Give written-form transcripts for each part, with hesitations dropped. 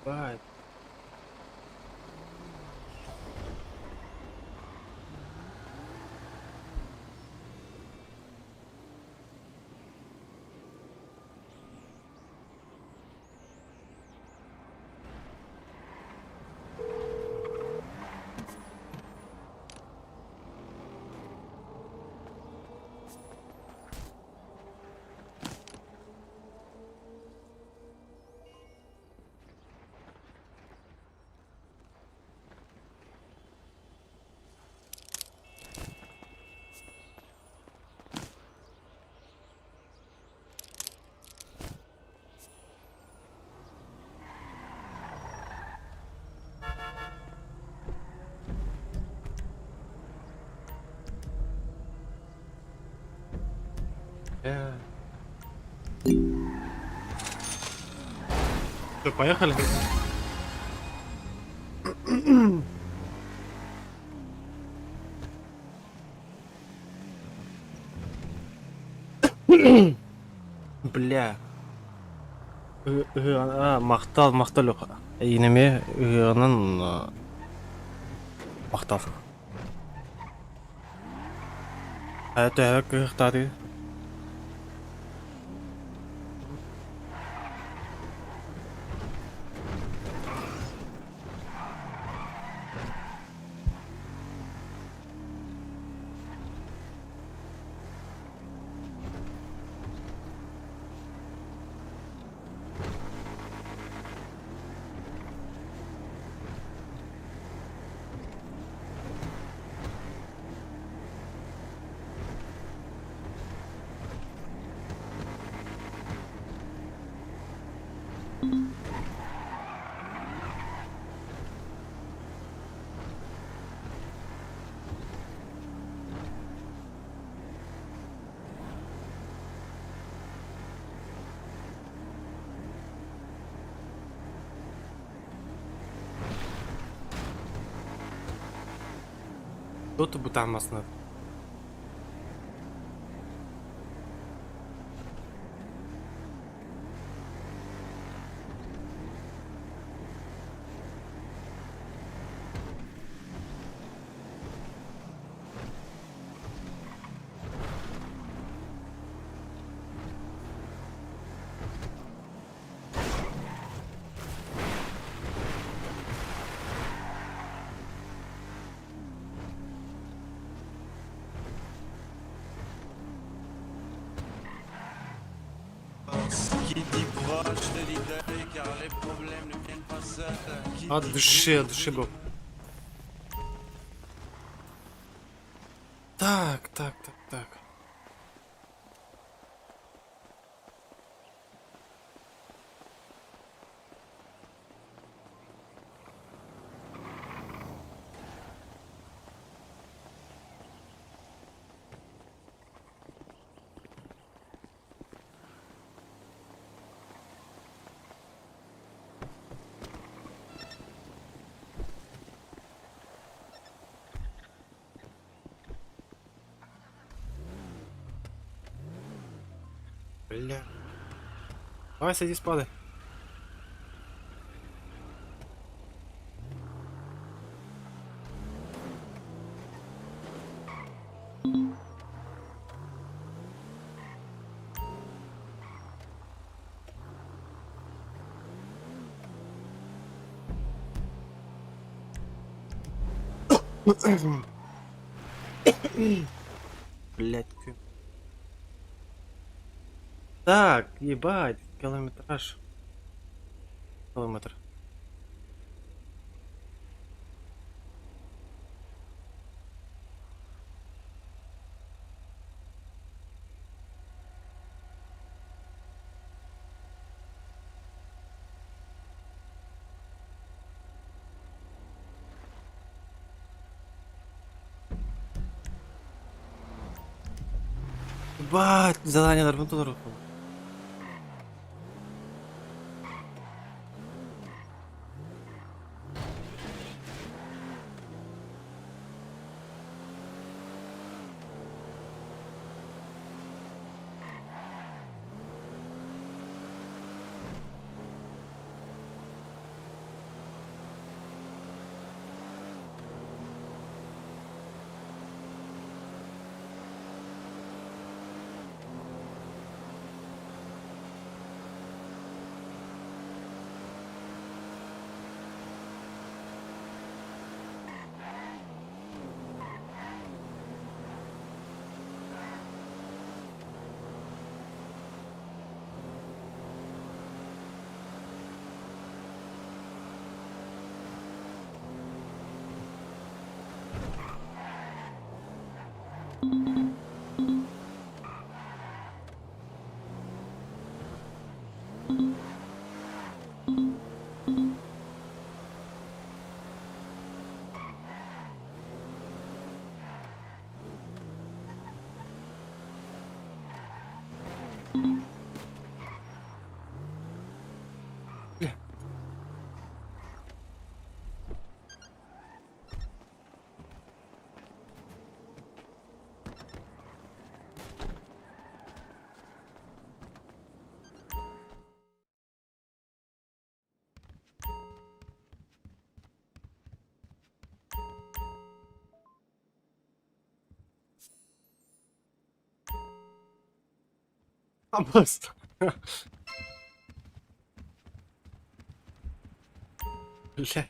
Ебать. Бля. Все, поехали. Бля. Махтал, махтал Инеме ыһыаҕынан махтал. Төһө кыахтаатый? Кто-то бытаамасына. От души, от души, бро. Так, так, так, так. Бля. Давай садись, падай. Блять. Так, ебать, километраж. Километр. Ебать, задание толоруохпун. Абас. Блядь.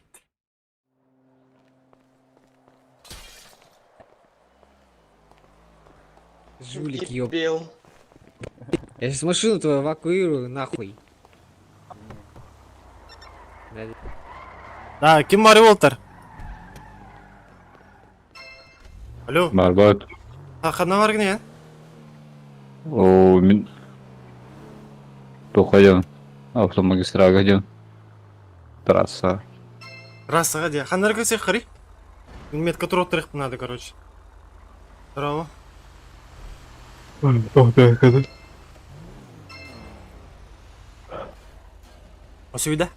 Жулик, ёб. Дебил. Я сейчас машину твою эвакуирую, нахуй. Да, ким бар Уолтер? Алло, Барбат. а ханна бар гыне? О, мин Тухайын. Автомагистральга диэн. Трасса. Трассаға де. Ханнар көсек қыры? Мин метка туруп надо, короче. Здорово. Осүйді?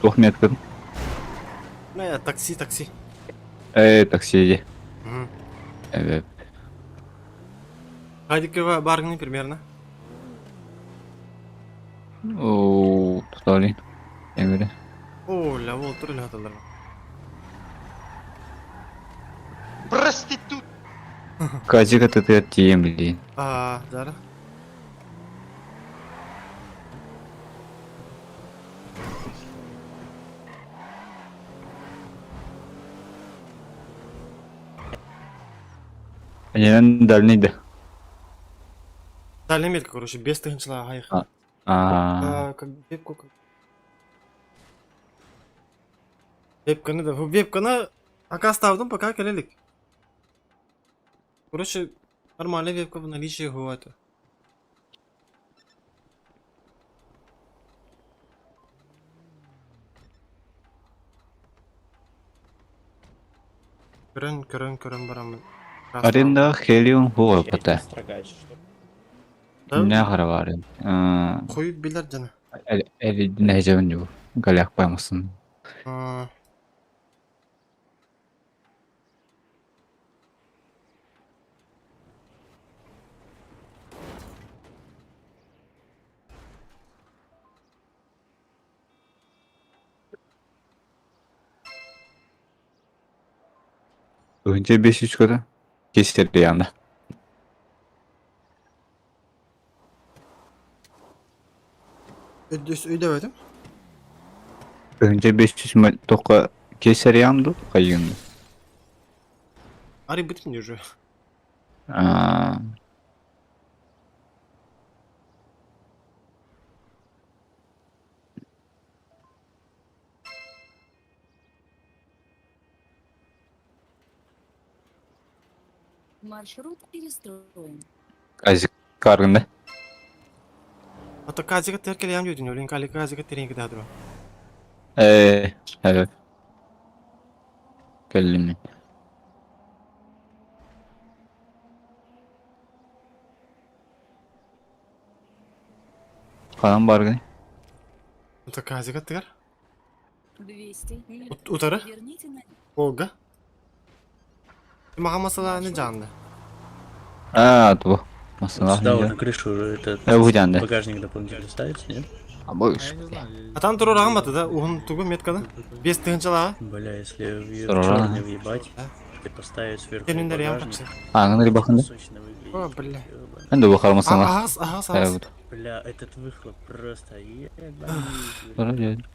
Туох меткин. Мә, такси, такси. Э, такси ди. Мгм. Э, Хадикова баргыны примерно. о, туталин. Эмире. О, ля, ол түрлі аталар. Проститут. Казика ты тием, блин. А, да. Анен дальний да. Дальний метка, короче, без тыгынчыла айық. А. А, А, как вебку как. Вебканы да, вебканы пока ставдым, пока келелик. Короче, нормальная вебка в наличии это. Көрөн, көрөн, көрөн барамын. аренда хелиум хуа пата. Строгач, что? Да? Не харвар. А, Хуй билер жана. эли нәҗәвен ю. Галях паймасын. А, Önce 5-3 kadar. Kesir yanda. Өйдө өтүм. Önce 5-3 тоққа кесер янды, кайын. Ари битмин уже. А, Маршрут перестроен. Казик каргында. Ата казига теркелем дүйдүн, өлін кали казига теренки дадыры. Э, evet. Келлим. Канан баргын. Ата казига тегер. 200 метров. Утары. Верните на Волга. Мага масала не жанды. А, ту. Масала. Сюда вот на крышу этот Э, бу жанды. багажник дополнительно ставится, нет? А больше. А там туру рагаматы да, уһун тугу меткада. Бес тыгынчалага. Бля, если в Здорово. черный въебать и поставить сверху Келиндер ям багажник, такси. Аңын рибахында. сочно выглядит. О, бля. Ёбаный. Мен де бахар масала. Агас, агас, агас. Evet. Бля, этот выхлоп просто ебаный.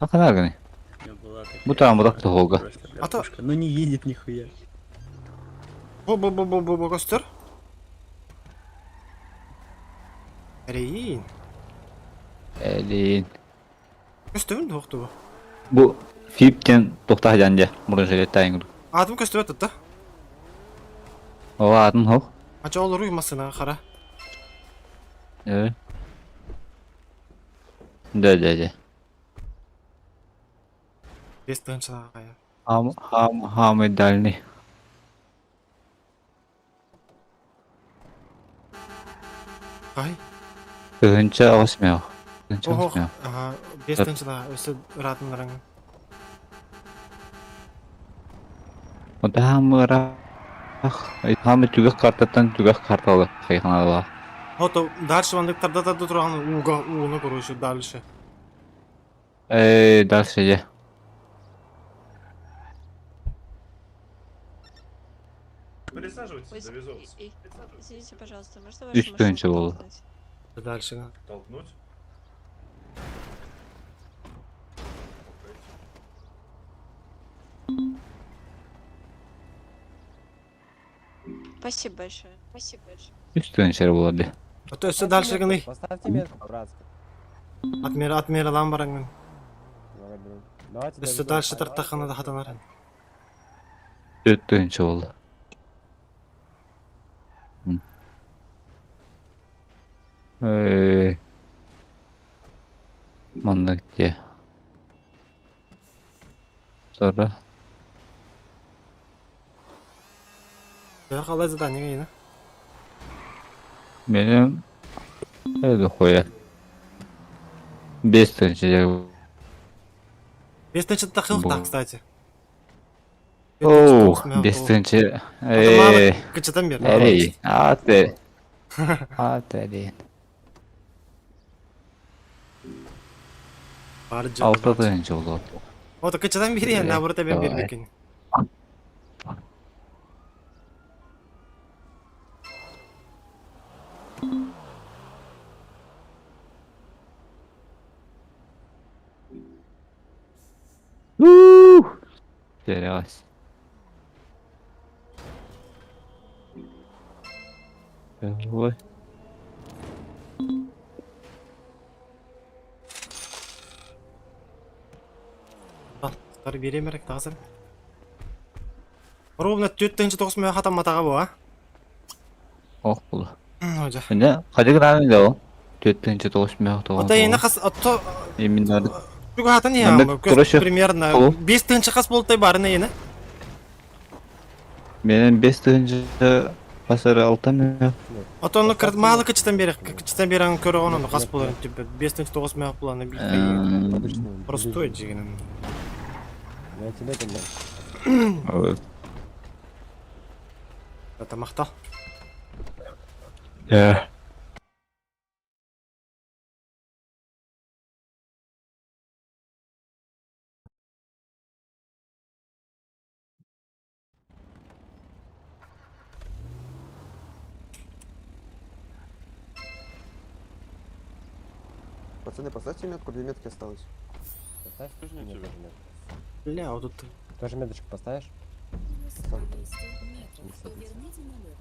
Акан аргын. У меня была такая Бу таам будак тухолга. Просто, бля, А то- пушка. Ну не едет нихуя. Бу бу бу бу бу бу көстөр. Рейин. Элин. Көстөбүн токту бу. Бу Фиптен тохта жанды. Мурун жилет тайын. Атым көстөбөт да. Ова атын хох. Ача олор уймасына кара. Evet. Да, да, да. Бес тыгынчалага. я. Хам, хам, хамы дальний. Ай. Кыһынча осмех. Кыһынча Ох, осмех. ага, бес тыгынчалага өсө ратын раң. Онта хамы рах. Хамы түгэх картаттан түгэх карталы хайханалла. Хото дальше вандык тарда тарда турган уга уну короче дальше. Э, дальше же. Присаживайтесь, Ой, завязываться. Извините, пожалуйста, можно Үс вашу машину тыһыынча буолла. толкнуть? Дальше. Толкнуть? Спасибо большое. Спасибо большое. Үс тыһыынча эрэ буолар дии. А то все дальше гыный. Поставьте метку, братский. Отмера, отмералан бараҥҥын. Давай, блин. Давайте Өссө довезем. дальше тартаххына да хатанар. Түөрт тыһыынча буолла. М. Э, Маннык дии. Sonra Дьэ халай задание гына. benim öyle хуя. Биэс тыһыынча Биэс тыһыынча Бу. тахсыахтаах, кстати. Оу, биэс тыһыынча э Кычатан бер. эрий. Аате. Аате. Бар Алта тыһыынча буолуо. Ото кычатан бириэн, Э, наоборот эбэн давай. биэрбиккин. Терялась. Ой. Тар биэриэм эрэ таҕасан. Ровно 4 9 хатамматаҕа бу, а? Ох була. Дьэ. Менә кадыгы раны да ул. 4 9 Ото эйне хас ото Именно тугу хатан Маннык я, короче, примерно ол. 5 тыһыынча хас буолтай барын эйне. Менен 5 тыһыынча басары алтан мех. Ото ону кырт маалы кычтан берек, кычтан берен көрөгөн ону хас болар типа 5 9 буланы бир. Обычный. Простой дигенем. Я тебе это Это махта. Э. Пацаны, поставьте метку, две метки осталось. Поставь? Мне тоже метку. Бля, вот тут Тоже меточку поставишь? Через 200 метров поверните налево.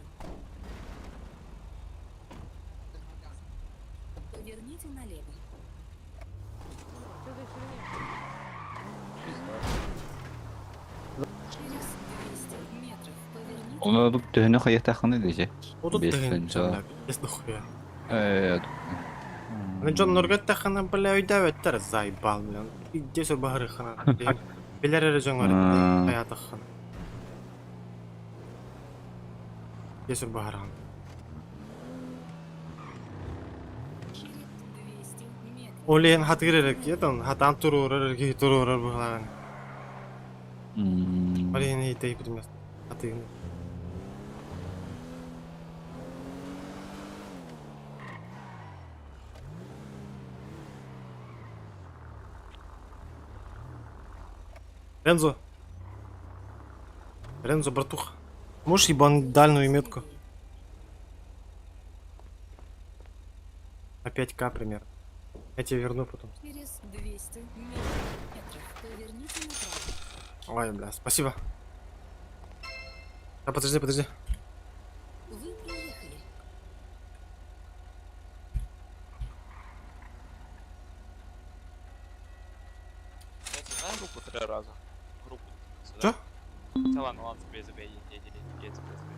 Поверните налево. Через 200 метров поверните Оны бу төһөнө хайытахны диже. вот тут Бес деген тыһыынча. Бес дохуя. Э. Аны Джон Нургаттахана бля өйдәбәттер заебал бля. Иде сөр баһырыхана. Билер эре жоңор хаятахана. Иде сөр баһырхан. через 200 метров. Олен хатыр кетон хатан турурар ки турурар буһалан. Олен итей пример. Хатыр. Рензо. Рензо, братуха. Можешь ебануть дальнюю метку? На 5к примерно. Я тебе верну потом. Через 200 метров поверните направо. Ой, бля, спасибо. А, подожди, подожди. Вы проехали. Знаешь группу три раза? Группу. Чё? Да ладно, ладно, забей, забей, едь, едь, едь, едь, забей, забей.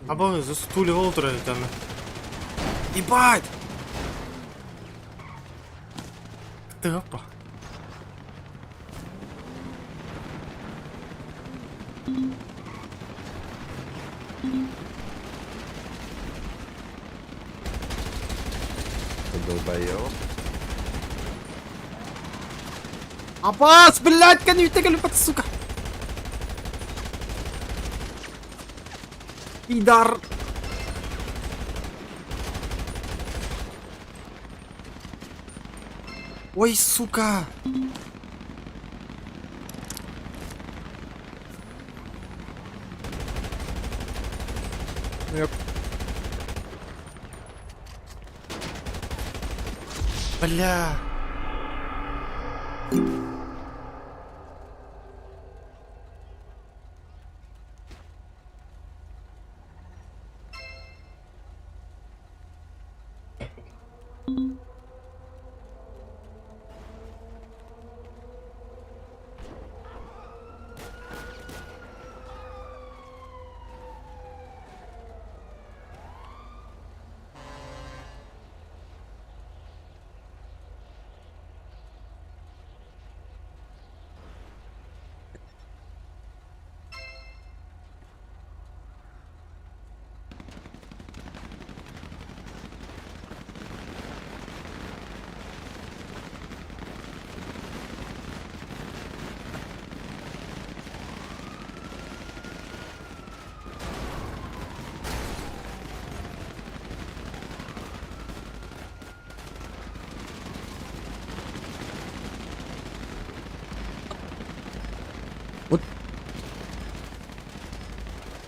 А бо за стуле олтура там. Ебать! Ты опа. Абас, блядь, конвитегаль, сука. Пидар. Ой, сука. Бля.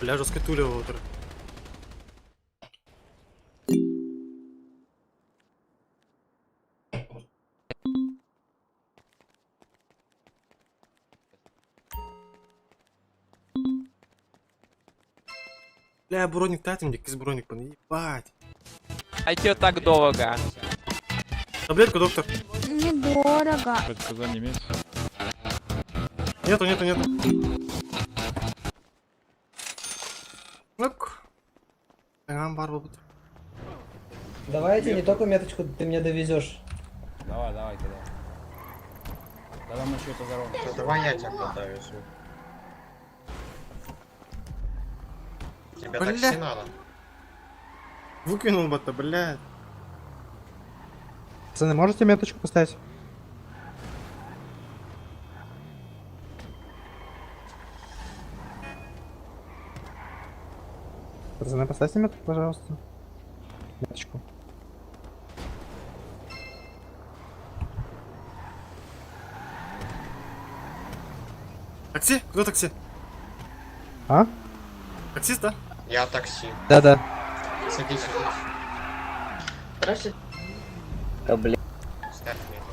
Бля, жестко тулево утро. Бля, броник татим, кис броник, пан, ебать. А чё так дорого? Таблетку, доктор. Недорого. Нету, нету, нету. Лук. Там бар будет. Давайте не только меточку ты меня довезешь. Давай, давай, кидай. Давай мы еще поздороваемся. Давай я тебя подавлю. Тебе Бля. такси надо? Выкинул бы-то, блядь. Пацаны, можете меточку поставить? Пацаны, поставьте метку, пожалуйста. Меточку. Такси? Кто такси? А? Таксист, да? Я такси. Да-да. Садись, садись. Здравствуйте. Да, блядь. Ставь меточку.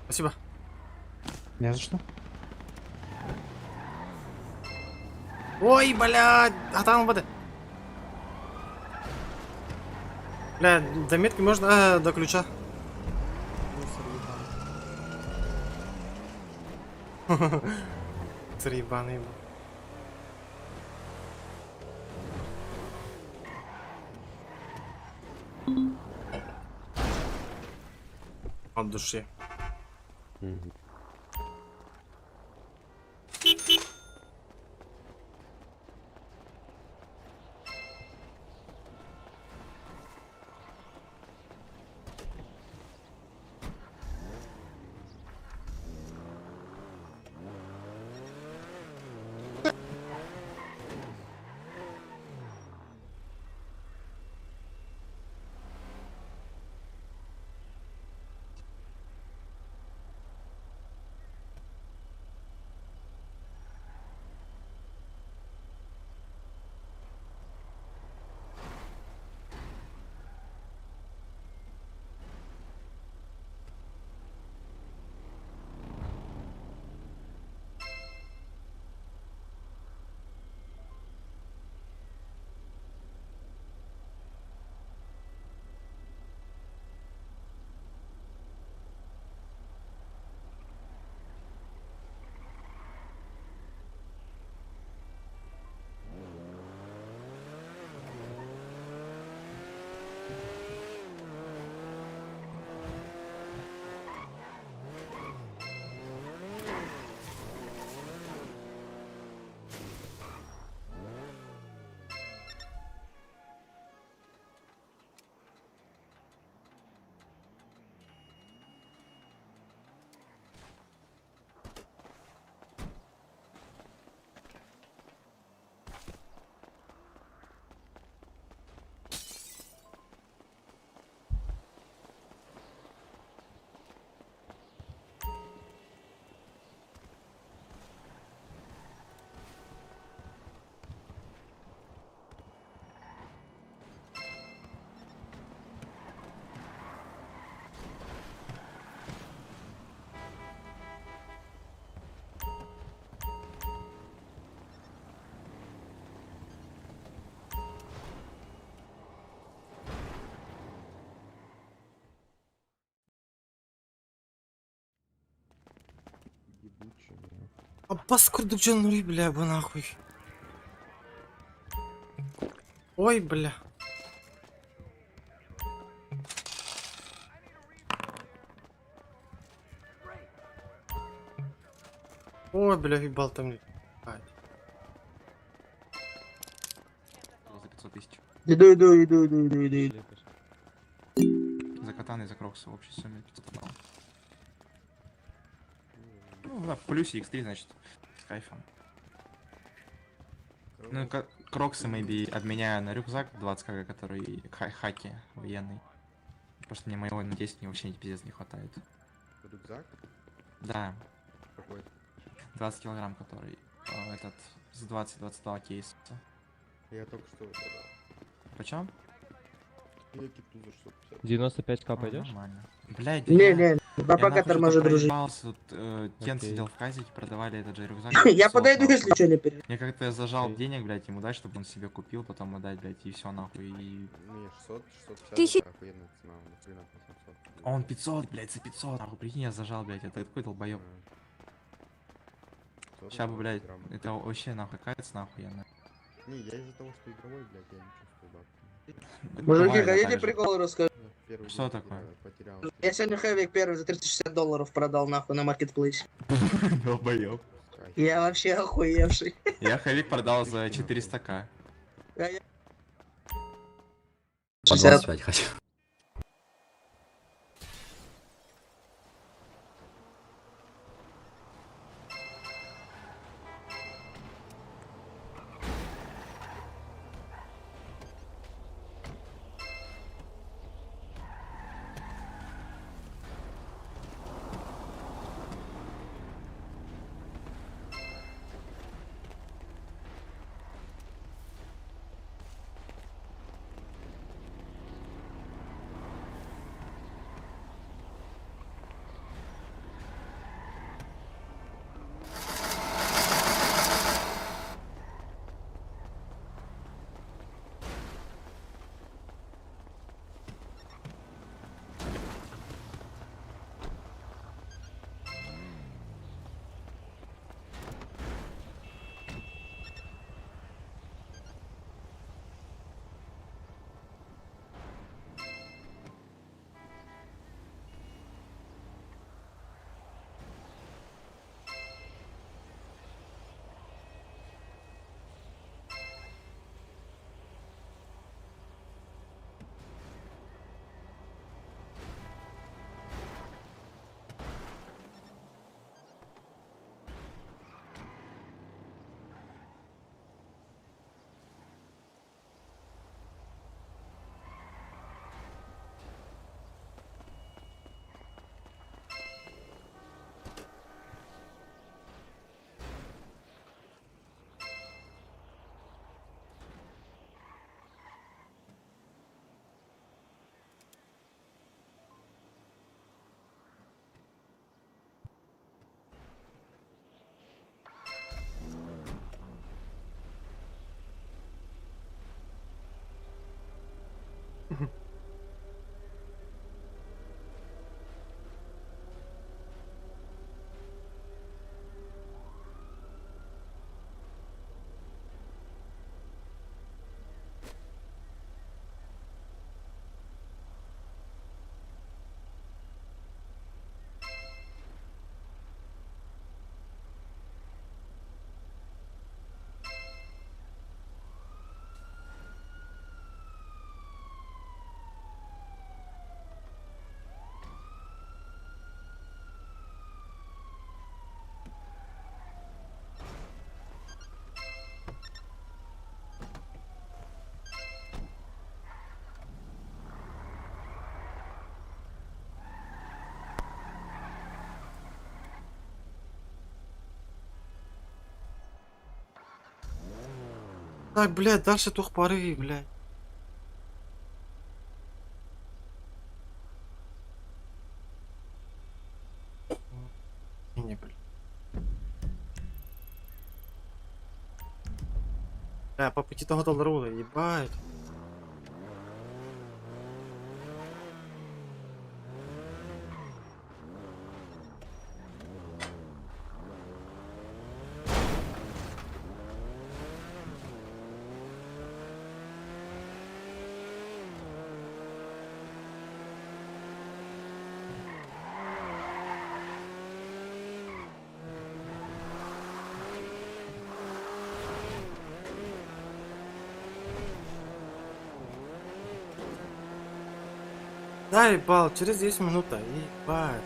Спасибо. Не за что. Ой, блядь, а там вода. Бля, до метки можно, до ключа. Мусор ебаный. От души. Аббас курдук дьоннорүй, бля, бу нахуй. Ой, бля. Ой, бля, ебал там. Ебать. За 500 тысяч. Иду, иду, иду, иду, иду, иду. За катаны и за кроксы в общей сумме 500 отдал. Ну, да, в плюсе x3, значит, с кайфом. Ну, кроксы maybe обменяю на рюкзак 20 кг, который хаки военный. Потому что мне моего на 10 мне вообще пиздец не хватает. Рюкзак? Да, Какой? 20 килограмм, который этот с 20-22 кейса. Я только что продал. Почем? Я киту за 650. 95к А, пойдешь? Нормально. Блядь, Не, не, я пока нахуй торможу, что-то дружи. проебался, тут, Кен Окей. сидел в казике, продавали этот же рюкзак. Я 500, подойду, нахуй. если что, не переживай. Я как-то зажал Окей. денег, блядь, ему дать, чтобы он себе купил, потом отдать, блядь, и все нахуй. И... Не, 600, 650 Тысяча- это охуенная цена, нахрена 800. А он 500, блядь, за 500, нахуй, прикинь, я зажал, блядь, это такой долбоеб. Ща бы, блядь, это вообще нахуй, какая цена охуенная. Не, я из-за того, что игровой, блядь, я не чувствую бабки. Мужики, Бывает, хотите так же. прикол расскажу? Я первый Что день такое? потерял. Я сегодня хэвик первый за 360 долларов продал нахуй на маркетплейсе. Долбоеб. Я вообще охуевший. Я хэвик продал за 400к. 60. хочу. Так, блядь, дальше тух пары, блядь. Не, блядь. Бля, по пути того доллара, ебать. Заебал, через 10 минут, ебать.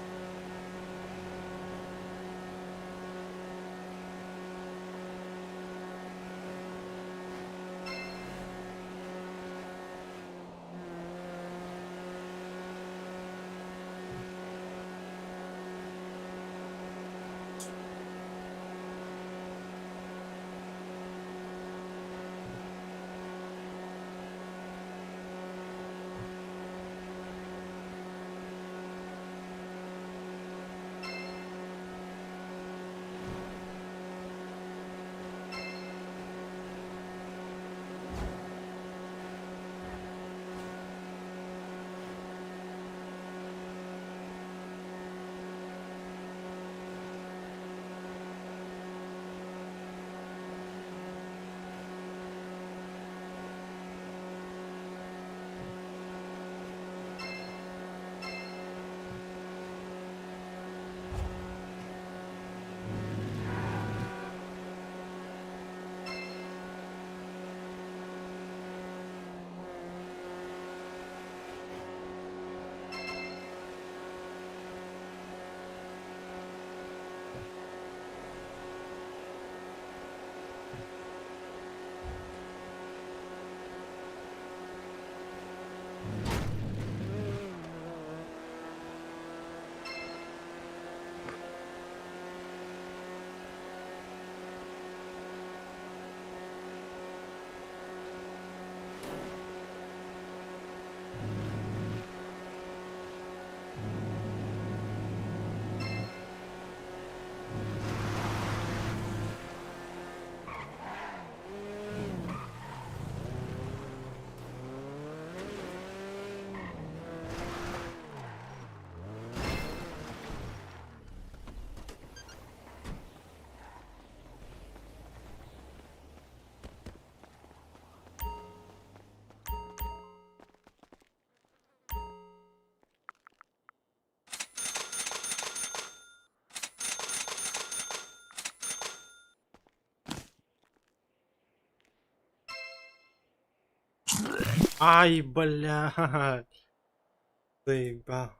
Ай, блядь. Заебал.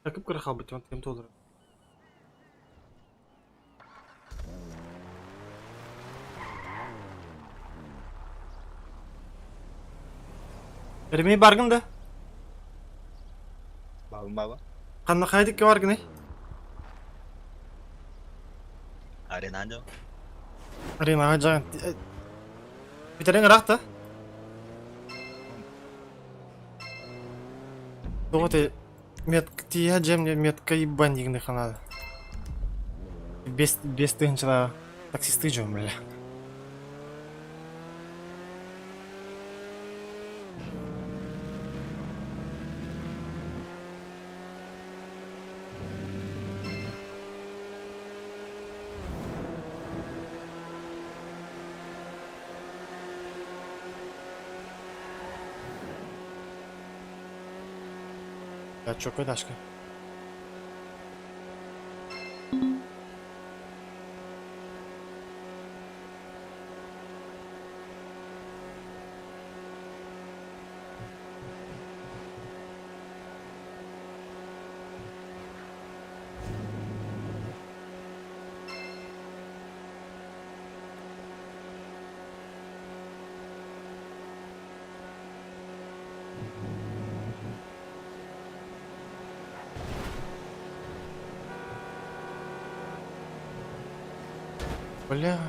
Такып кыра халбыт, он тем доллар. Эремей баргын да? Бабым баба. Ханна хайдик баргын, эй? Арена Арена жан. Битерең ыраах да? Тоҕо те метка тииһэ дьэм метка ебань дигини ханада. Бес бес тыһынчала таксисты дьон бля. Я чё, Дашка? Бля.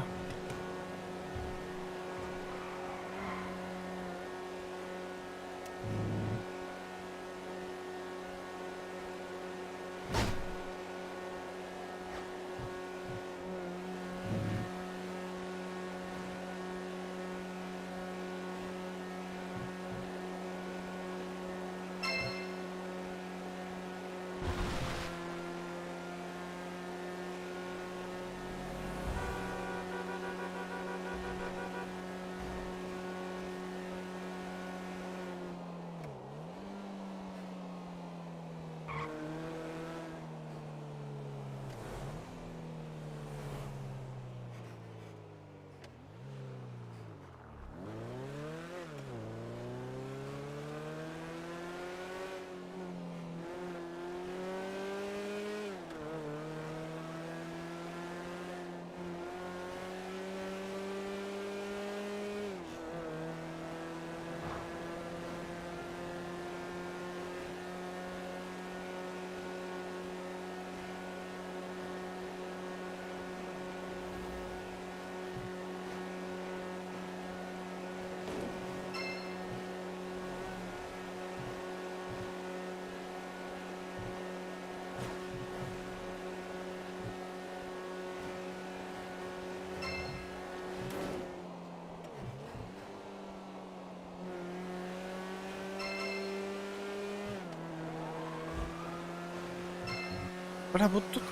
Бля, вот тут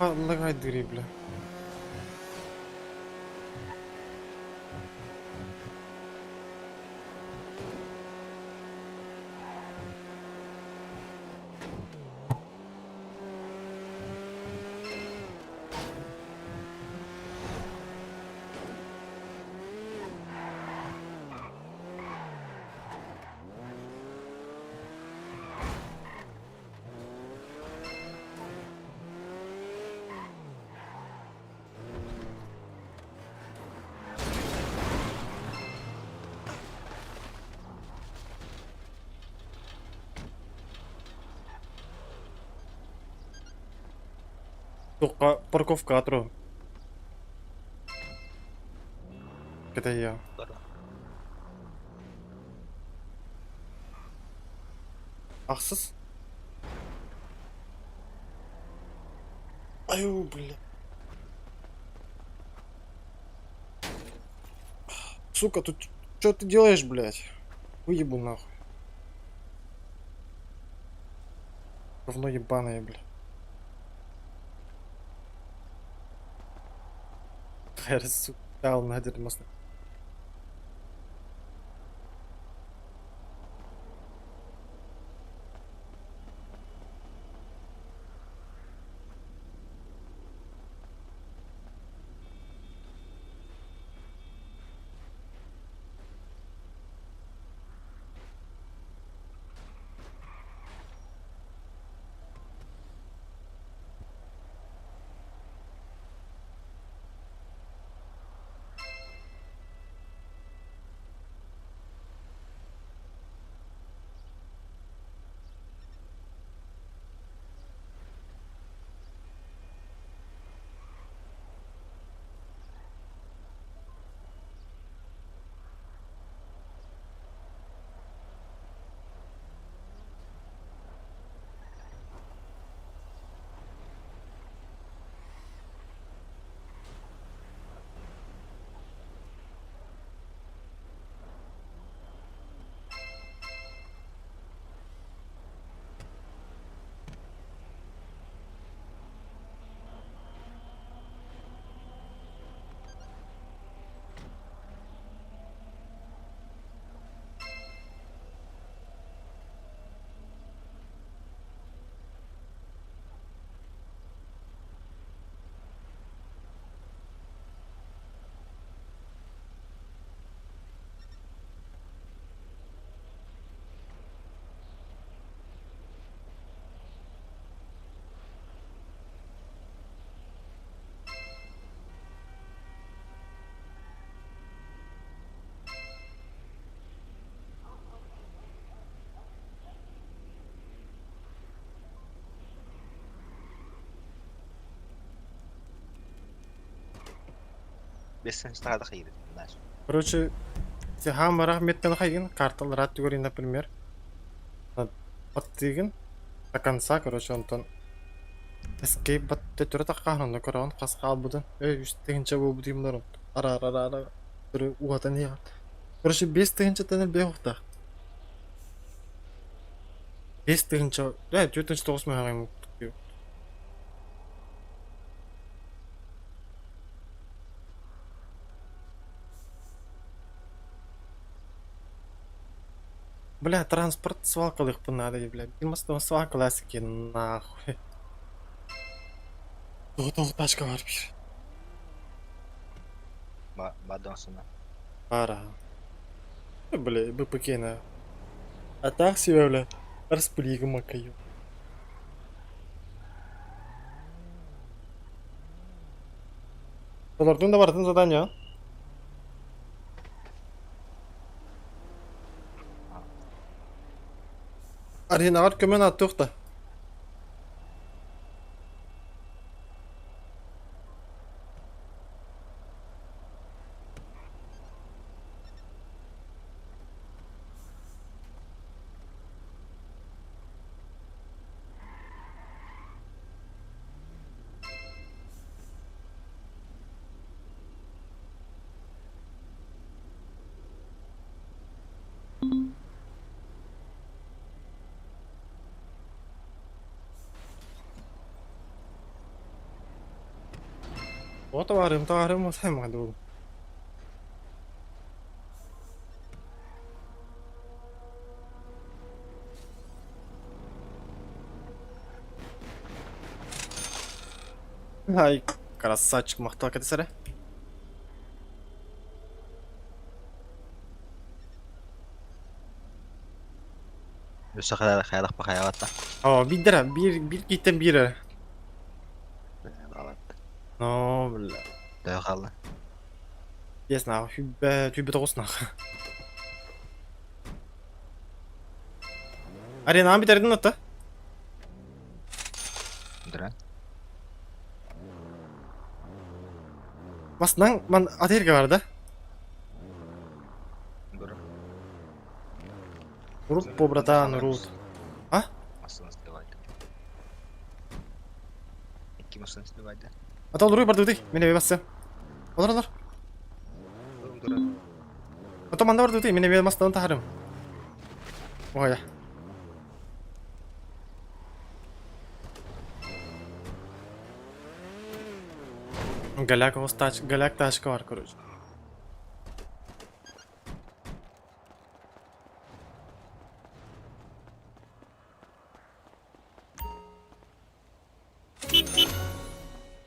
лагай дыры, бля. Тука парковка атру. Это я. Ахсыз? Аю, бля. Сука, тут что ты делаешь, блядь? Выебу нахуй. Говно ебаное, бля. Хайр, сука, дал на дерьмо. Бес Короче, Хамара рахметтен хайгин, картал рад например. Баттыгын до конца, короче, онтон Escape батты түрі таққанын көрөн қасқа албыдын. Эй, үш тыгынча бу бутимлар. Ара ара ара ара. Түрі уатан я. Короче, 5 тыгынча тенер бе ухта. 5 тыгынча, э, 4 9 мега. Бля, транспорт свалкалых надо, бля. Димастан свалкаласики нахуй. Тоғыз тачка бар бир. Бадонсына. Пара. Бля, БПК на. А так себе, бля, распылигу макаю. Олардың да бардын задание. Аренағар көмен аттық. О, товарым, товарым, сайма дуу. Ай, красавчик, махтал кэтисэрэ. Өссө хайа хайалах хайалатта. О, биирдэрэ, биир биир кииттэн биир эрэ. Но, бля. Төһө хаалла? Yes, нах, хүббэ, түбэ тоҕус нах. Аренаан бүтэрдин отто? Дыра. Масынан ман атырга бар да? Дура. Урут братан, урут. А? Массыына сливайды. Икки массыына сливайды. Ата олоруй бардыбытый. Мен эбе бассам. Олор олор. Дура. Ата манда бардыбытый. Мен эбе мастан тахарым. Ой. Голяк тач, голяк тачка бар, короче.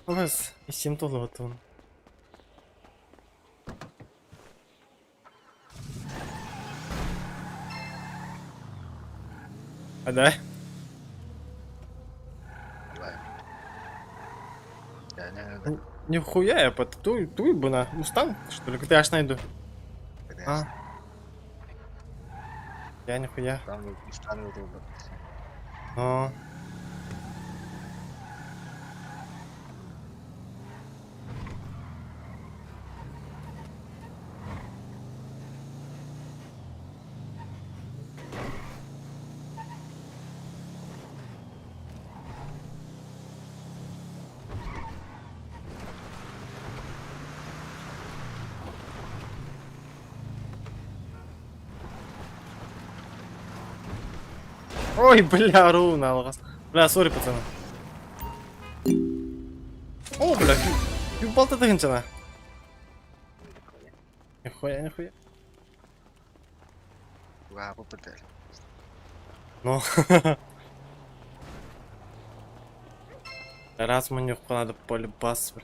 Вас, и всем толотун. А да? Нихуя я под ту ту бы на Мустанг, что ли? Я аж найду. А. Я нихуя. Но. Ой, бля, руна алгас. Бля, сори, пацаны. О, бля, юбалта тыгынчана. Нихуя, нихуя. Ну. Раз мы надо полюбас, бля.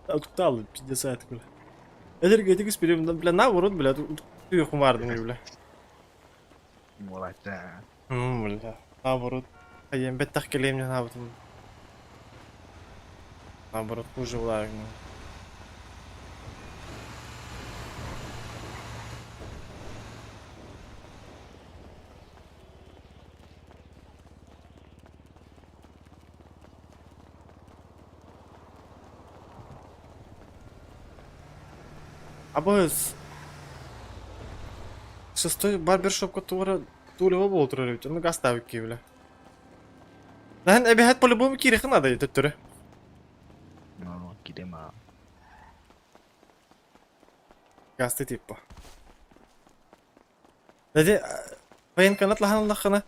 А тут талы, пиздец, это, бля. Энергетик спирим, бля, наоборот, бля, тут ты хумардный, бля. Молодца. Ну, бля, наоборот. А я беттах келем не наоборот. Наоборот, хуже влаг. Абыз. Шестой барбершоп который тулево был туры, ну гаставик кивля. Наһын эбэһэт по-любому кириха надо төттөрү. Ну, кидема. Гасты типа. Дәде военканат лахан лахана.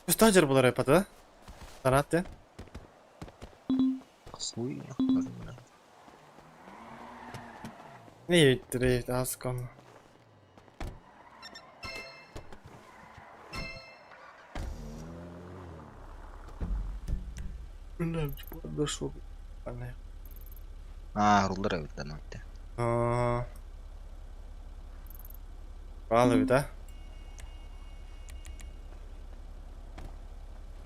Кустажер булар эпата. Санат те. Хуй. Не итри аскон. Бля, дошло. А, рулдер эбит да, А. Балый, да?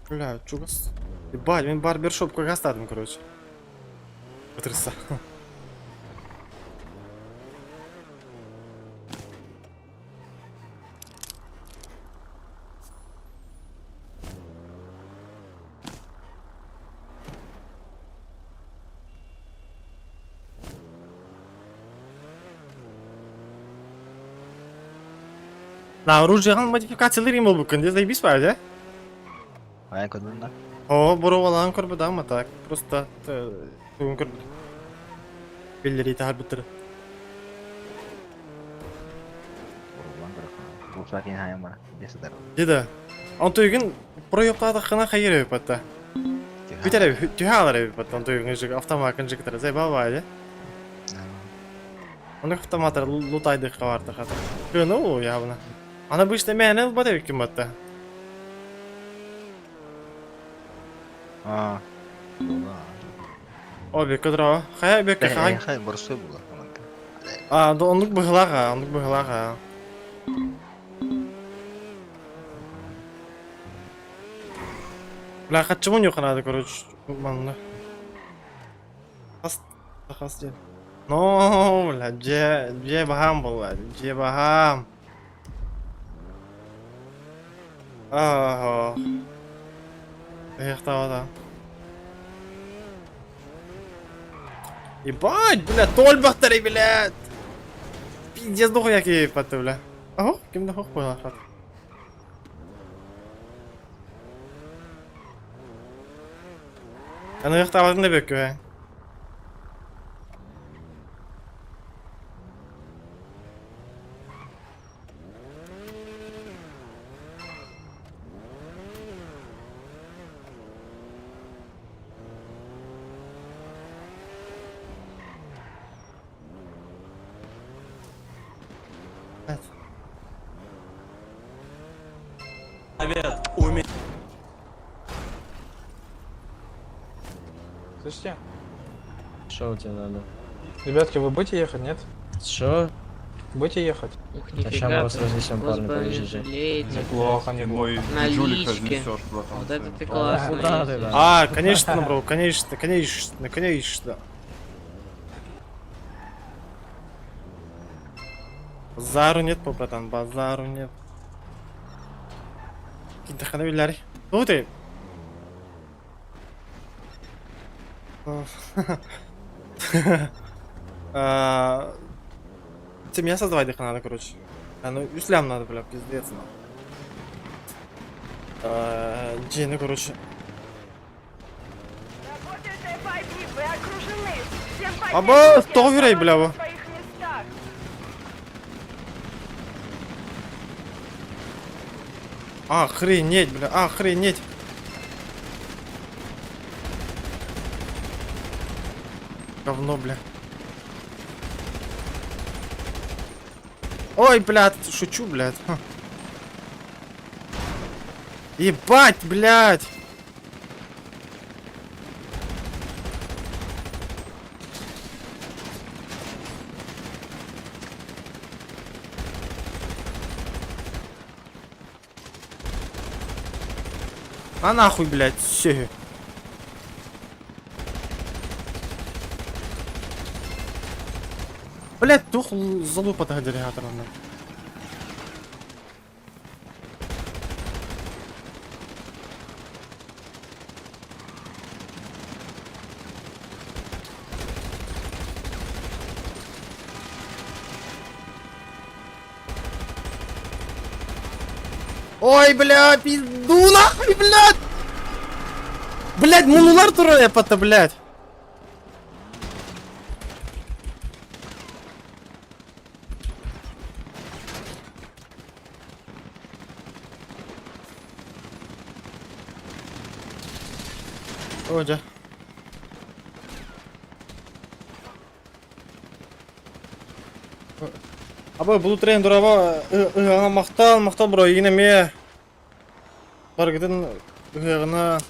Бля, чугас. Ебать, мен барбершоп как остатым, короче. Потряса. На оружие модификациялар им болбу күн, заебись бар, да? Ай, көрдүн да? О, боровалан көрбү да, так. Просто тугун көрбү. Беллери тахар бутыр. Деда. Он туйгун проёптады хына хайыр патта. Бүтэр түһэ алар эбит потом туйгун автомакын жыктара заебал баайы. Оны автоматтар лутайдыкка барды хата. Ну, явно. Ана обычно мээнэ ылбат эбиккин батта. А. Була. О, бекке дро. Хайа бекке хай. Хай борсуй була. А, оннук быһылаах, оннук быһылаах. Бля, хаччымын юханады, короче, манна. Хас, хас диэн. Но, бля, дьэ, дьэ баһаам буолла, дьэ баһаам. Аа. Ыһыахтаабата. Ебать, бля, туолбахтары, блядь! Пиздец, дохуя киһи бля. Ох, ким да хох буолла. Аны ыһыахтаабатын да бөккү. Слышите? Что у тебя надо? Ребятки, вы будете ехать, нет? Что? Будете ехать? Ух, А ща мы вас разнесем, парни, подождите. Неплохо, неплохо. Налички. Вот это ты классно. Куда ты, да? А, конечно, бро, конечно, конечно, конечно. Базару нет, братан, базару нет. Кинтахана билләри. Ну ты. А, Тебе меня создавать надо, короче. А, ну, юслям надо, бля, пиздец, нахуй. А, Джей, ну, короче. Аба, тоҕо үрэй, бля, бу. Охренеть, бля, охренеть. Говно, бля. Ой, блядь, шучу, блядь. Ха. Ебать, блядь. А нахуй, блядь, все. Блядь, тух залупа делегаторна. Ой, бля, пизду нахуй, блядь! Блядь, мунулар турар эпата, блядь. О, дьэ. Аба, бу трен дораба, махтал, махтал бро, игине ме. Баргытын ыгына.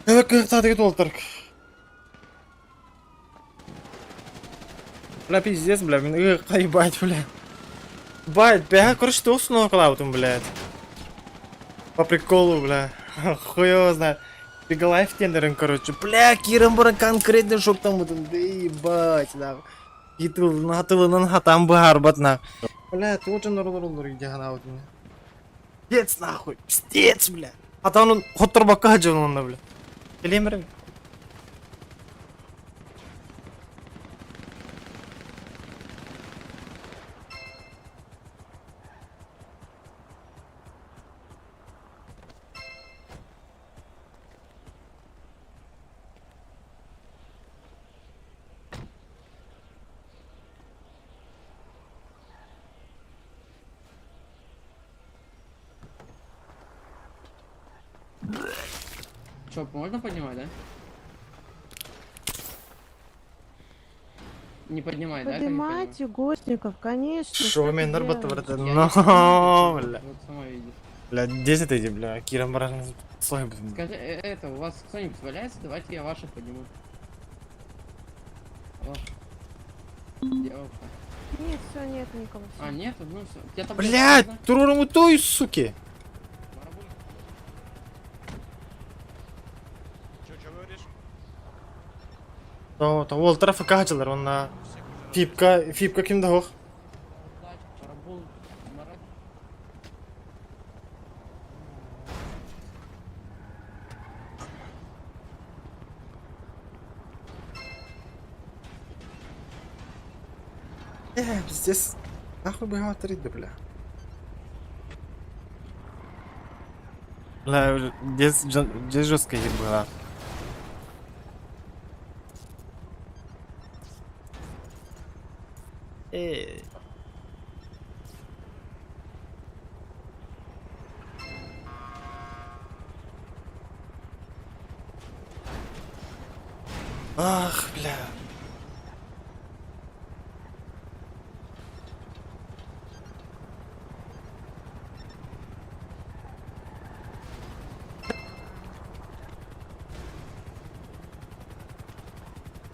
Evet, кыхта толтырк. Бля, пиздец, бля, мин ебать, бля. Бать, бля, короче, ты уснул клаутом, блядь. По приколу, бля. Хуй его знает. Бегалайф тендерин, короче. Бля, кирен баран конкретный шок там будем. Да ебать, да. Хатылынан хатам быһарбат на. Бля, ты очень норл где она вот меня. Пиздец, нахуй, пиздец, бля. А там он хоть турбака жонунна, бля. Келемер. Что, можно поднимать, да? Не поднимай, да? Поднимайте гостников, конечно. Шоумен нарбатывает. Я не Но, понимаю, бля. Вот сама видишь. Бля, 10 эти, бля, Киран баран слой, блин. Скажи, это, у вас кто-нибудь валяется? Давайте я ваших подниму. О. Девушка. Нет, все, нет никого. А, нет, ну все. Я там Блядь, туруру той, суки. То, то, ол тарафы качалар, он на Фипка, Фипка кимде хох? Пиздец. Нахуй бы его отрыть, бля. Бля, здесь, здесь жесткая была. Эй. Ах, бля.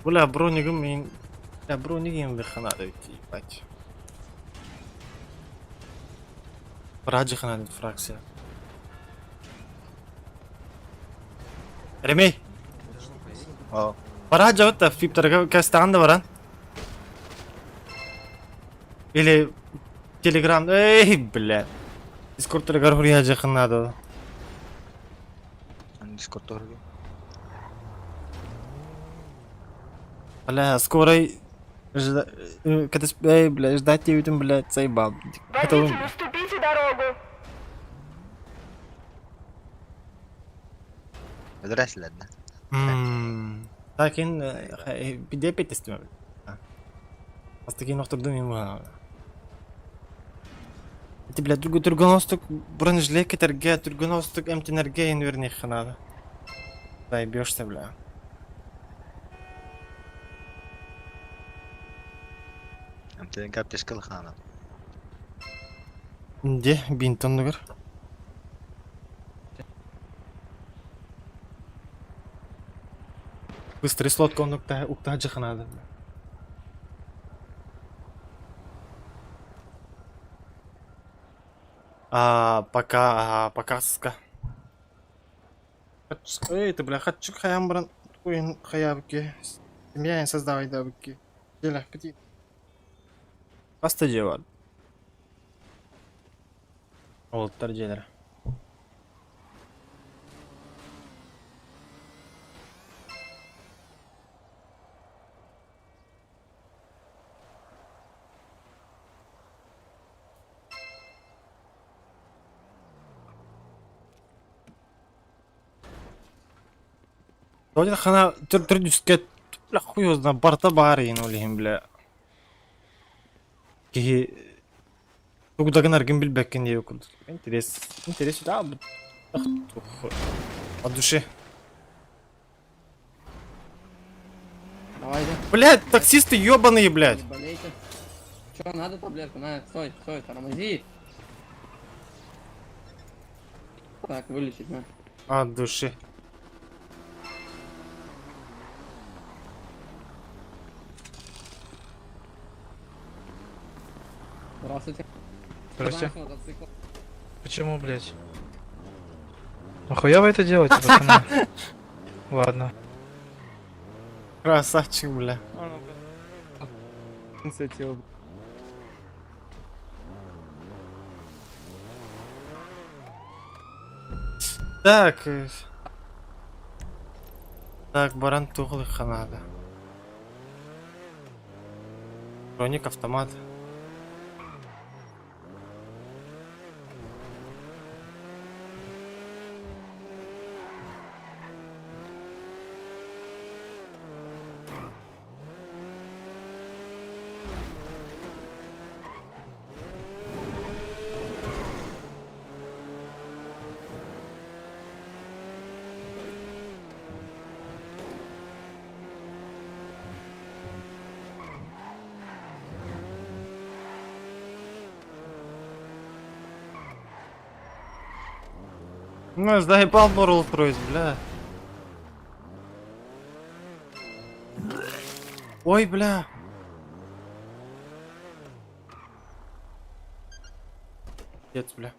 Бля, бронигым мин... Бля, бронигым ханады ебать. Раджи ханады фракция. Ремей! О. Параджа вот фиптер кастанда варан. Или Телеграм. Эй, бля. Дискорд гархурия жакыннады. Дискорд торги. Бля, скоро когда эй, бля, ждать тебя, блядь, заебал. Водитель, уступите дорогу. Здрасте, ладно. Лакин بدي تستمع. Астыки нохтордум ему. Ти, бля, тургоностук бронежилет кетерге, тургоностук эмтенерге инверни ханада. Заебешься, бля. Амтен каптешкал хана. Где бинтон нугар? Быстрый слот конук та укта жаханада. А, пока, а, пока, ска. Эй, ты, бля, хочу хаям бран, туин хаябки. Семья не создавай давки. Делах, пяти. Баста дела. Ол таржелер. Тоді хана түр түр түске бля хуй его знает барта баар ин ол иһин бля. Киһи тугдагын аргын билбэккин диye курдук. Интерес, интерес да бу. От души. Давайте. Блядь, таксисты ёбаные, блядь. Не болейте. Чё, надо таблетку? На, стой, стой, тормози. Так, вылечить, на. От души. Здравствуйте. Здрасте. Куда мотоцикл? Почему, блядь? Нахуя вы это делаете, пацаны? Ладно. Красавчик, бля. Инициатива. Так. Так, баран тухлый ханада. Броник, автомат. Ну, заебал Борул строить, бля. Ой, бля. Пиздец, бля.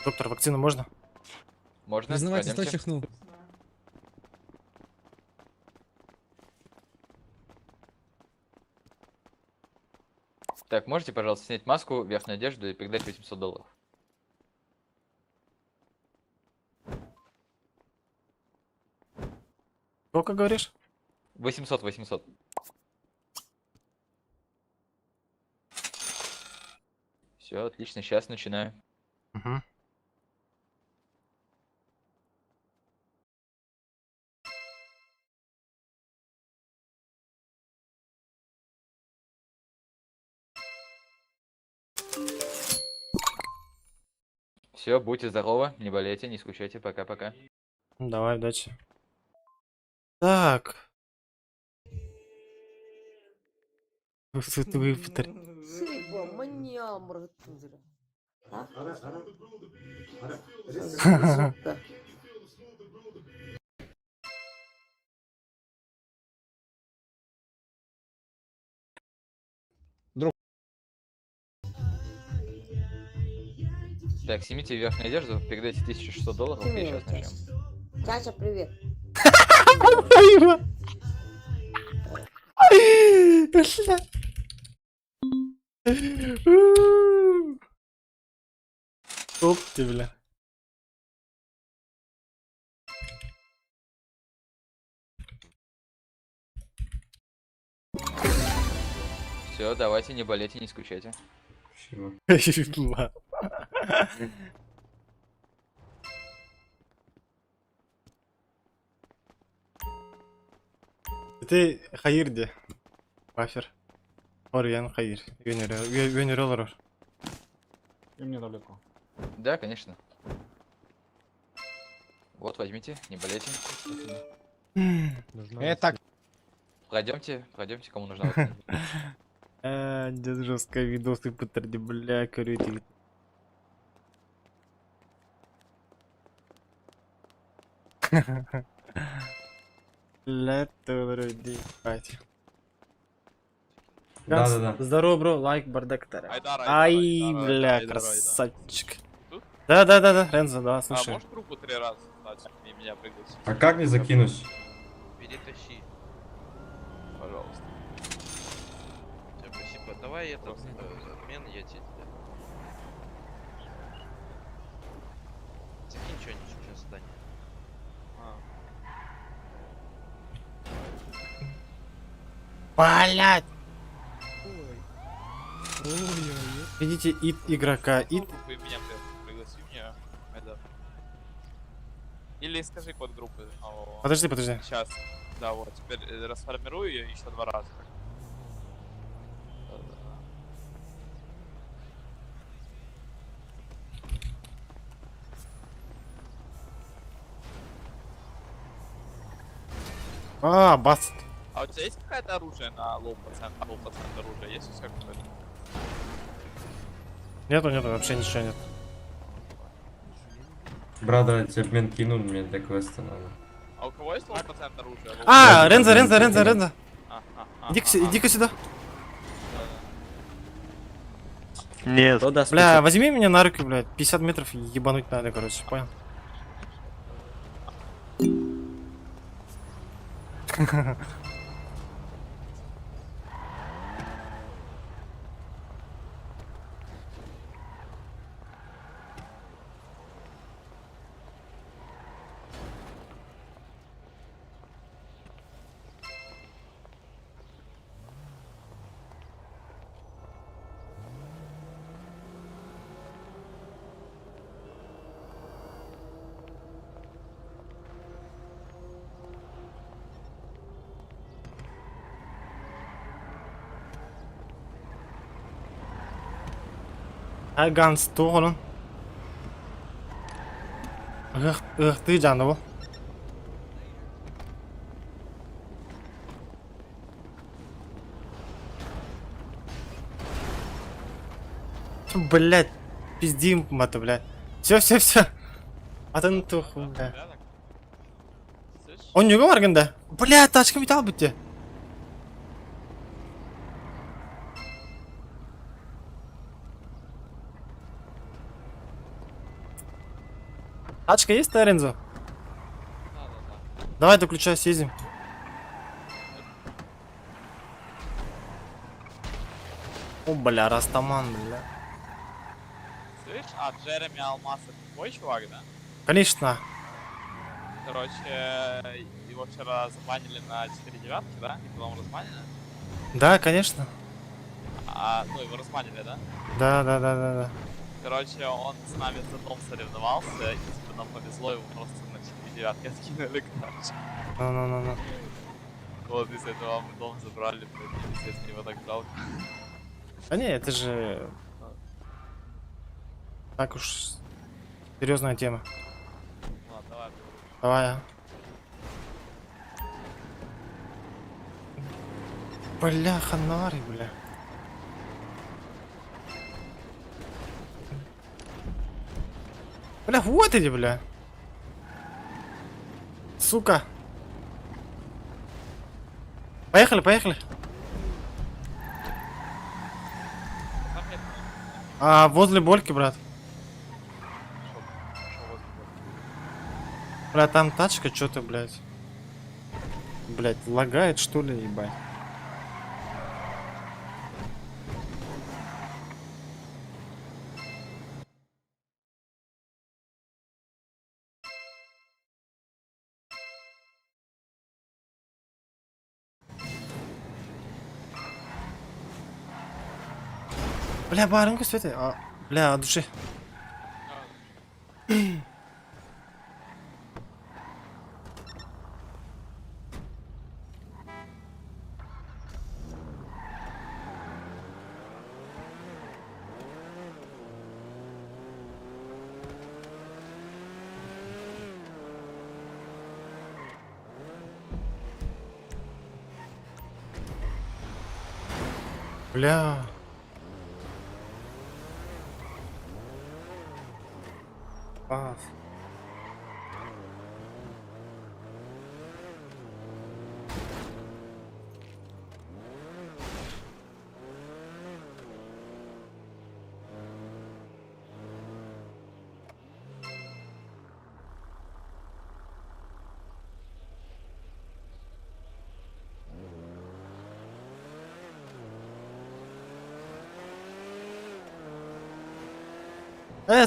Доктор, вакцину можно? Можно? Признавайтесь, кто Пойдемте. чихнул? Так, можете, пожалуйста, снять маску, верхнюю одежду и передать 800 долларов? Сколько говоришь? 800, 800. Все, отлично, сейчас начинаю. Угу. Все, будьте здоровы, не болейте, не скучайте, пока-пока. Давай, удачи. Так. Так, снимите верхнюю одежду, передайте 1600 долларов, и сейчас начнем. Чача, привет. Спасибо. Бля. Топ ты, бля. Все, давайте, не болейте, не скучайте. Бля. Ты хайыр де. Бафер. Орьян хайыр. Өнері олар. И мне таблетку. Да, конечно. Вот, возьмите, не болейте. Это Пройдемте, пройдемте, кому нужна вакцина. Дед жестко видосы пытарди, бля, короче. Бля, ты ебать. Да-да-да. Здорово, бро, лайк, бардак, тара. Айдар, Айдар, Ай, Айдар, бля, Айдар, Айдар. красавчик. Тут? Да-да-да-да, Рензо, да, А слушай. можешь группу три раза дать и меня пригласить? А как мне закинуть? Перетащи. Пожалуйста. Всё, спасибо. Давай этот обмен, я тебе. Закинь что-нибудь сейчас задание. А. Блять! Видите, ит игрока, ит... Группу и меня пригласи меня, Айдар. Или скажи код группы. Подожди, подожди. Сейчас. Да, вот, теперь расформирую ее еще два раза. А, бас. А у тебя есть какое-то оружие на low процент, low процент оружия? Есть у тебя какое-то? Нету, нету, вообще ничего нет. Брат, давай тебе обмен кину, мне для квеста надо. А у кого есть low процент оружия? Low А, Рензо, Рензо, Рензо, Рензо. А, а, а, Иди-ка а, а. иди-ка сюда. Нет. Бля, возьми меня на руки, блядь. 50 метров ебануть надо, короче, понял? Ай, Ганс, туғынын. Ты жаны бұл. Блять, пиздим мата, блядь. Все, все, все. Атын тух, бля. Он не говорит, Бля, тачка металл будьте. Тачка есть, Лорензо? Давай доключай, съездим. О, бля, Растаман, бля. Слышь, а Джереми Алмаз это твой чувак, да? Конечно. Короче, его вчера забанили на 4 девятки, да? И потом разбанили. Да, конечно. А, ну его разбанили, да? Да. Короче, он с нами за дом соревновался, и типа нам повезло, его просто на 4 девятки откинули, короче. Ну-ну-ну-ну. Вот из этого мы дом забрали, блядь, естественно, его так жалко. Да не, это же... Так уж... Серьезная тема. Ладно, давай. Давай, а. Бля, ханари, бля. Бля, вот эти, бля. Сука. Поехали, поехали. А, возле больки, брат. Бля, там тачка, что-то, блядь. Блядь, лагает, что ли, ебать. Бля, барынка свети. А, бля, от души. Бля. Пас.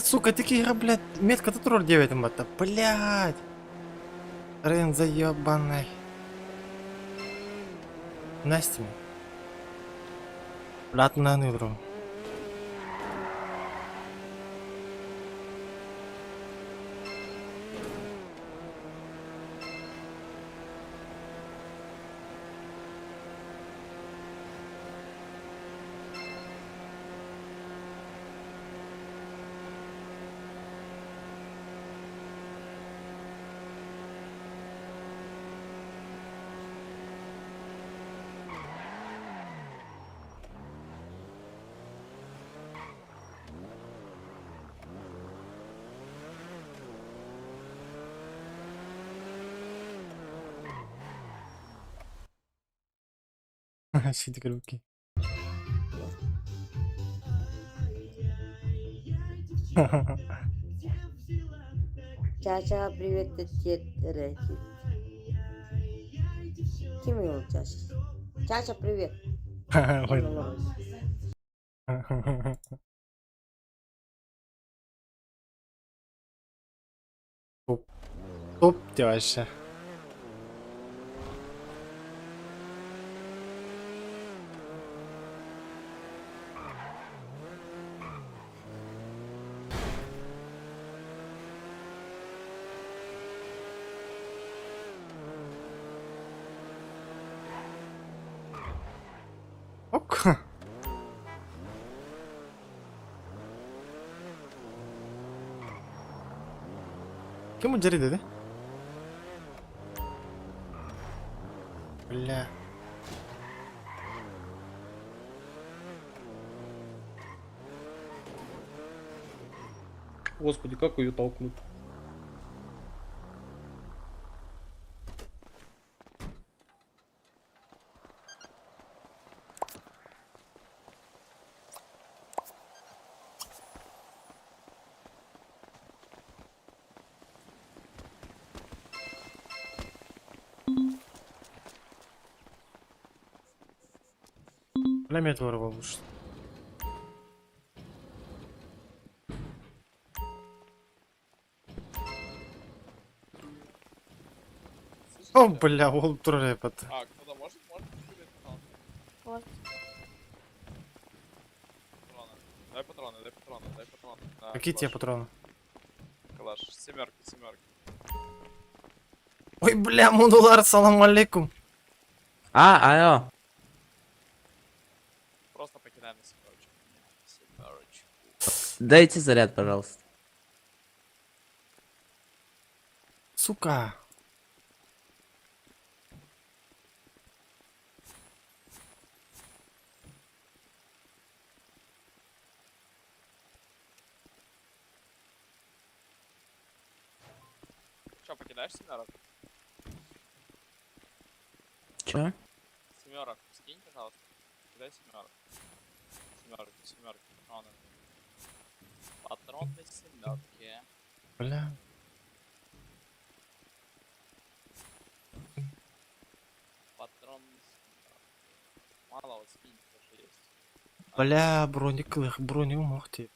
Сука, такие, блядь, метка тут роль 9 это, блядь. Рен заебаный. Настя. Блядь, на ныру. Сидик руки. Чача, привет, Ким его Чача? Чача, привет. Ой. Топ. Топ вообще. Ок. Кем удери dedi? Бля. Господи, как ее толкнуть? Бля, мен тура болбуш. О, бля, ол турар эпат. А, кто-то может? Может купить Вот. патроны? Дай патроны, дай патроны, дай патроны. На Какие тебе калаш. патроны? Калаш, семерки, семерки. Ой, бля, мундулар, салам алейкум. А, алло. Просто покидаем на семерочку. Семерочку. Дайте заряд, пожалуйста. Сука. Че, покидаешь семерок? Чё? Семерок, скинь, пожалуйста. Кидай семерок. Семерки, семерки, патроны. Патроны семерки. Бля. Патроны семерки. Мало вот скинь, то, что есть. Бля, броник лых, броник мохти.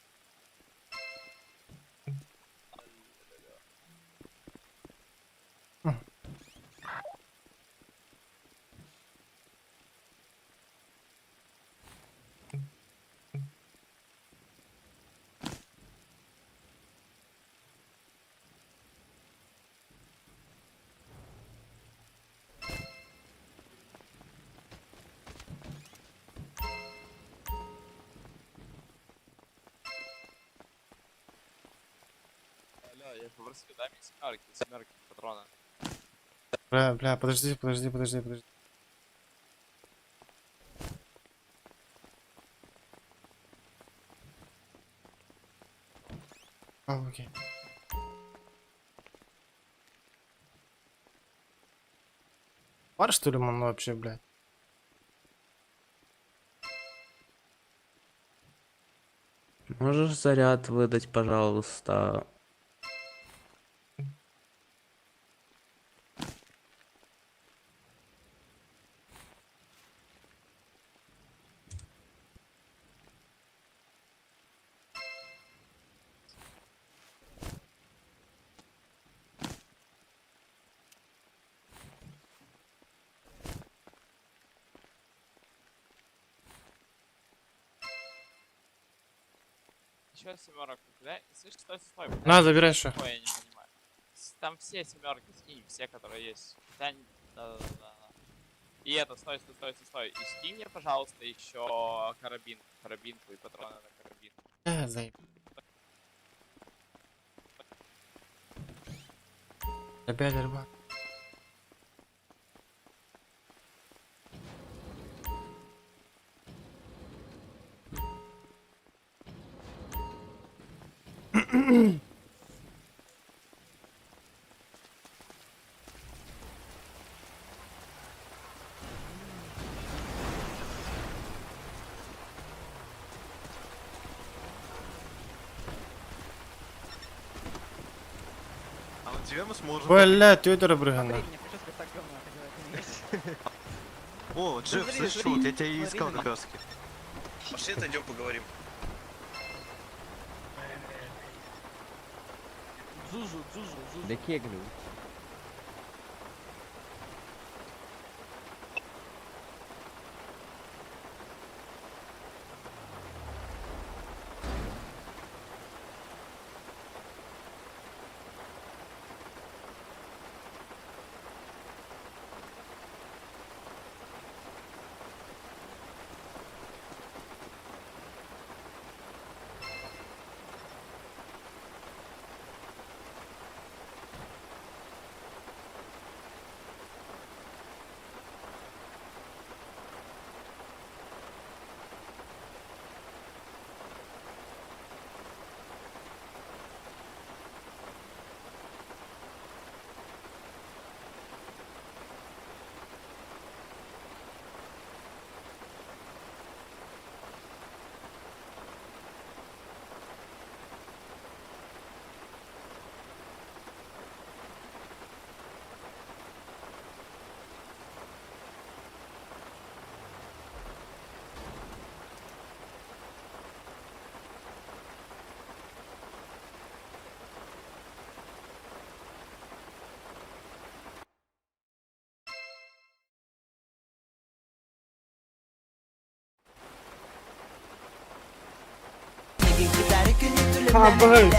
Алло, я же попросил, дай мне семерки, семерки, патроны. Бля, бля, подожди, подожди, подожди, подожди. А, окей. Пар, что ли, он вообще, блядь? Можешь заряд выдать, пожалуйста? Еще семерок покидай. Слышь, стой, стой, стой. На, забирай еще. Ой, я не понимаю. Там все семерки скинь, все, которые есть. Да, да, да, да. И это, стой, стой, стой, стой, стой. И скинь мне, пожалуйста, еще карабин, карабинку и патроны на карабин. Заеб. Опять рыбак. А на тебе мы сможем. Бля, тетя брыгана. О, Джефф, слышишь, вот я тебя и искал как раз таки. Пошли отойдем поговорим. Да кеглю. Абай.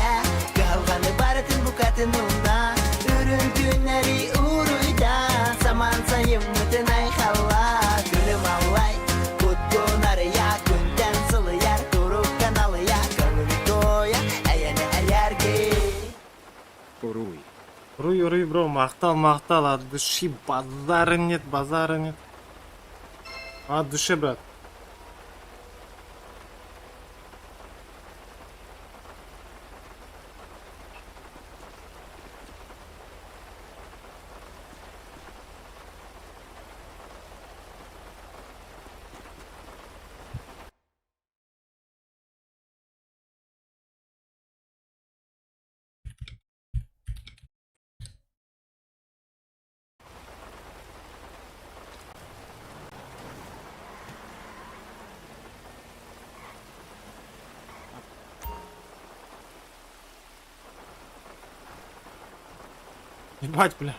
Руй, руй, бро, махтал, махтал, от души, базара нет, базара нет. От души, брат. Ебать, бля.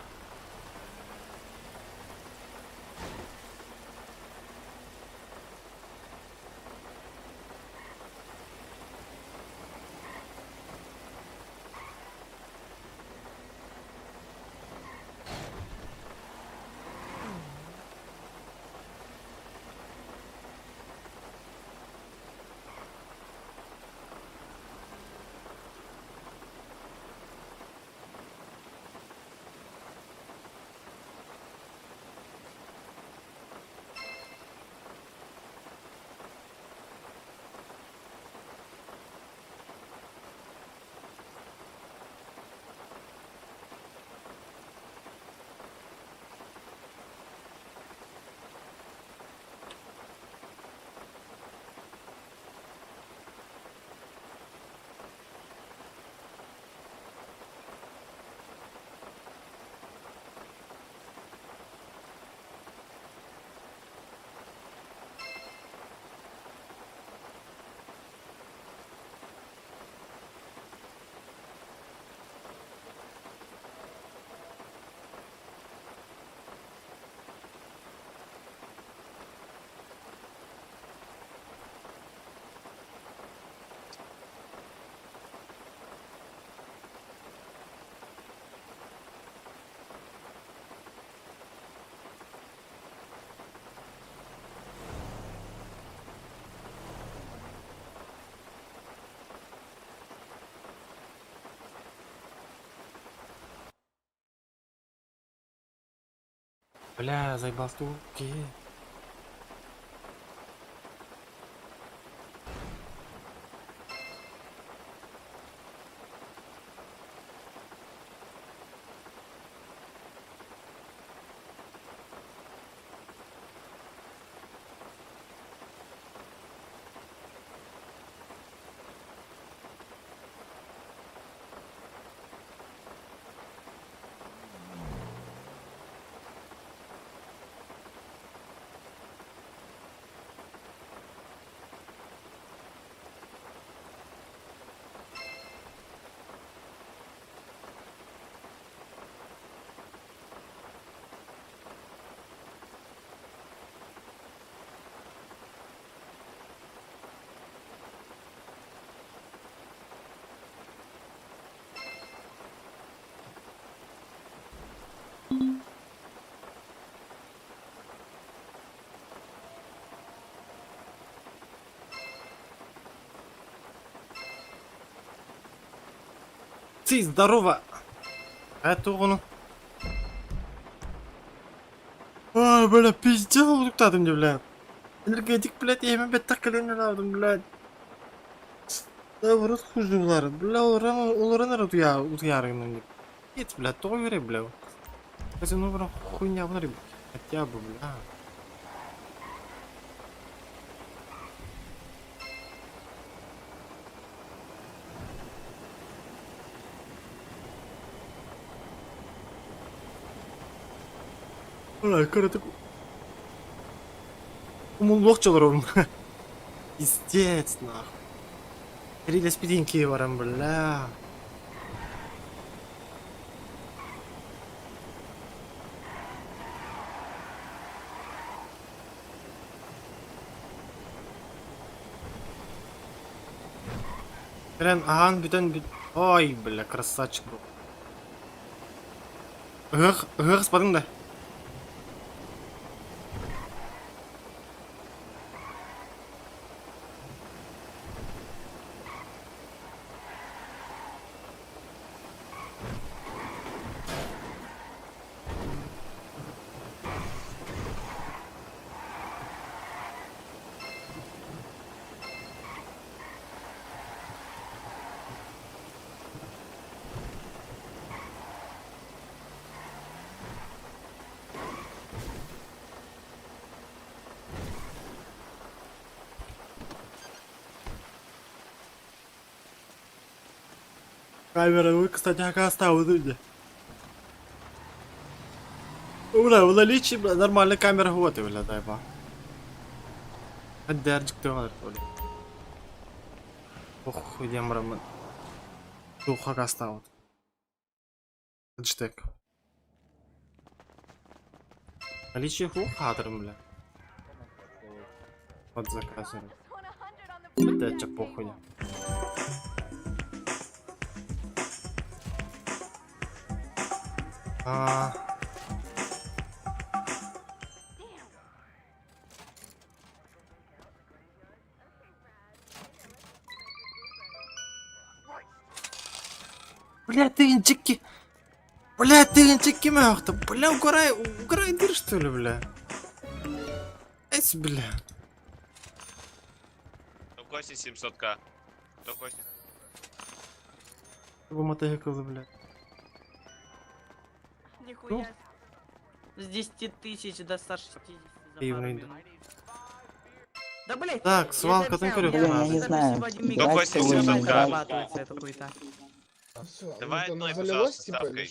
Бля, заебал турки. Ты здорово. Это он. Ой, бля, пиздец, ты мне, бля. Энергетик, блядь, я опять так колено алдым, блядь. Да, в рот хуже булар. Бля, олар утуярын. Нет, бля, то вере, бля. Хотя, ну, бля, хуйня, бля, хотя бы, бля. Бля, короче, Умуллук чолорум. Пиздец, нахуй. Рилес барам, бля. Кэлэн аһаан бүтэн бүт... Ой, бля, красавчик был. Ыһыах, ыһыах ыспатыҥ да? Камера, вы, кстати, оставил люди. Бля, в наличии, бля, нормальная камера вот, бля, дай ба. Дәрджик тыгалар, бля. Ох, идем, бра, Духа оставил. Джтек. Наличие хух хадрым, бля. Вот заказываю. Это чё похуй. А... Бля, ты инчики. Бля, ты инчики махта. Бля, угорай, угорай дыр, что ли, бля? Эсь, бля. Кости 700к. Кто кости? Бу мотоцикл, бля. Нихуя. С 10 тысяч до 160 за пару Ивный. минут. Да блять! Так, свалка там Блин, корёк я не знаю. Кто кости 700к? Зарабатывается эта хуета. Давай одной, пожалуйста, ставкой.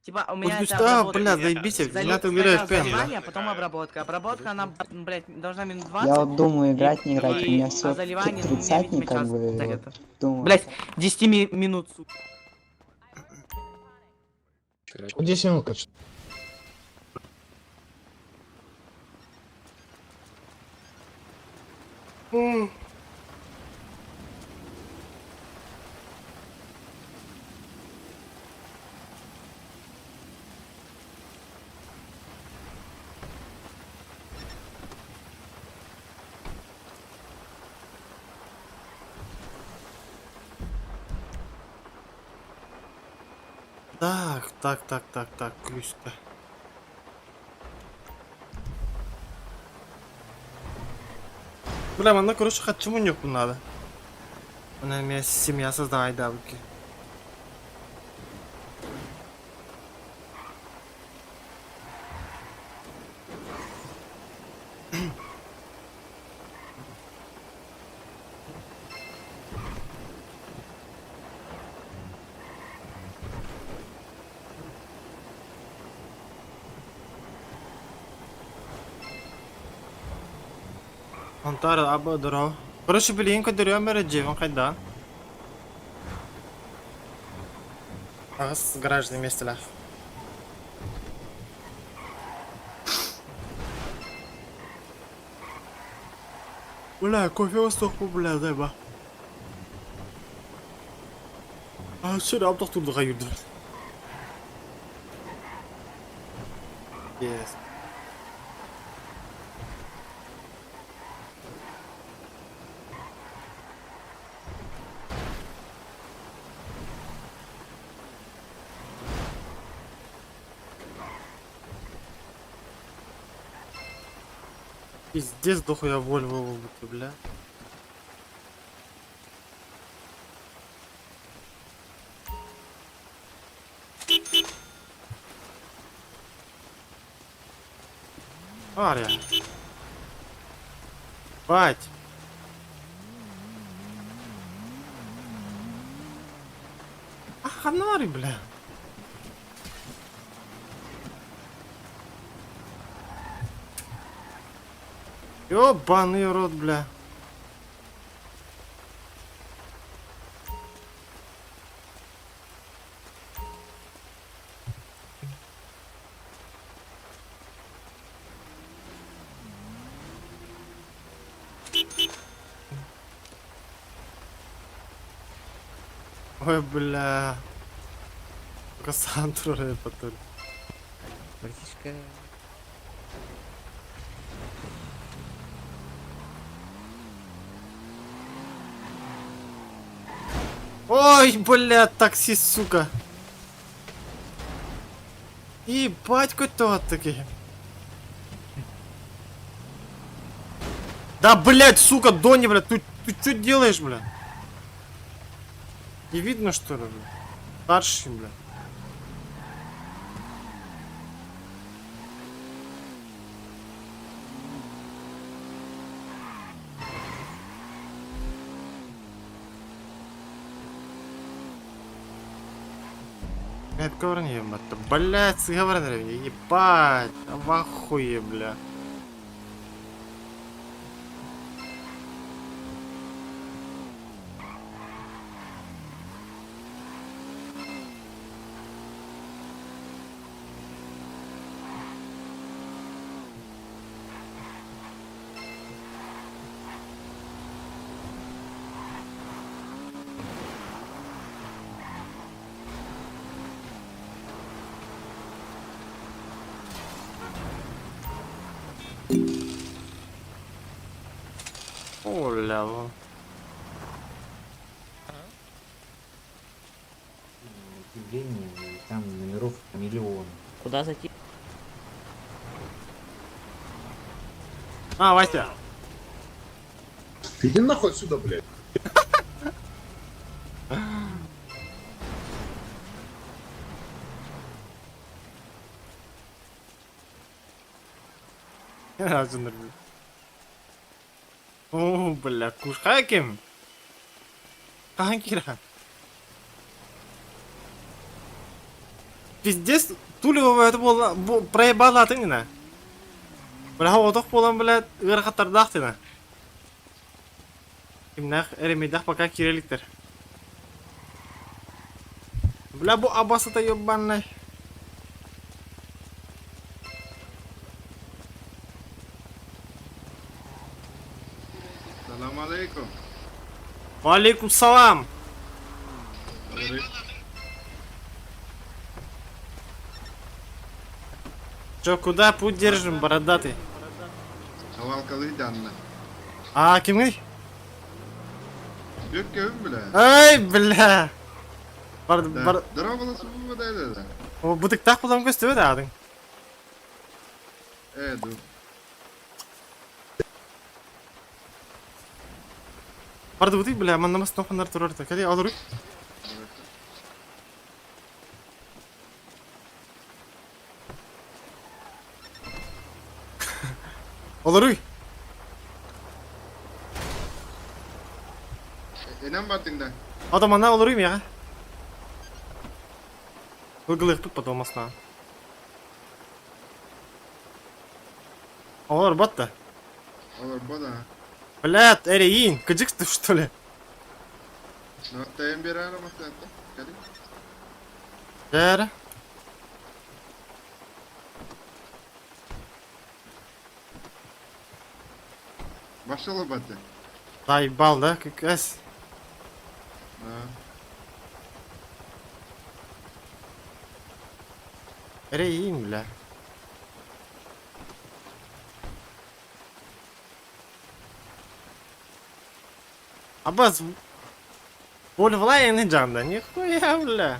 Типа, у меня Вот это что, обработка. бля, заебись, меня ты убираешь Сначала пен, заливание, а потом обработка. Обработка, она, блядь, должна минут 20. Я вот думаю, играть, не играть, И- у меня а все заливание, ну, у меня, тридцатник, видимо, как час бы, вот, где-то. думаю. Блять, 10 минут, сука. 10 минут, короче. Так, так, так, так, так, ключ-то. Бля, манна короче хочу муньок надо. Она меня семья создавай давки. Онтар аба дро. Короче, блин, көдөрүөм эрэ дьиэбин хайдаан. Аҕыс гаражный миэстэлээх. Бля, кофе суох бля, дай А, сүр абдах турдуга юрдүм. Yes. Пиздец, дохуя Вольво будто, бля. Ария. Бать. А ханари, бля. Ёбаный рот, бля. Ой, бля. Кассандру рэпатыр. Братишка. Ой, бля, таксист, сука. Ебать, кто такие. Да, блядь, сука, Донни, блядь, ты, ты что делаешь, бля? Не видно, что ли, бля? Старший, бля. Блядь, сыговорен, ебать, в ахуе, бля. Оля, вон. Удивление, там номеров миллион. Куда зайти? А, Вася. Иди нахуй отсюда, блядь. О, бля, кушхаким. Кира. Пиздец, тулево это было проебала ты не Бля, отох болан, бля, ырхаттардах ты на. Кимнах, эремидах пока киреликтер. Бля, бу абасы-то ебаный. Салам алейкум. Алейкум салам. Чё, куда путь держим, бородатый? А, кимый? Бля. Ай, бля. Бар, бар. Здорово, да, О, бутыктах булам көстүбө да адың. Э, ду. Барды бутык, бля, маннамас тоханар турар та. Кали алыр. Олоруй. Энем бардың да. Адам ана олоруй мияга. Ылгылык потом масна. Олар батта. Олар бода. Блядь, эрейин, кыжык ты что ли? Ну, тайым бері арамасың, Кали. Дәрі. Башала баты. Заебал, да? Как эс. Да. Эрейин, бля. Абаз, Боль жанда, нихуя, бля.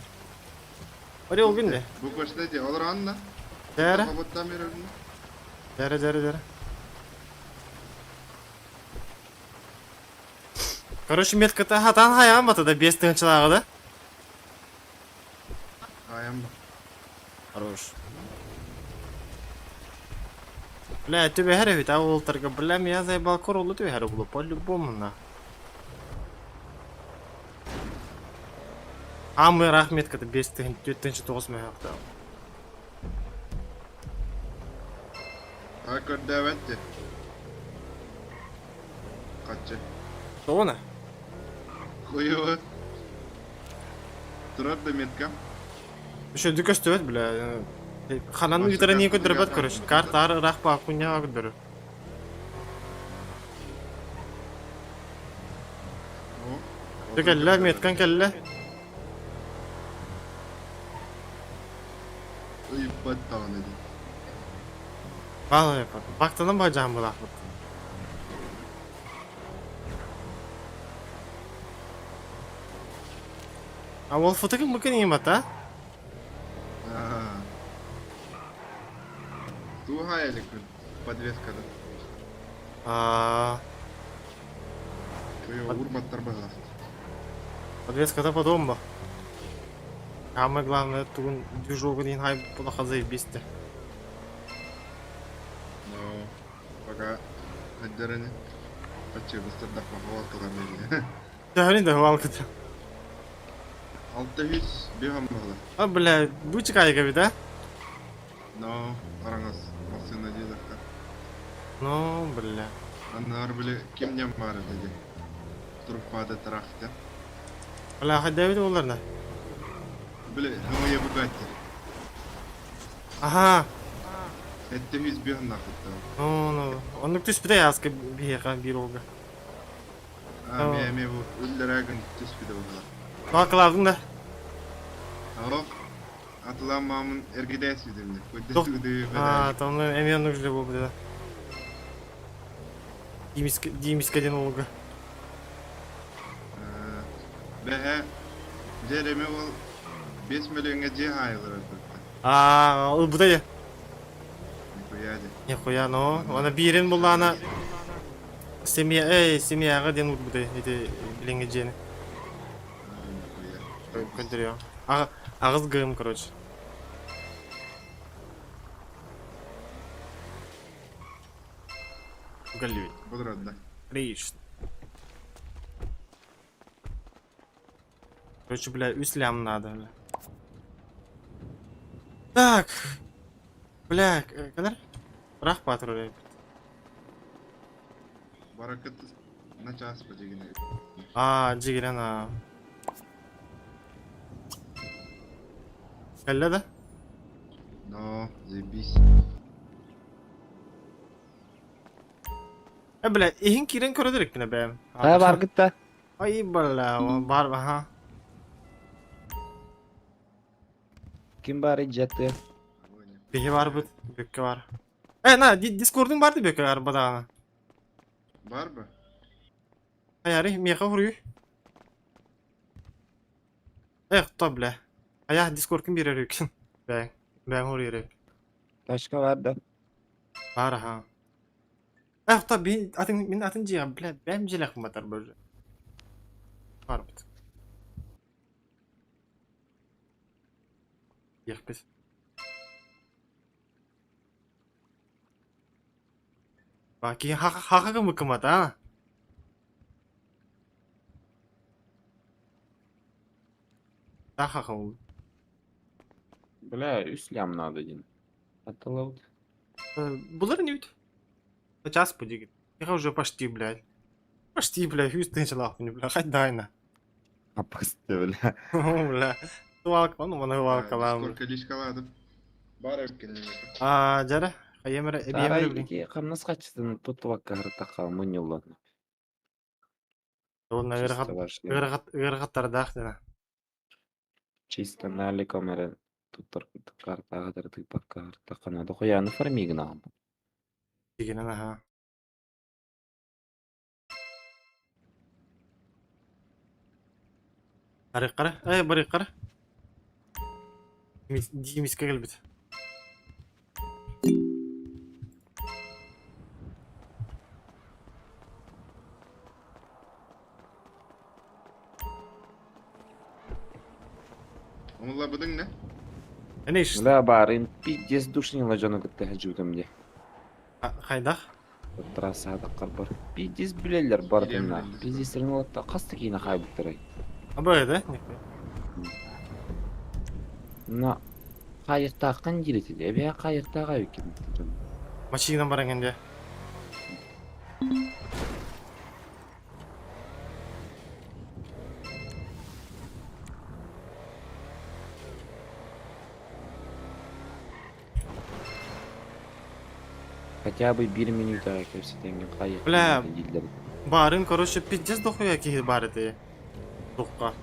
Орел күнде. Бу көшті де, олар анна. Дәрі. Роботтан бері Дәрі, дәрі, дәрі. Короче, метка-то хатан хаян бата да 5 тыгынчылағы да? Аям ба. Хорош. Бля, тебе хәрі бит, а ол торга, бля, меня заебал королу тебе хәрі было, по-любому на. А мы рахметка-то 5 тыгын, 4 тыгынчы 9 мә хақта. А көрді әвәтті. Қатшы. Тоғына? Хуево. Тұрар да метка. Еще дүкөс төбет, бля. Ханан Башы витра не карта көдөрбөт, карта. короче. Карта ар рахпа хуйня көдөрү. О. Кэллэ, меткан кэллэ. Оппат даҕаны дии. Баалай бактанан баажаан булаахпыт. А ол фотогын мыкын имата? Туһа элекпин подвескада. А Урбаттар баһылах. Подвеската потом ба. Самое главное, тугун движогун ин хай плохо заебись ты. Ну, пока отдерани. Почти быстро похвалкалар Төһөрүн да хуалкыта. 600 бегам было. А, бля, бучик айга бит, а? Но, араңас машина дедахта. Ну, бля. Аннар били ким нем бар dedi. Турфада тарахта. Бля, хотя бит оларна. Били, хамая Бугатти. Ага. Это 100 бегам нахуй. Ну, ну. Он түспүтэ яска биһиэхэ биир уолга. А, ме ме бу үллэрэгин түспүтэ буолла. Баакалаабын да. Ох, атылаан маамын эргидээс бүтүннэ. А, там эмиэ оннук же буолбут да. Димискэ диэн уолга. Бэһэ, дьэ эми ол 5 мөлүйүөҥҥэ дьиэ хаайылар өлбүттэр. А, ылбыта дьэ. Нихуя дьэ. Нихуя, но. Ана биирин буллаана семья, эй, семьяҕа диэн урбута ити билиҥҥи дьиэни. Көндөрүө. Аҕыс гым, короче. Голливуд. Бодродда. Отлично. Короче, бля, үс лям надо, бля. Так. Бля, кэлэр? Ыраах патруль. Баракыт на час подигине. А, дьигирэн а. Кэллэ да? Но, заебись. Э, бля, иһин киирэн көрө иликпинэ бэйэм. Хайа баргыт да? Ай, бля, бар, аха. Ким баар дьиэттэ? Биһи барбыт, бүккэ бар. Э, на, дискордуң бар ди бүккэ арбадаҕына. Бар ба? Хайары, миэхэ хуруй. Эх, то, бля. Ая, дискордкын биэрэр үксүн. Бэйэҥ, бэйэҥ хуруйар Тачка бар да? Бар, аха. Эх, то, би, атын, мин атын дьиэҕэ, бля, бэйэм дьиэлээхпин батар боже. Барбыт. Диэхпит. Баки хаха кымыкымат, а? Да хаха ол. Бля, үс лям надо один. Атылабыт. Булар не ведь? Час подигит. Я уже почти, блядь. Почти, блядь, хүйс тынчалаахпын, бля, хоть дай на. Апасты, бля. Бля. Туалка, ну, маны туалкалаам. Сколько личкаладым. Бар эбиккин. А, дьэрэ, хайемere, эбиэмere билин. Ити хамнас хачытын туттубакка харытакка мунньуллан. Ол ыарахаттардаах дена. Чисто наликом эрэ туттар картаҕа тыыппакка харытаххына дохуяны фармигнаам. Дигинен аха. Барык Эй, барык кара. Димиске келбит. Омуллабыдың не? Эне иш. Бля, барын пиздец душнила дьону кытта хаджутам де. Хайдах? Трассада бар. Пиздец билелер бардына. Пиздец рынлатта касты кийин хайбыттырай. Абай да? На кайыктааккан диретил. Эбе кайыктаага экен. Машина баран Хотя бы бир минута кепсетенген кайык. Бля. Барын, короче, пиздец дохуя киһи бар эти. Тухка.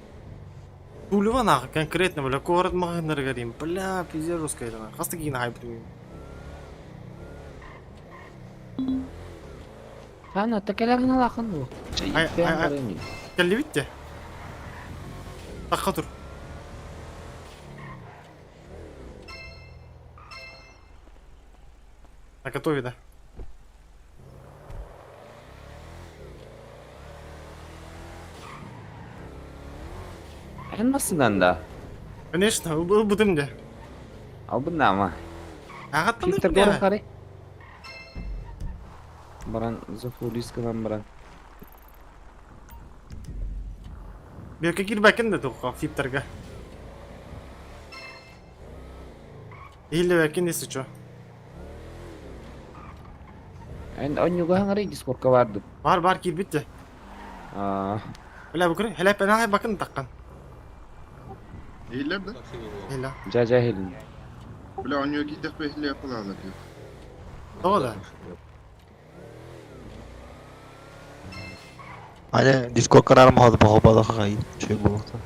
Тулева нахуй, конкретно, бля, город маҕаһыыннарыгар им, бля, пиздец жесткая это нахуй. Хас да киһини хайбытым. Ана, такелерин алакын бу. Ай, ай, ай. Кэллибит де. Тахха тур. На готове, да. Эн масынан да. Конечно, ылбытым де. Албыннама. Ағаттан Фильтр горы қарай. Баран зафулисканан баран. Берке кирбәкен де тоққа фиптерге. Иһиллибэккин если чё. Эн онньуга хаҥарай дискорка бардым. Бар бар киирбит де. Аа. Бля бу көрө хэлэп эн бакын таххан. Иһиллэр да? Иһиллэ. Дьэ дьэ иһилин. Бля, у нее киирдэхпэ иһиллиэ кылаалар диир. Тоҕо да? Аня, Дискорд каналым хабалаха чөй буолуохта.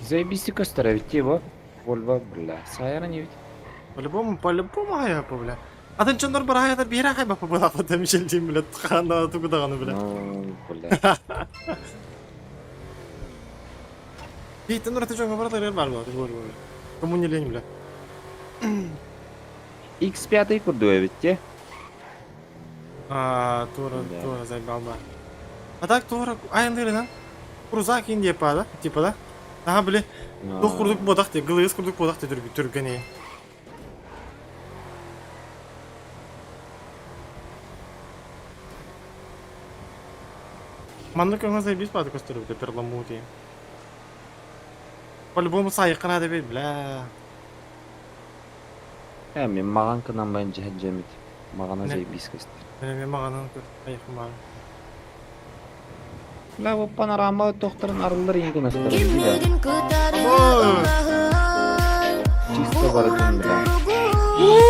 Заебись көстөр эбит дии бу. Вольво, бля. Сайара не ведь. По-любому, по-любому хайа бля. Атын чоннор бар хайатар биһире хайба побылааппыта Мишелдиин бля хаана тугу даҕаны бля. Ну, бля. Бийтен ураты дьоҥҥо барытыгар баар буолар, буолар буолар. Кому не лень бля. X5 курдук эбит дии. А, тура, Да. тура заебал ба. А так тура, айандырынан. Крузак индия па, да? Типа, да? Ага, бля. Тух курдук бодах те, гылыгыс курдук бодах те түргәне. Маннык өҥө заебись баады көстөрүбүтэ перламутри. По-любому сайыккына да бит, бля. Э, мен маған кынан жемит. Мағана Не. заебись көстөр. Менә мен маганан көр, айыкын баар. Бля, бу панорама тохторун арыллар ең көстөр. Чисто баратын, бля.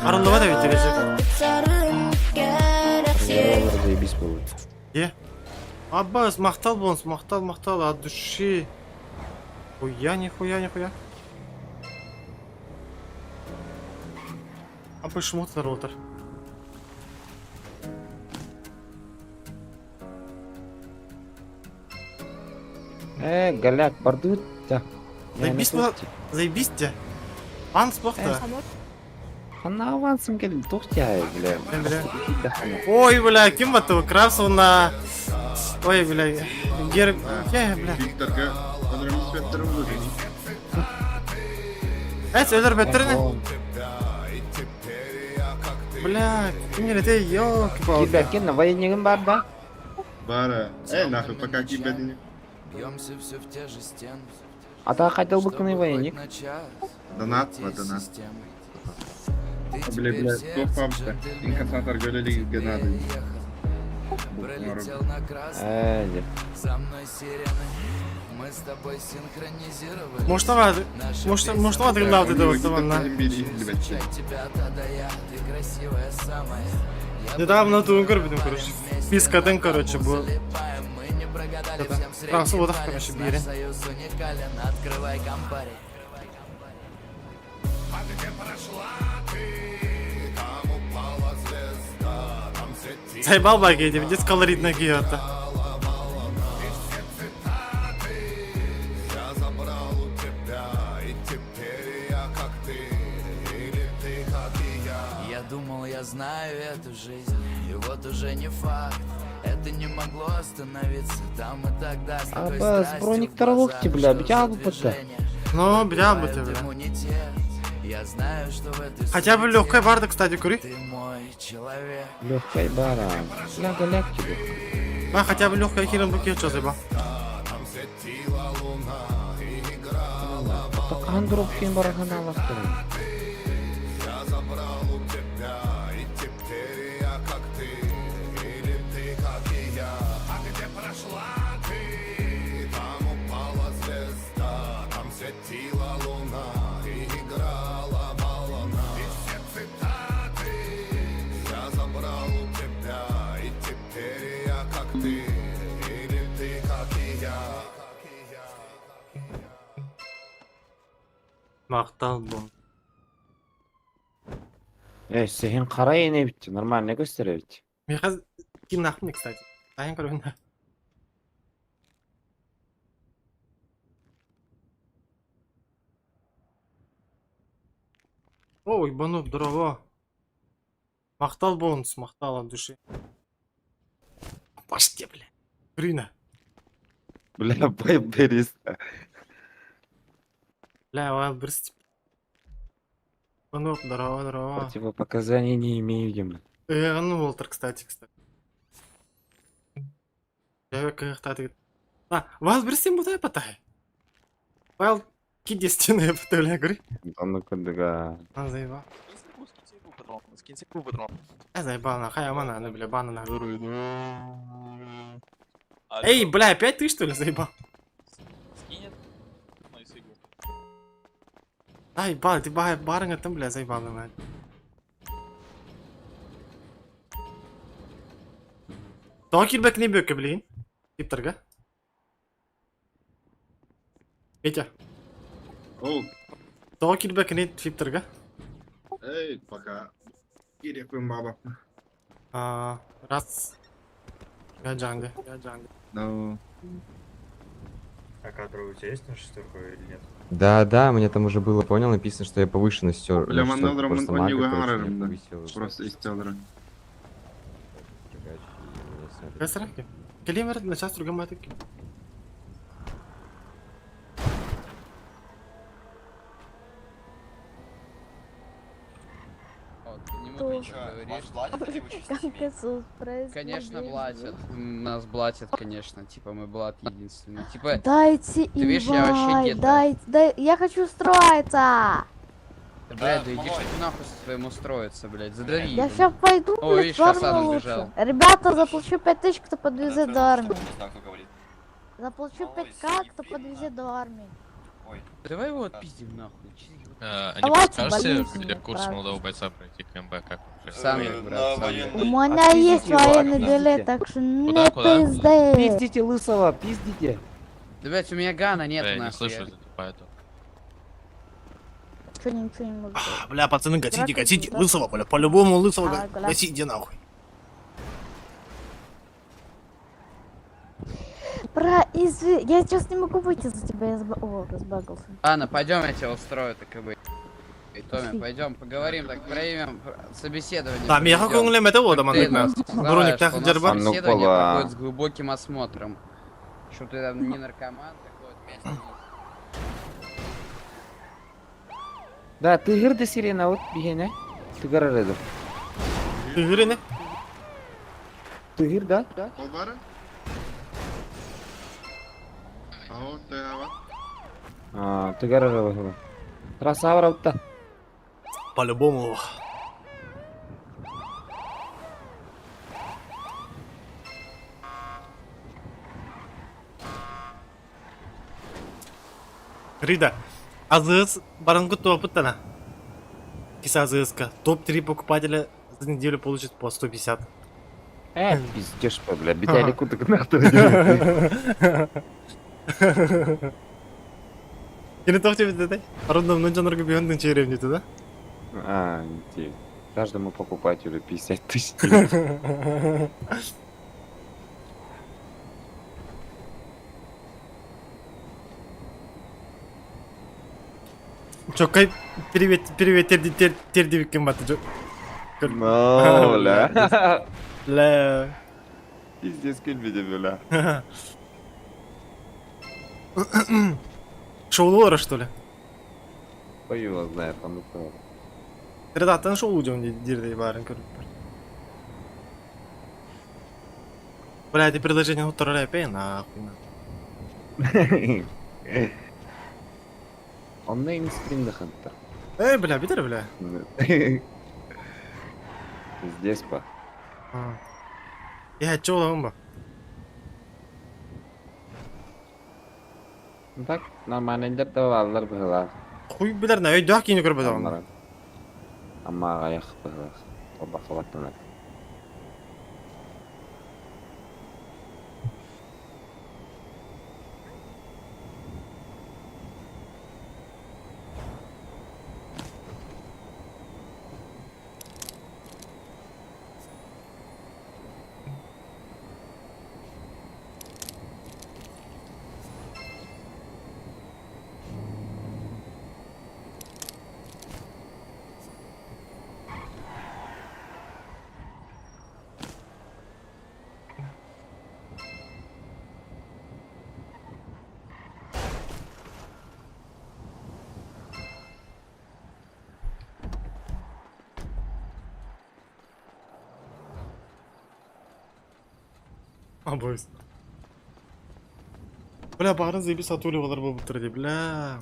Арыллыба да бит дегенче. Арыллар заебись болот. Е. Аббас, махтал бонс, махтал, махтал, от души. Хуя, нихуя, нихуя. А почему ты ротор? Э, голяк, бардыбыт да. Заебись, заебись те. Анс бохта. Ханна авансым келди, тохтя, бля. Бля. Ой, бля, ким баттı Крабс на. Ой, бля. Гер... Я, бля. Викторга онрым светтерим буду. Эс, өлөр беттерне. Бля, ким нерете, ёлки-палки. Кирбәккен военнигин бар да? Бара. Э, нахуй, пока кибедини. Бьемся все в те же стены. Ата хотел бы кыны военник. Донат, ва донат. Бля, бля, то памта. Инкассатор гөлелиге надо. Пролетел на красный. Э, деп. За мной сирены. Мы с тобой синхронизировали. Может, давай, может, может, давай, тогда вот это вот, на. Тебя та да я, ты красивая самая. Недавно тугун көрбүтүм, короче. Пискатын, короче, бу. Мы не прогадали Это, всем средний Крабсы вот, палец. короче, Наш бири. союз уникален, открывай компари. Заебал баги, деп, колоритно киёта. Я думал, я знаю эту жизнь, и вот уже не факт. Это не могло остановиться там и тогда с такой Абас, страстью броник в таровокти, глазах, бля, что бля, за бутта. движение? Ну, бля, бутта, Пробивает бля. иммунитет. Я знаю, что в этой Хотя бы суете легкая барда, кстати, кури. Ты мой человек. Легкая бара. Бля, голяк тебе. А, хотя бы легкая херен букет, что заебал. Ата дроп кен барахан аластырын. Махтал бу. Э, сиһин хара эбит, нормально көстөр эбит. Миэхэ кимнаахпын кстати. Тайан көрөбүн. Ой, Бану, здорово. Махтал бонус, махтал от души. Пошти, бля. Брина. Бля, Берис. Бля, Wildberries. Бану, здорово, здорово. Противопоказаний не имею, Дима. Ну, Уолтер, кстати, кстати. Я как-то... А, Wildberries им будай потай. Wild киди стены, я потом говорю. Онно курдуга. А, заебал. Я заебал, нахай, амана, ну, бля, бана, нахуй. Эй, бля, опять ты, что ли, заебал? Скинет? Ну и сигу. Ай, бал, ты барынга там, бля, заебал, на. Тоҕо киирбэккиний бүөккэ билигин? Типтарга. Петя, Оу, тоҕо киирбэккиний фиптерга? эй, пока. Кириэхпин баба. А, раз. Я джанга, я джанга. Ну. А кадровый у тебя есть на шестерку или нет? Да, да, мне там уже было, понял, написано, что я повыше на сестер. Бля, на шестерку, манна просто он мага, не короче, меня угорарым, да. повысил. Просто истелры. Фигач, и меня сняли. Касарахи. Калимер на час другом атаке. Вот, не мудрить, говоришь. Конечно, платят. Нас блатят, конечно. Типа, мы блат единственный. Типа, Дайте ты видишь, я вообще инвайт, гетто. дайте, дай, я хочу устроиться. Да, блядь, да иди ж ты нахуй со своим устроиться, блядь, задави. Я сейчас пойду, О, блядь, видишь, в армию Хасан лучше. убежал. Ребята, заплачу 5000, кто подвезет до армии. Заплачу 5к, кто подвезет до армии. Давай его отпиздим нахуй. Че его А не Давайте, подскажете, больницу где мне курс отправьте. молодого бойца пройти КМБ, как вообще? Сам я, брат, сам я. У меня есть Отпиздите его, военный отпиздите. билет, так что не Куда, куда? пизды. Пиздите лысого, пиздите. Да, блядь, у меня гана нет, Да, я не нахуй. слышу, это тупая тут. Чё, ничего не могу сделать. Бля, пацаны, гасите, Здравствуйте, гасите. здравствуйте. Лысого, бля, по-любому лысого Давай, гуляй. гаси, иди нахуй. Про изви... Я сейчас не могу выйти за тебя, я О, разбагался. Ладно, пойдем, я тебя устрою, так и быть. Эй, Томми, Пошли. пойдем, поговорим, так примем собеседование. Да, меня проведем. как он это вот, Ты маннык нас Броник знаешь, так что у нас дерба. Ну, собеседование пола. проходит с глубоким осмотром. Что ты там не наркоман такой, вот, Да, ты гырды сирена, вот бигене. Ты гарареду. Ты уверен? Ты гыр, да? Да. Полбара? Ау, ты ава. А, ты гарареду. Трасса та. По-любому. Рида, АЗС баранку топ-тана. Киса АЗС-ка. Топ-3 покупателя за неделю получит по 150. Пиздешь, бля, битали куток нахуй. Или то в тебе дай? Рандом на джанр губион черевни туда. А, иди. Каждому покупателю 50 тысяч. Чокай привет, привет, терди, тер, терди кем баты жо. Ну, бля. Бля. Пиздец, кельбеде, бля. Шоу Лора, что ли? Хуй его знает, он это. Редактор шоу дем дирде барын көрүп. Бля, это предложение утро пей нахуй. на. Он на инстрим ханта. Эй, бля, битер, бля. Пиздец, па. А. Я чё ломба? Ну так, нормально деп давалар было. Хуй билер на өйдөх кийин көрбөт ону. Амма аяқ было. Оба халаттанар. Абыс. Бля, баарын заебись атуливалар буолбуттар дии, бля.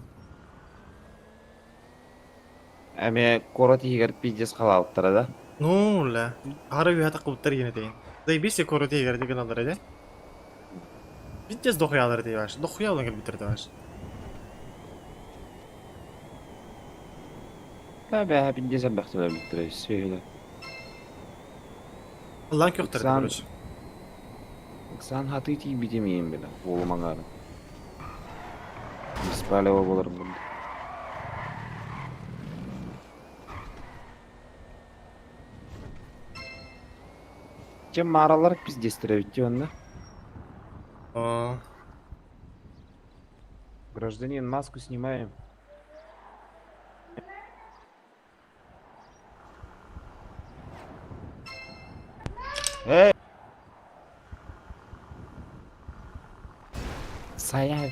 Эмиэ куорат иһигэр пиздец халаабыттара да? Ну, бля. Аара үөһэ таххыбыттар иһин этейин. Заебись куорат иһигэр ити гыналлар этэ. Пиздец дохуялар этей ваш. Дохуя olan кэлбиттэр этэ ваш. Да бэһэ пиздец элбэхтэр өлбүттэрэ сүөһүлэр. Ыллаан күөхтэр Ыксаан короче. Ыксаан хатыы тиийбитим иһин бile уолум аҥаарын. Беспалево буоларым курдук. Чем мааралар пиздестер эбит дии онно. Аа. Гражданин, маску снимаем. Эй! Сайа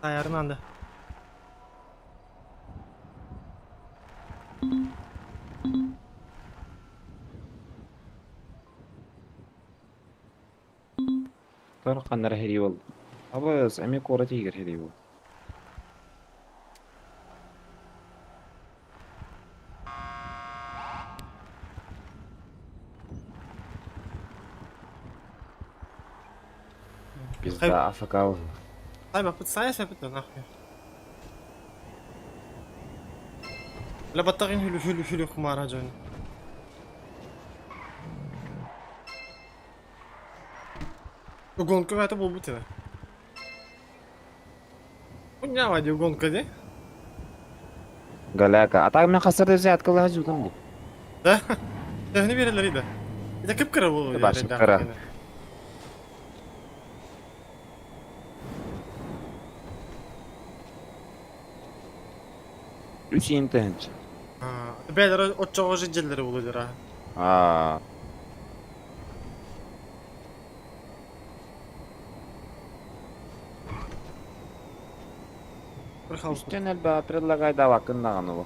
Сайарын анды. Тор ханнара хэрии бол. Абыс, эмиэ куорат иһигэр хэрии бол. Пизда, АФК. Сайбаппыт сайа сайбыт нахуй. Бля баттаҕын хүлү хүлү хүлү кумаара дьон. Гонка это буолбут этэ. Хуйня дии гонка дии. Галяка. А так мен хасырды взятка лазю ди. Да? Төһөнү биэрэллэр да. Это кып-кыра буолуо Башы кыра. Үс тыһыынча. Бээлэр оччоҕо дьэллэри буолуо Аа. Үстен элбэ предлагай давакын даҕаны бу.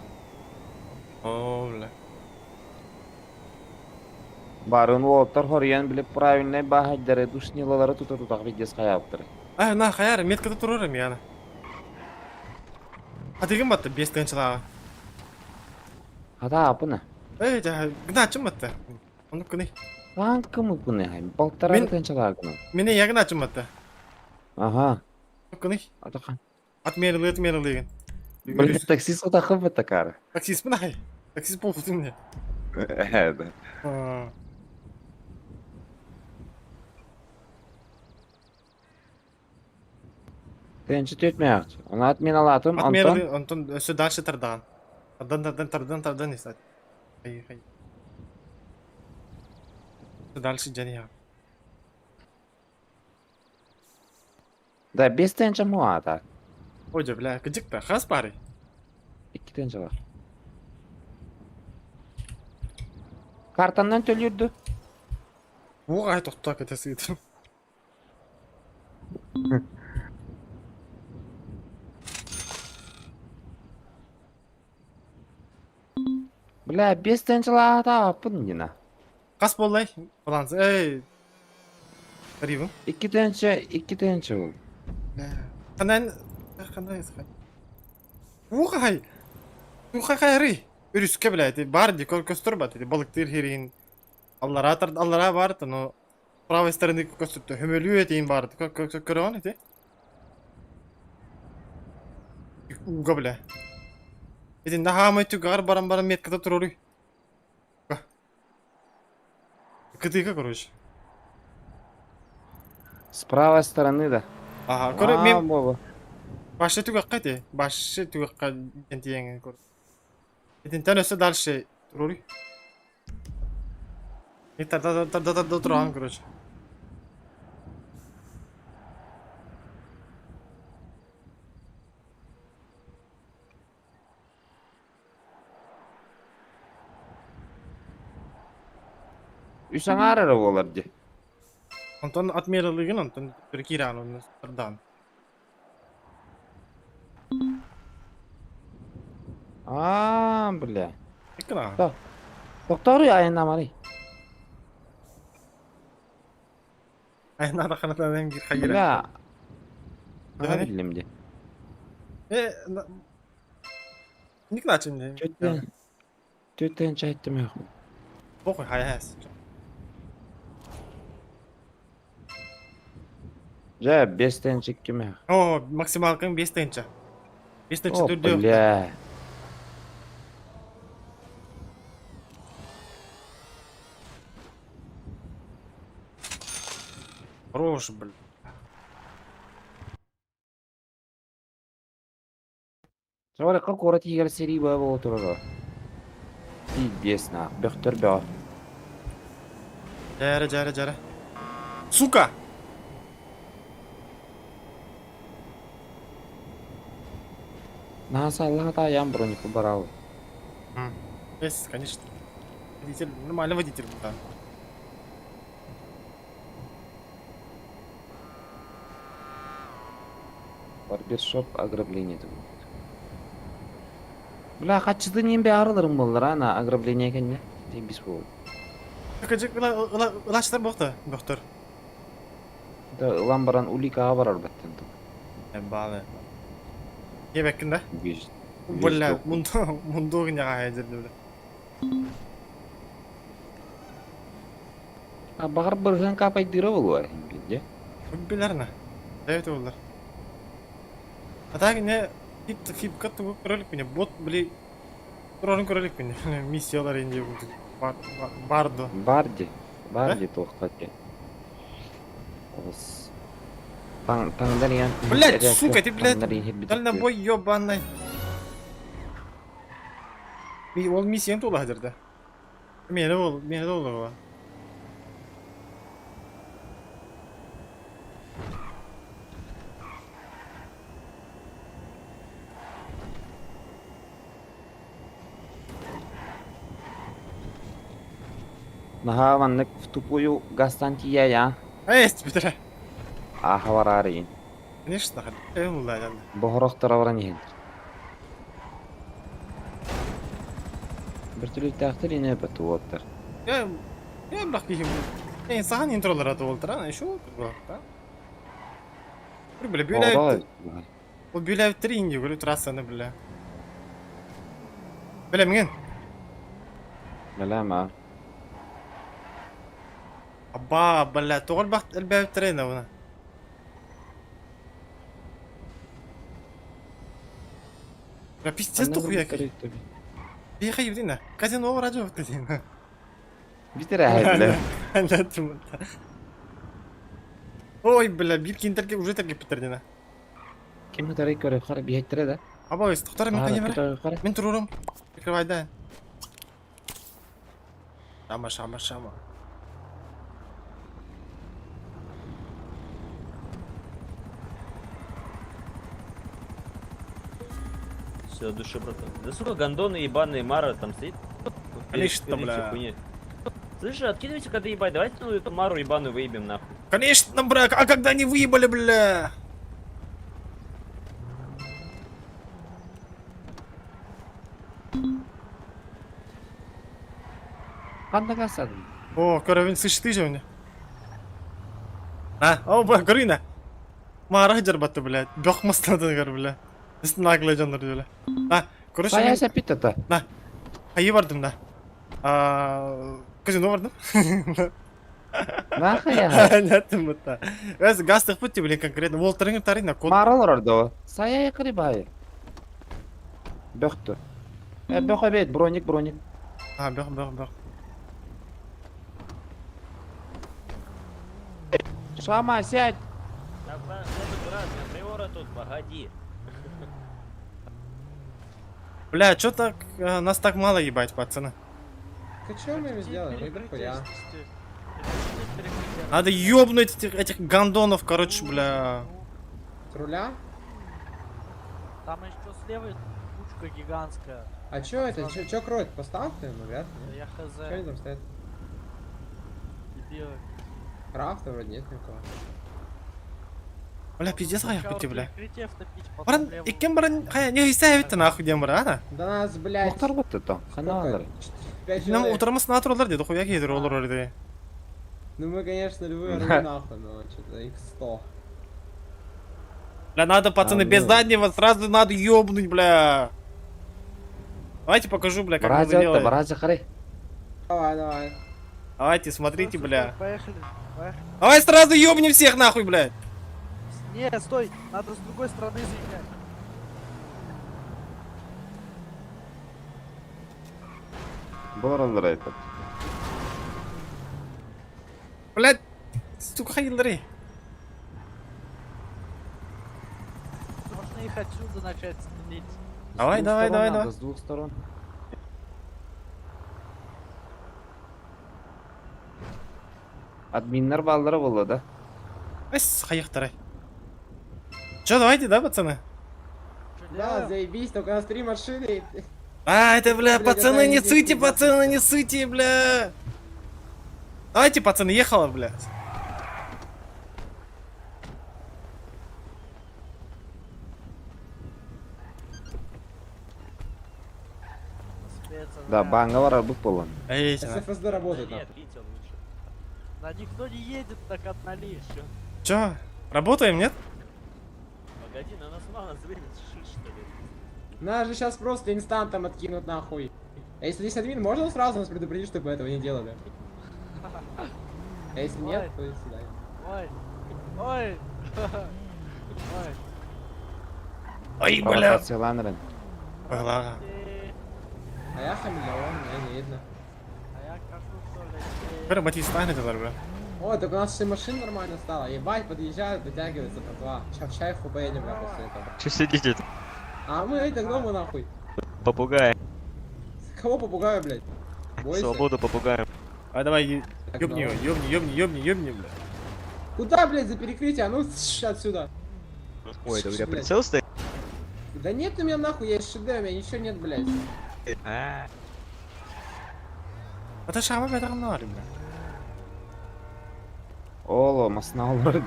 О, бля. Барын уолаттар хоруйан билип правильнай бааһайдары душнилалары тута тутах видес хайаптыр. А, на, хаяр, меткада турар яна. Атыгын батты, 5 тыһыынчалааҕа. Хата апына. Эй, жа, гынаачым батты. Оннук кыны. Танкымы пыны полтора Мен- тыһыынчалаагына. Мене я гынаачым батты. Ага. Оннук кыны. Атахан. Отмерили, отмерили. Блин, таксист утахып бытакар. Таксист мынай. Таксист болду мне. Да. А. Тыһыынча түөтмээх. Оны отменалатым, Антон. Отмерили, Антон все дальше тардан. Тардан, тардан, тардан, тардан не стать. Хай, хай. Дальше джания. Да, 5 тыһыынча муата. Ой, бля, кыдьык-та, хас бары. 2 тыһыынча бар. Картаннан төлүрдү. Уға тоқта кете сыйтым. Бля, 5 тыһыынчалаата аппын дина. Қас боллай, баланс. Эй. Тарифым. 2 тыһыынча, 2 тыһыынча ол. Қандай, қандай ысқай. Уға Уға қайры. Үрүскэ, блядь, бар ди, көстөр бар, балыктыр херин. Аллара тар, аллара бар, но правой стороны көстүптө хөмөлүү этейин бар. Көрөөн эти. Уга, бля. Этин да хаамай түгар баран баран метката турору. Кытыйка, короче. С правой стороны, да. Ага, көрө А, мен Боба. башы түгакка эти. Башы түгакка энтиеңен көр. Этинтен өсө дальше турору. Та та та та та туран, короче. Үс аңар болар ди. Антон отмерилигин, Антон киран оны тардан. А, бля. Икна. Да. Доктор айынамары. Айна ханатан бир хайыра. Бля. Ага биллим ди. Э, ник начин ди. Төттен. Төттен чайттым yok. Похуй, хаяс. Жа, бестен чекким yok. О, максималкаң 5 тыһынча. 5 тыһынча О, түрдө. бля. Хорош, бля. Чаварыкка куорат иһигэр сэрии баа буола турара. Пиздец нах, бөхтөр бөҕө. Дьээрэ, дьээрэ, дьээрэ. Сука! Наһаа сааллаах таайаан бронику бараабыт. Есть, конечно. Водитель, нормальный водитель был, да. Барбершоп ограбление будет. Бля, хаччытын иин бэйэ буоллар ана ограбление кэннэ. Тиийбис буолуо. Кыжык ылачтар бохта, доктор. Да ылан баран уликаҕа барар баттан тук. Баалы. Ебеккин да? Бля, мунду мунду гыняга хайдыр бля. А баҕар бырыһыан каапайдыыра буолуо дьэ. Билэрнэ. Дэвит олар. А так не фип фипка тугу көрөлүк мине бот били турарын көрөлүк мине миссиялар инде барды. Барди. Барди туохха дии. Олус. Таң таҥдар иһэн Блять, сука, ты, блядь, дальнобой ёбаный. Ол миссияң тула хәзердә. Мені ол, мені ол ол. Наһаа маннык в тупую газтан тиийэ Эй, битре. Ааха бараарыйын. Конечно, эй, Боһорохторо баран иһэллэр. Бөртүлүттээхтэр ини бэтуоттар. Я, я бірақ кихим. Эй, саған интролар аты болтыр, ана, еще да? Бля, бөләбіт. Ол бөләбіттер инде көріп трассаны, бля. Бля, мingen. Бля, Аба, бля, тоғыл бақт әлбәбіттер енді бұны. Бля, пиздец тухуя. Бейха евдина. Казино радио бітті. Битер әһәлле. Ой, бля, бир кинтерге уже терге питердина. Ким тарай көрө хара биһеттере да. Аба, өс, тоқтар, мен қайда бара? Мен тұрырым. Прикрывай, да. Шама, шама, шама. Все, души, братан. Да сука, гондоны ебаные, Мара там стоит. Конечно, бля. Слышь, откидывайте, когда ебать, давайте ну эту Мару ебаную выебем нахуй. Конечно, бля, а когда они выебали, бля? Ханна касадым. О, карабин, слышь, ты же у меня. А, о, бля, көрейін. Мара жарбатты, блядь. Бөх мастады, көр, бля. Үстін наглый жандар, бля. А, короче, Сая сәпит ата. На. Айы бардым, да. А, казино бардым. Нахая. Нет, бутта. Өз газ тықпыт, блин, конкретно. Волтырыңы тарина код. Мара олорор да. Сая кырыбай. Бөхтү. Э, бөх эбет, броник, броник. А, бөх, бөх, бөх. Шама, сядь. Да, брат, приора тут, погоди. Бля, чё так, нас так мало ебать, пацаны. Ты чё мы им сделаем? Мы дохуя. Надо ёбнуть этих гондонов, короче, бля. С руля? Там еще слева кучка гигантская. А чё это? Чё, чё кроет? Поставь ты, ну вряд ли. Я хз. Чё они там стоят? Дебилы. Крафта вроде нет никого. Бля, пиздец, я пути, бля. Перекрытие втопить, потом Баран, левую. иккен баран, хая, не истәбитті нахуй дем бар, ана. Да нас, блядь. Мохтар бутты то. Хана Сколько? алар. Пять Нам человек. утырмас натурлар деді, хуя кейдір олар орды. Ну мы, конечно, львы рвы нахуй, но что-то их 100. Бля, надо, пацаны, А, без ну. заднего сразу надо ёбнуть, бля. Давайте покажу, бля, как надо Бразя, делать. бразя, хари. Давай, давай. Давайте, смотрите, бля. Поехали, поехали. Давай сразу ёбнем всех нахуй, блядь. Не, стой, надо с другой стороны заезжать. Был этот. Блядь, сука, хайдары. Можно их отсюда начать стрелить. С Давай, двух давай, сторон давай, надо, давай. С двух сторон. Админнар баллары болды да. Ас, хайықтары. Чё, давайте, да, пацаны? Да, заебись, только у нас три машины. А, это, бля, Блядь, пацаны, это не они ссыте, здесь пацаны, не ссыте, бля. Давайте, пацаны, ехала, блядь. Да, банга бар бұл болан. Эй, чё? СФСД работает нахуй. Нет, видите, он лучше. Да никто не едет, так одна еще. Чё, работаем, нет? Погоди, на нас мало вымет, что ли? Нас же сейчас просто инстантом откинут нахуй. А если здесь админ, можно сразу нас предупредить, чтобы мы этого не делали? А если нет, то и сюда. Ой, ой, ой. Ай, бля. Провокацияланырын. Ага. А я хамелеон, меня не видно. А я кажу, что ли. Бля, Матис, стань это, бля. О, так у нас все машин нормально стало. Ебать, подъезжают, вытягиваются, братва. Сейчас в чайху поедем, бля, после этого. Че сидите? А мы это к дому нахуй. Попугай. Кого попугаю, блядь? Бойся. Свободу попугаем. Давай, давай, Так, ёбни его, давай. ёбни, ёбни, ёбни, ёбни, бля. Куда, блядь, за перекрытие? А ну, сш, отсюда. Ой, это у тебя Блядь. прицел стоит? Да нет у меня нахуй, я из ШД, у меня ничего нет, блядь. А, Это шама, бля, там бля. Оло, масна олар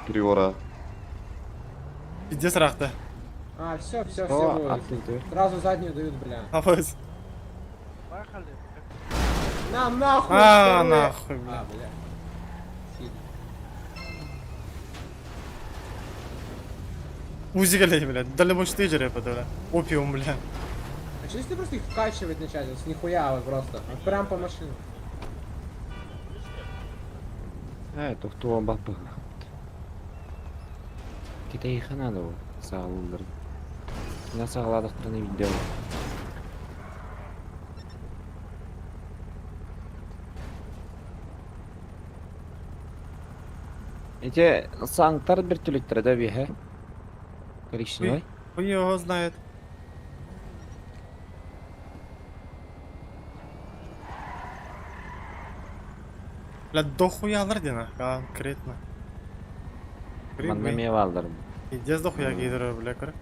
Приора. Пиздец, рахта. А, все, все, О, все будет. аттын Сразу заднюю дают, бля. Абыз. Поехали. На, нахуй! А, вторую. нахуй, бля. А, бля. Сильно. Узи, блядь, блядь. Дальнобойщик ты это, бля. Опиум, бля. А что если просто их вкачивать начать? Вот с нихуя вот просто. Вот прям по машинам. Э, тоқтуа бапы. Китайха надо ол, сағалылар. Мына сағаладықтырны видео. Эти саңтар бір түліктір да бихе. Коричневый. Хуй его знает. Бля, дохуя алыр конкретно. Манна мева алдырым. Пиздец дохуя гидро, бля, көр.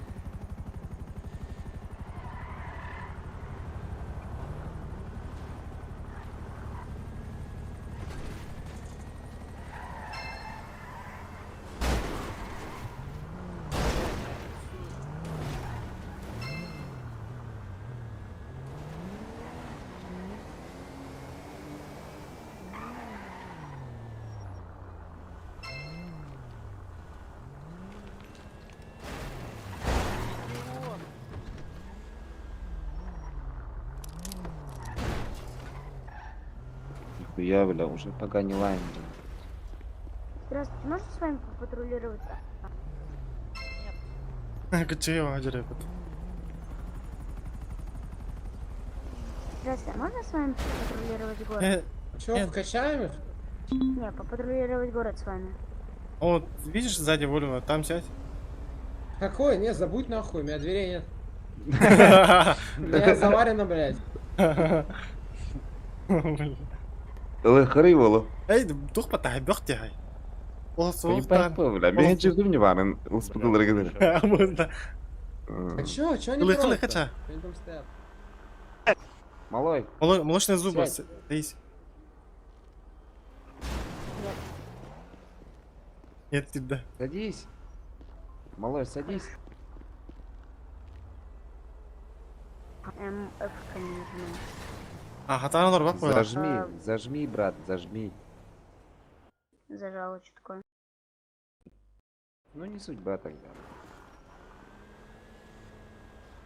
Нихуя, бля, уже поганилаем, бля. Здравствуйте, можно с вами попатрулировать? Кычы его, это. Здравствуйте, а можно с вами попатрулировать город? Че, Нет. вкачаем их? Не, попатрулировать город с вами. Вот, видишь, сзади Вольво, там сядь. Какой? Не, забудь нахуй, у меня дверей нет. У меня заварено, блядь. Лыхры было. Эй, дух потахай, бёх тихай. Ол Понимаю, суықтан. Бля, мен чувствую не барын. Успокоил Абызда. А чё, чё они Лыхы, кроют-то? лыхы, ча. Они там стоят. Малой, Молочные зубы, Сядь. садись. Нет, тебя. садись. Малой, садись. М, Ф, не нажимаю. А, хатан олар бақ қой. Зажми, зажми, брат, зажми. Зажало что такое. Ну не судьба тогда.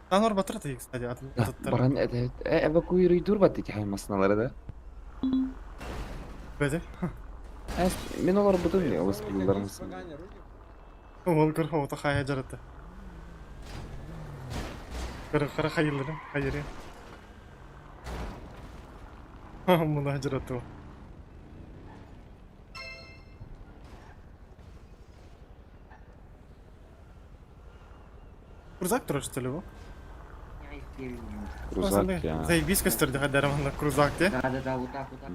Танор батыр ты, кстати, аттар. Баран эвакуируй бат эти масналары да. Бәде. Мен олар бұдым не, олыс бұлдармысың. Ол көр хота хая жаратты. Көр кара хайырлары, хайыры. Мына жаратты. Крузак турар что ли бу? Крузак я. Заебись көстөрдү хадарман крузак те. Да, да, да, вот так, вот так.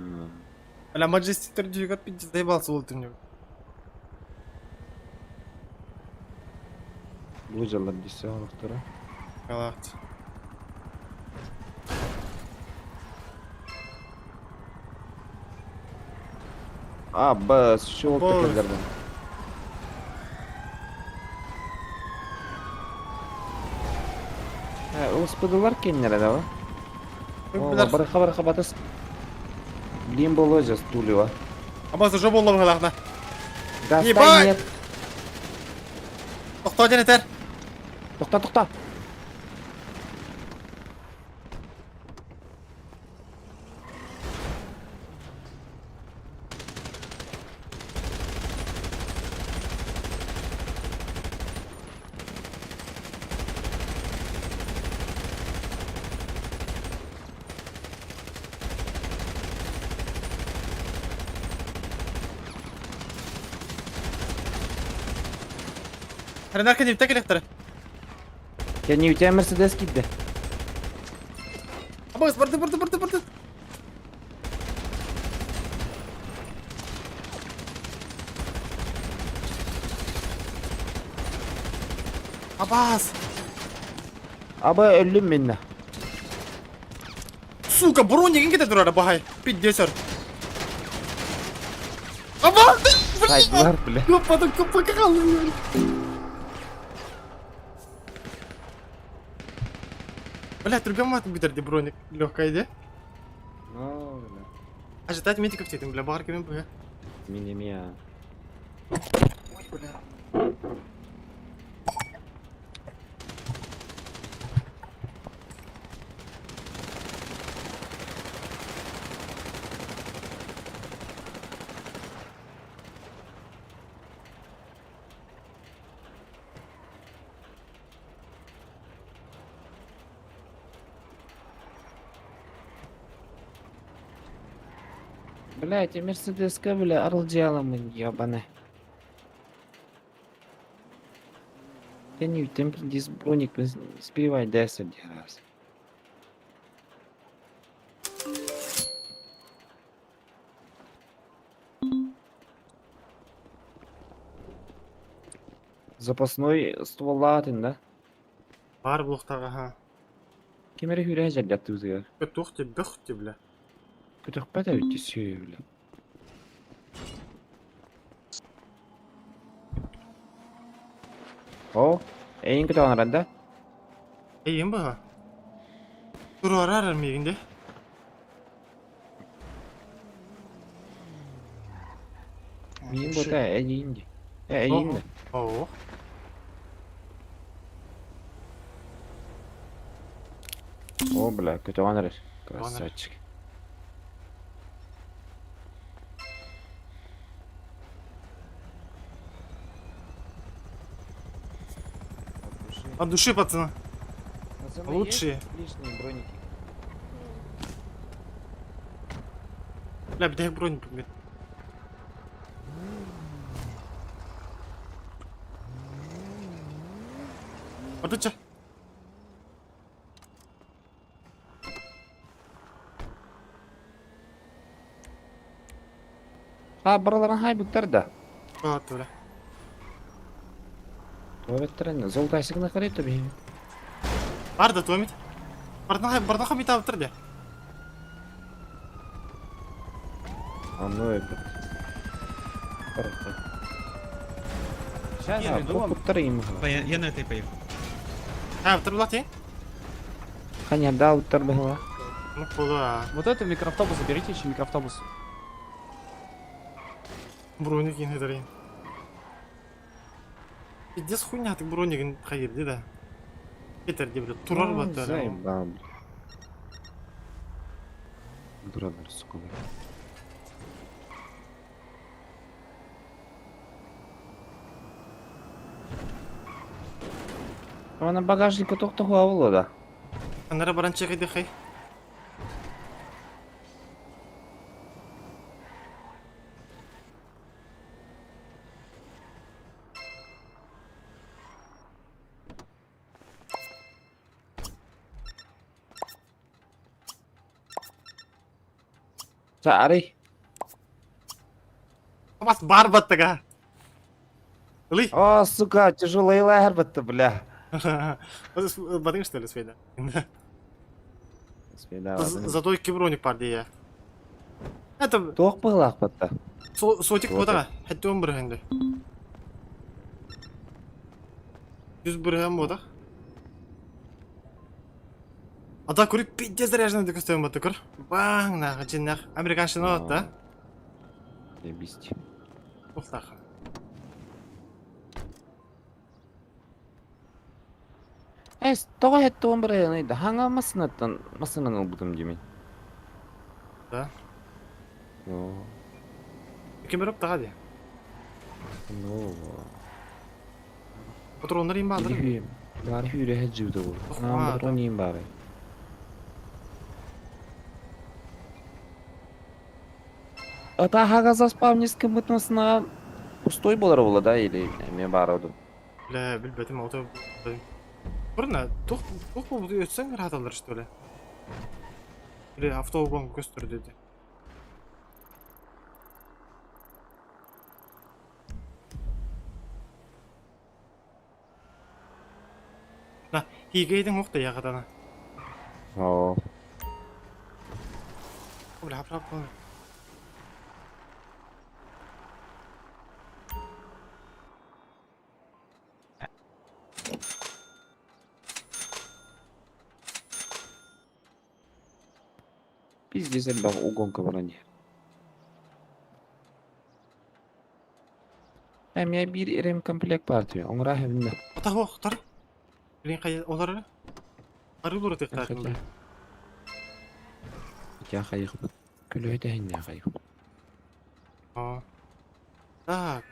Аля Majesty түрдүүгөр пиздец заебался ол түнү. Бу жаллар десе олықтары. Калаат. А, Б, şu Б. oldu tekerlerden. Ха, ылыспыдылар кеннere да ба? Билер. Барыха барыха батыс. Блин, боло стулева. Абасы жо болла бахалахна. Да, Ебать! нет. Тохто ден этер. Тохта, тохта. Хренар кенеп текелектер. Я не у тебя Мерседес кидде. Абас барды барды барды барды. Абас. Аба өллүм минне. Сука, броник кете турар бахай. Пиздец. Абас. Сайдылар, бля. Копадан копа калды. Бля, түргөн мат битерди броник. Легкая идея. Ну, бля. Ожидать медиков тетим, бля, бар кемен бля. Мини мия. Блять, Мерседеска, бля, арылдьяламын, ебаный. Я не там пиздец броник сбивай 10 раз. Запасной ствол атын, да? Бар блоктага, ха. Кемере хүрэ жаллатты үзгә. Тухти, бөхти, бля. Көтөхпә дә үтте сөй, бля. О, эйин көтө анаранда. Эйин бага. Турарар мигинде. Мин бота эйин ди. Эйин. О. О, бля, көтө анарар. Красавчик. От души, пацаны. Лучшие. Лишние броники. Бля, бля, бронь, бля. Бардыча. Ha, бараларын хай буттар да. Вот, бля. Туабеттер золотайсыгына карай төбе. Бар да туамит. Бардына бардына хамит алып де. Аны өпөт. Сейчас А, буттар им. Я на этой поехал. А, тур булат, Ханя да буттар бахла. Ну, куда? Вот это микроавтобус заберите еще микроавтобус. Броник иһин Пиздец хуйня ты бронигин хайырды да. Кетер деп бля турар баттар. Заебал. Дуралар, сука. Ана багажникка тохтоһуа буолуо да? Анара баран чекайды хай. Саарый. Бас бар баттага. Лый. О, сука, тяжелый лэр батта, бля. Бадың что ли сведа? Сведа. Зато икки броник бар дия. Это Туох быһылаах батта. Сотик бодага. Хәтте он бер хәнде. Жүз бер һәм бодах. Ата көрүп пиздец заряженный деп көстөм батты көр. Баң нах, жиннах. Американшина да. Ебись. Ухтах. Эс, тоҕо һэттэ он бырайыный да хаҥа массыынаттан массыынаны ылбытым димин. Да. Ну, Ким беріп таға де. ну. Патрондар им баадыр. Бары хүрэ хэджибде бу. Наам патрон им бары. Ата хага заспавнис кымыт масына пустой болар була да или эме бароду. Бля, билбетим ото. Бұрна, тух тух бу өтсең рахат алыр что ли? Или автобус көстөр деди. На, хигейдин уқта яғадана. О. Бля, хап хап. Пиздец, элбэх угонка баран Эмиэ биир ремкомплект баар түһэ, оҥоро эһэбиннэ. Ата охтар. Блин, хай олар. Арылыр тыктар. Я хайыхпыт. Күлүөтэ иһиннэ хайыхпыт. А. Так.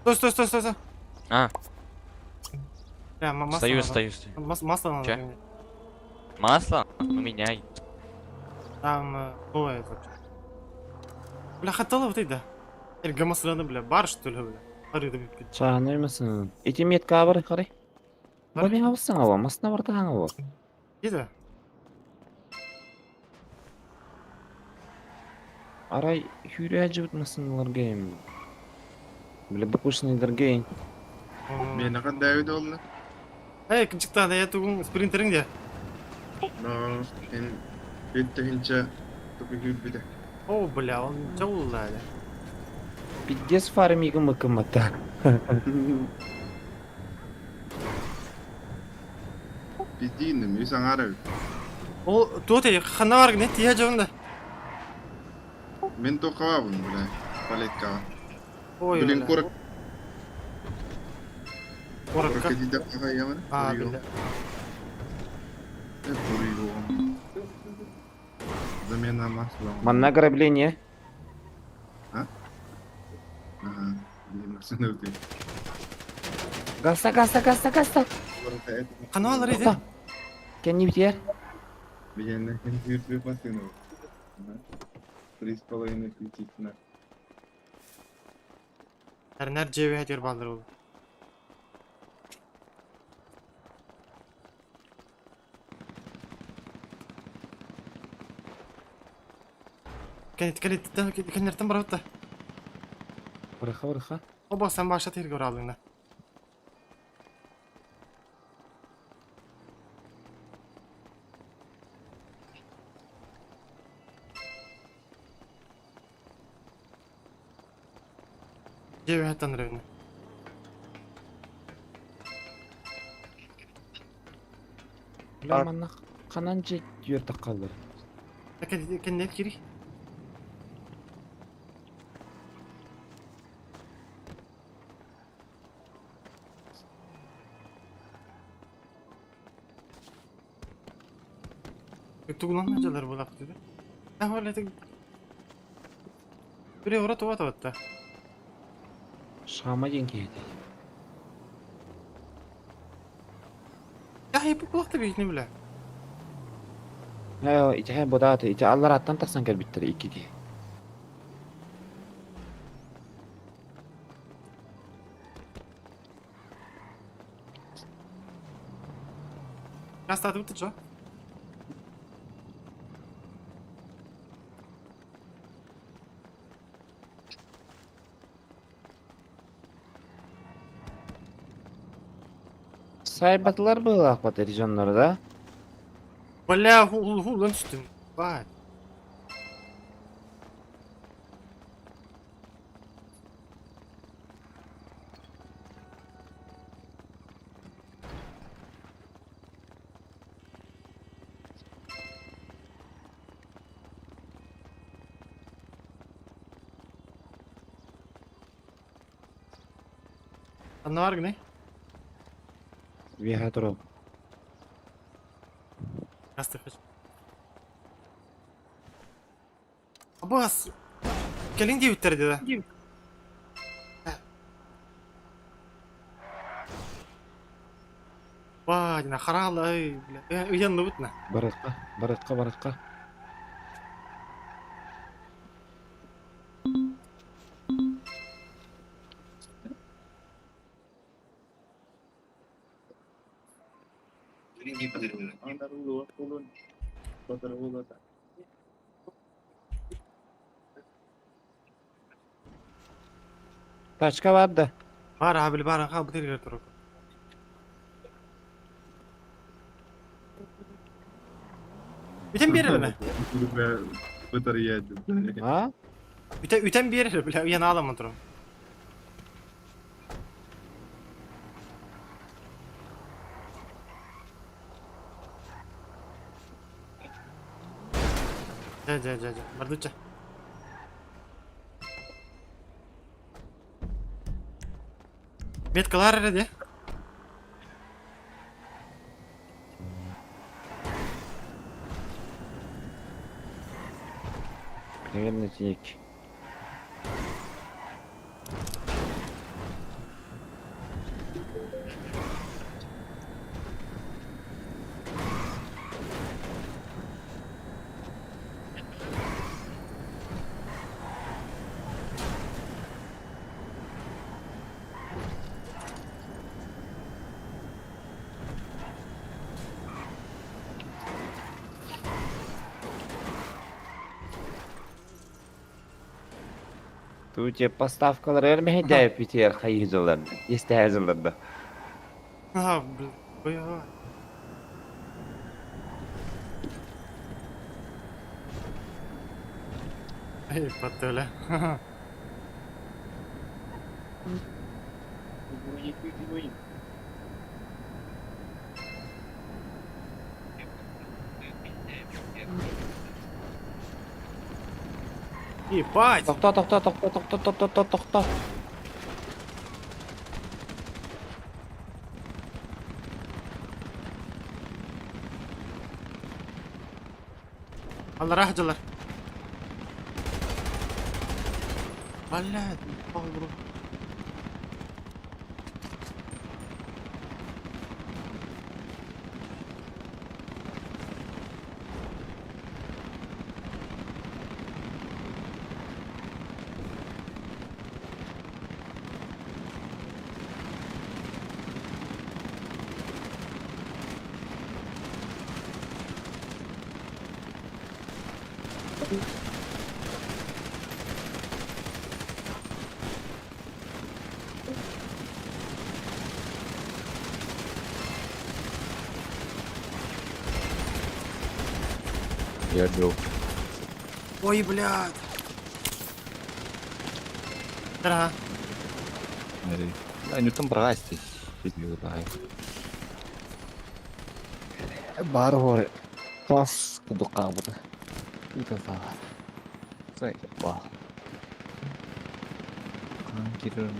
Стой, стой, стой, стой, стой. А. Бля, масло Стою, надо. стою, стою. Масло надо Че? поменять. Масло? Ну меняй. Там новое это. Бля, хотела вот это. Эрге масланы, бля, бар что ли, бля. Арыды бит. Чааны масын. Ити метка бар карай. Бу мен алсаң ала, масына бар таң ала. Иди. Арай хүрэ жыбыт масыналар гейм. Бля, букушный гейм. Мени кандай болду? Эй, кымчыктан, я тугун спринтериң де. Но, мен беттегинче тупик бите. О, бля, он жаулла. Пиздец фармига мыкымата. Биздин үс аңары. Ол туоте хана бар не тия жонда. Мен токабын, бля, палеткага. Ой, Блин, бля. корок. Корокка. Крокодил кага ямын. А, бля. Замена масла. Манна ограбление. А? Ага, блин, машина өтө. Гаста, гаста, гаста, гаста. Каналар иди. Кенни битер. Меня на машину. 3,5 тысячи на. Әрнәр жебе хәтер балдыр ул. Кенет, кенет, кенеттен бар отта. Бырыха, бырыха. Оба сен баша тергө алдың да. Дьиэ үөһэттэн ырыгына. Бля, манна ханан дьиэ түөртэх хааллар. Кэннэ кири. Тугунан дьалар булапты. А ол это Бире ора туа таватта. Шама диэн киһи этэй. Я хипу кулакта бихни бля. Ээ, ити будааты, ити аллараттан тахсан кэлбиттэр икки киһи. Кастаты бутты чо? Сайбатылар быһыылаах бат дьоннору да. Бля, хулан түстүм. Бай. Анна бар гыны? Виха туру. Касты хочу. Абас! Кэлин диэбиттэр да. Баадина хараала ай бля. Ыйанныбыт на. Барытка, барытка, барытка. Тачка бар да. Бар абил бар ха бутыр турук. Үтен берер бе. Бытар едет. А? Үтен үтен берер бля. Уян аламын турум. Жа жа жа жа. Бардуча. Меткалар эре Примерно тиник. Тут поставкалар эрмеһи питер хайызылар. Истәзылар. А, бля. Ой, Эй, потоля. Ебать! Тохто, тохто, тохто, тохто, тохто, тохто, тохто. Allah rahat Блядь, упал в руку. Я отбил. Ой, блядь. Ага. Бар горы. Класс кудукабыта. Итата. Сай ба. Кирен.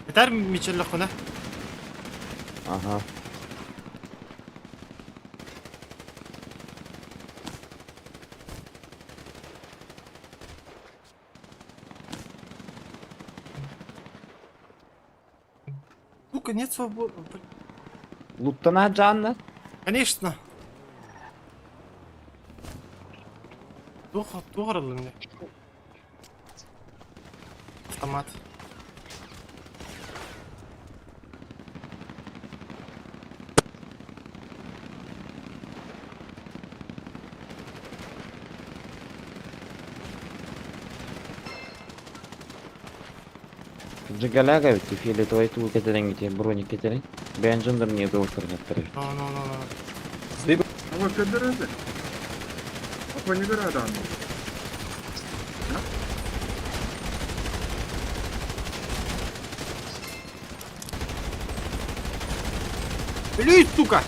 Этер Мичелле хуна. Ага. Сука, нет свободы. Луттана Джанна. Конечно. Тух, тух мне. Автомат. Джигаляга ведь фиолетовый тул кетерен гите, броник кетерен. Бен жындыр не доктор не Ну, ну, ну, ну. Ama ködürüldü. Apa ne kadar adam? Блюй, сука!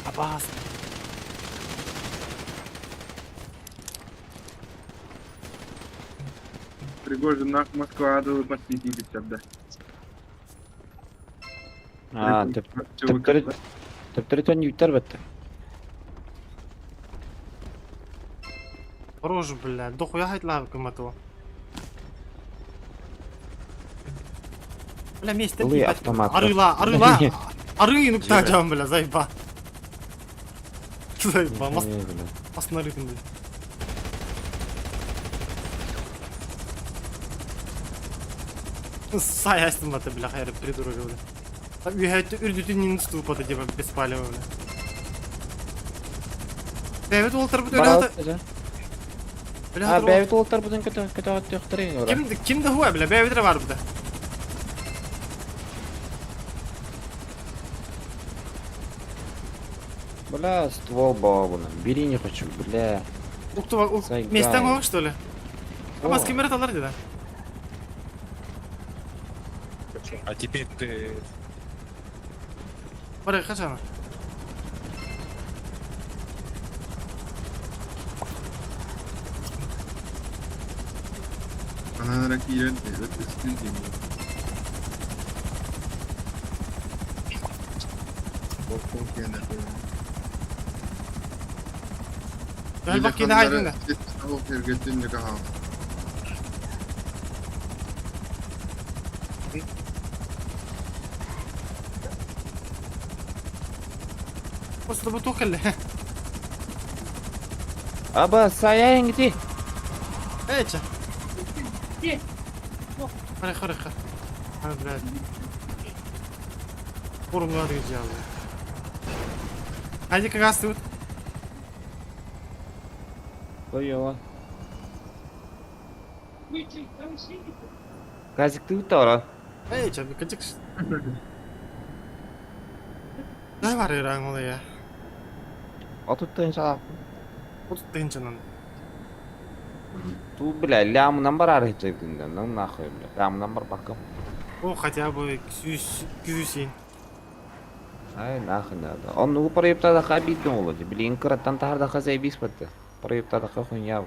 Опасно. Пригожин нах Москва адылы посвятили тогда. А, төптөрү төптөрү төн юттар бетте. Хорош, бля, дохуя хайтлав кыматова. Бля, месть Ылый автомат. Арыла, арыла! Ары, ну кто там, бля, заеба. Заеба, мас, мас на ритм, бля. Сай астымата, бля, хайр, придурок, бля. Үрдүтүн ступата, типа, без палева, бля. Бэбит олтар бут өлө А, бэбит олтар бутын көтө көтө төктөрүн ора. Ким кимде хуа, бля, бэбит бар буда. Бля, ствол бабына. Бери не хочу, бля. Укту, местен го, что ли? А вас кемер алар деди. А теперь ты... Бар качан? Ana kiren ötüsün diye. Bokun kendine. Gel bak yine haydın da. Просто бу тохелле. Аба, саяйын гити. Эче. Хары хары хары. Хары блядь. Форумlar gideceğiz. Hadi как тут. Коёла. Казик ты утора. Эй, че, качык. Ne var ya onu ya? Отуттан шалап. Отуттан Ту, бля, лямынан бар арыйчайдын ну нахуй, бля. Лямынан бар бакым. О, хотя бы күйүс күйүсин. Ай, нахуй надо. Он ну проектада обидно олды. Блин, кыраттан тарда хазай битти. Проектада хуйня.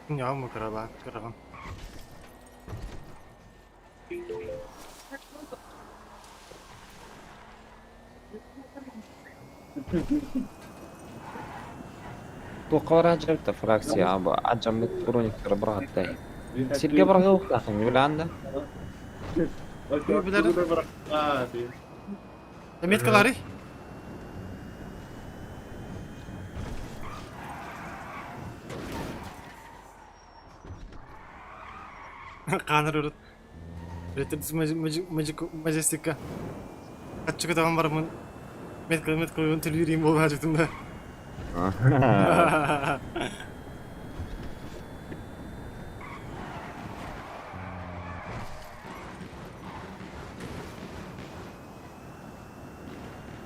Хуйня мы крала, краган. Тоқара жапта фракция аба аджамыт брониктер браттай. Силге барга уктахын юланда. Меткалары? Каныр урут. Ретер мажестика. Катчыгы таган бармын. Метка метка төлүрейм болуп ажыптым да.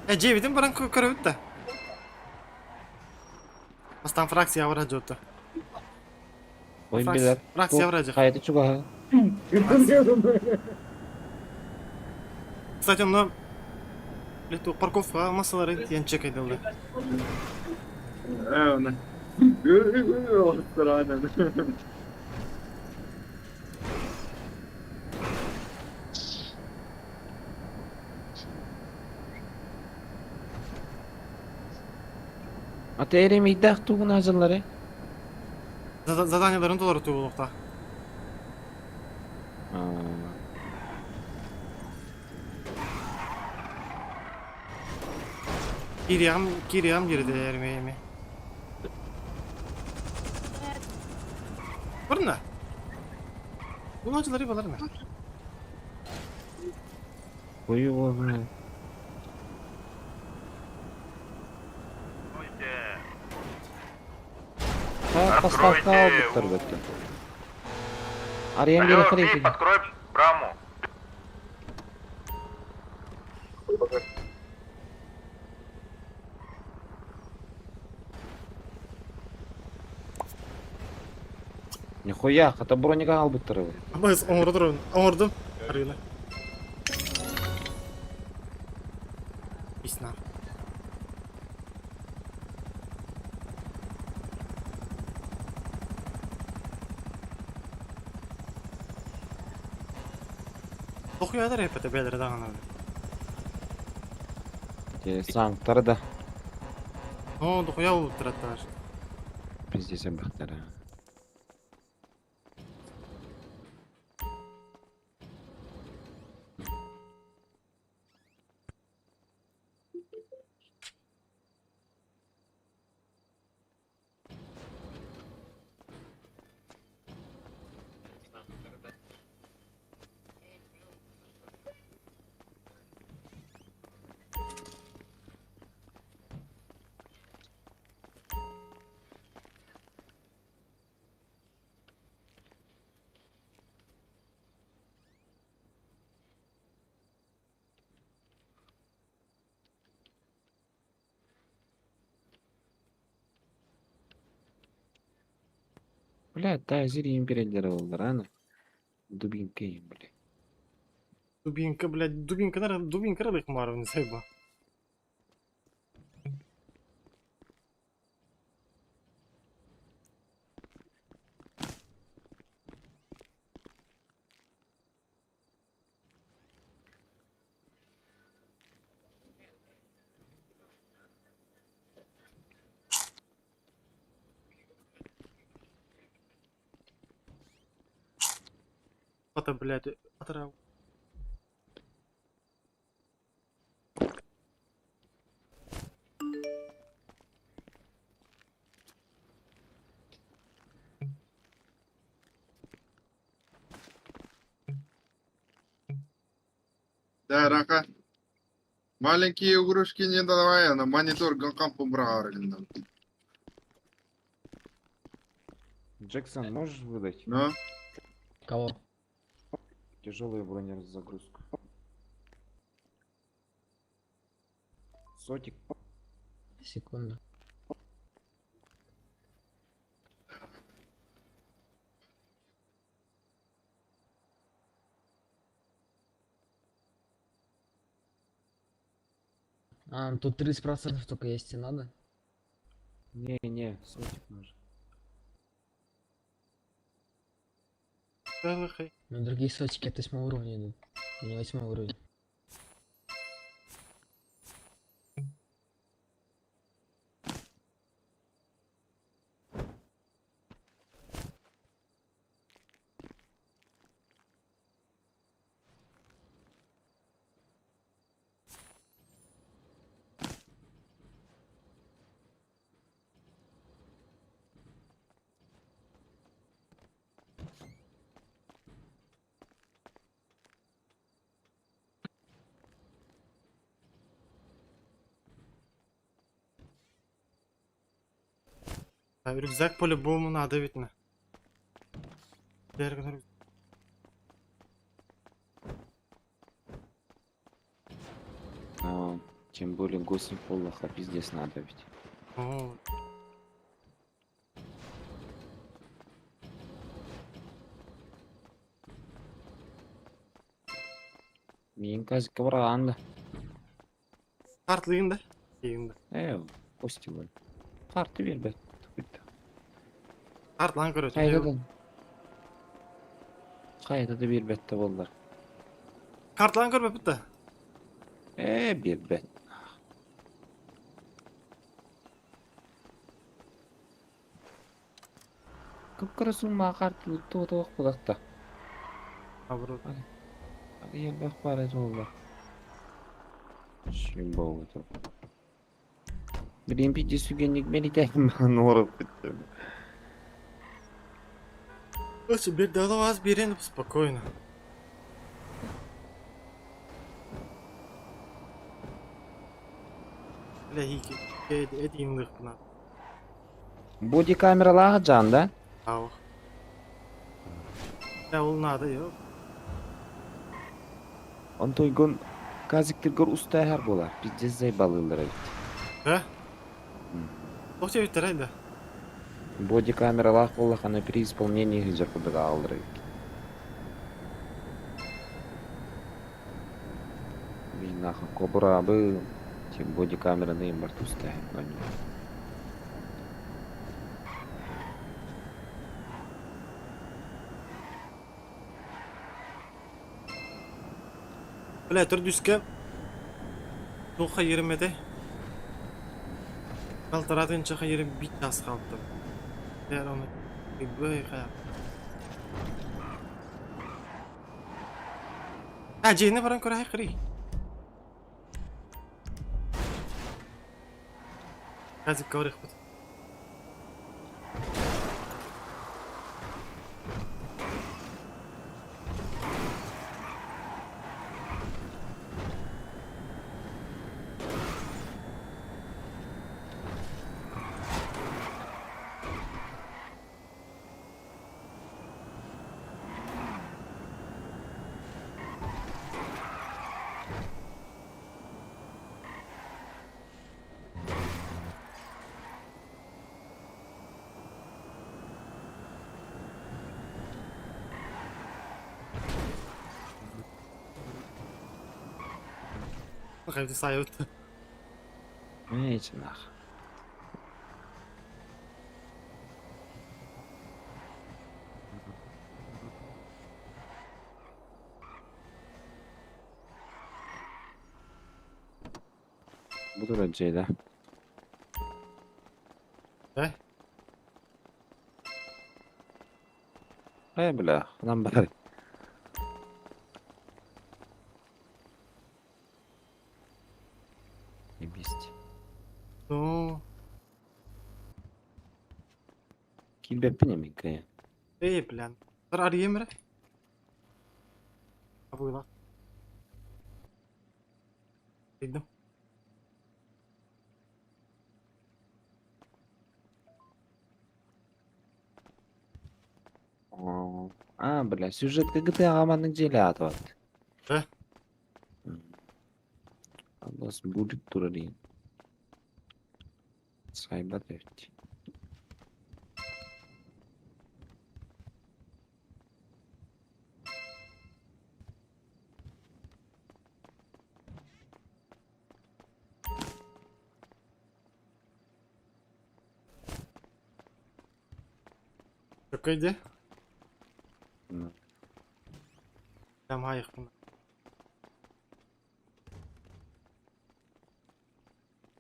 Э, дьиэбитин баран көрөбүт да. Бастаан фракция бара дьуотта. Ой, билэр. Фракция бара дьэ. Хайата чугаһа. Кстати, онно Лету парковка массалары тиэн чекайдылы. Э, оны. Странно. Ата эремийдээх тугун азыллары? Заданияларын толору тугулукта. Кириям, кириям girdi ermeğimi. Барна. Булачылары баларна. Ой, ой, Поставка албыттар бөттө. Арыйан бери хрейки. Открой браму. Нихуя, хата броника албыттар бу. Абыз оңордум, оңордум. Арыйна. Писна. Тохуядар эпете бэлэр даҕаны. Саңтар да. О, дохуя улуттараттар. Пиздец бахтара. Бля, та зири империялер олдар, аны. Дубинка им, бля. Дубинка, блядь, дубинка, наверное, дубинка рыбых марвин, заеба. Это, блядь, отрав. Да, Раха. Маленькие игрушки не давай, на монитор гонкам помбраарыльным. Джексон, можешь выдать? Ну? Кого? Тяжелую бронезагрузку. Сотик. Секунду. А, тут 30% только есть, и надо. Не-не, сотик нужен. Но другие сотики от 8 уровня идут. А не 8 уровень. Рюкзак по-любому надо ведь на. Тем более госник буоллахха пиздец надо ведь. Оо. Миин казикка бараҕаан да. Картлыгын да? Ийин да. Ээ, кости бол. Карты биэрбэт. Картлаан көрөт. Хайда да. Хайда да биэрбэт да буоллар. Картлаан көрбөппүт да. Ээ, биэрбэт. Кып-кыра сууммаҕа хаартылык туох буолар да. Наоборот. Элбэх баар этэ буолла. Симболото. Блин, пиздец сүгэнник мэлитээн нуораппыттым. Короче, бир вас берем спокойно. Бля, эдиңлыхпына. Бодикамералаах дьаан да? Ау. Бля, ол надо, ёп. Онтойгон казиктыргар устааһар буолар. Пиздец зайбалыыллар эбит. Да? Ох тебе да. Бодикамералаах буоллахына при исполнении сылдьар курдук аҕаллар эбит. Мин нахуй кобурабы, тем бодикамераны им бар устааһар. Бля, төрдүскэ туохха ерим этэ? Балтараатынча ерим бит ас хаалта. Бля, оны бый ха. А, дьиэни баран көрө кырый. Казик говорихпыт. Хайды сайыт. Эйчи нах. Бу турар дьиэ Э? Э, бля, ханан баар. Ебись. Ну, Киирбэппин эмиэ эй, бля. Тар арыйым эрэ. Абыла. Ыйдым. А, бля, сюжетка GTA маннык дьиэлээх вот. Э? Аллас будет турарин. Сайбат эбит. Какой где? Ну. Там айықпын.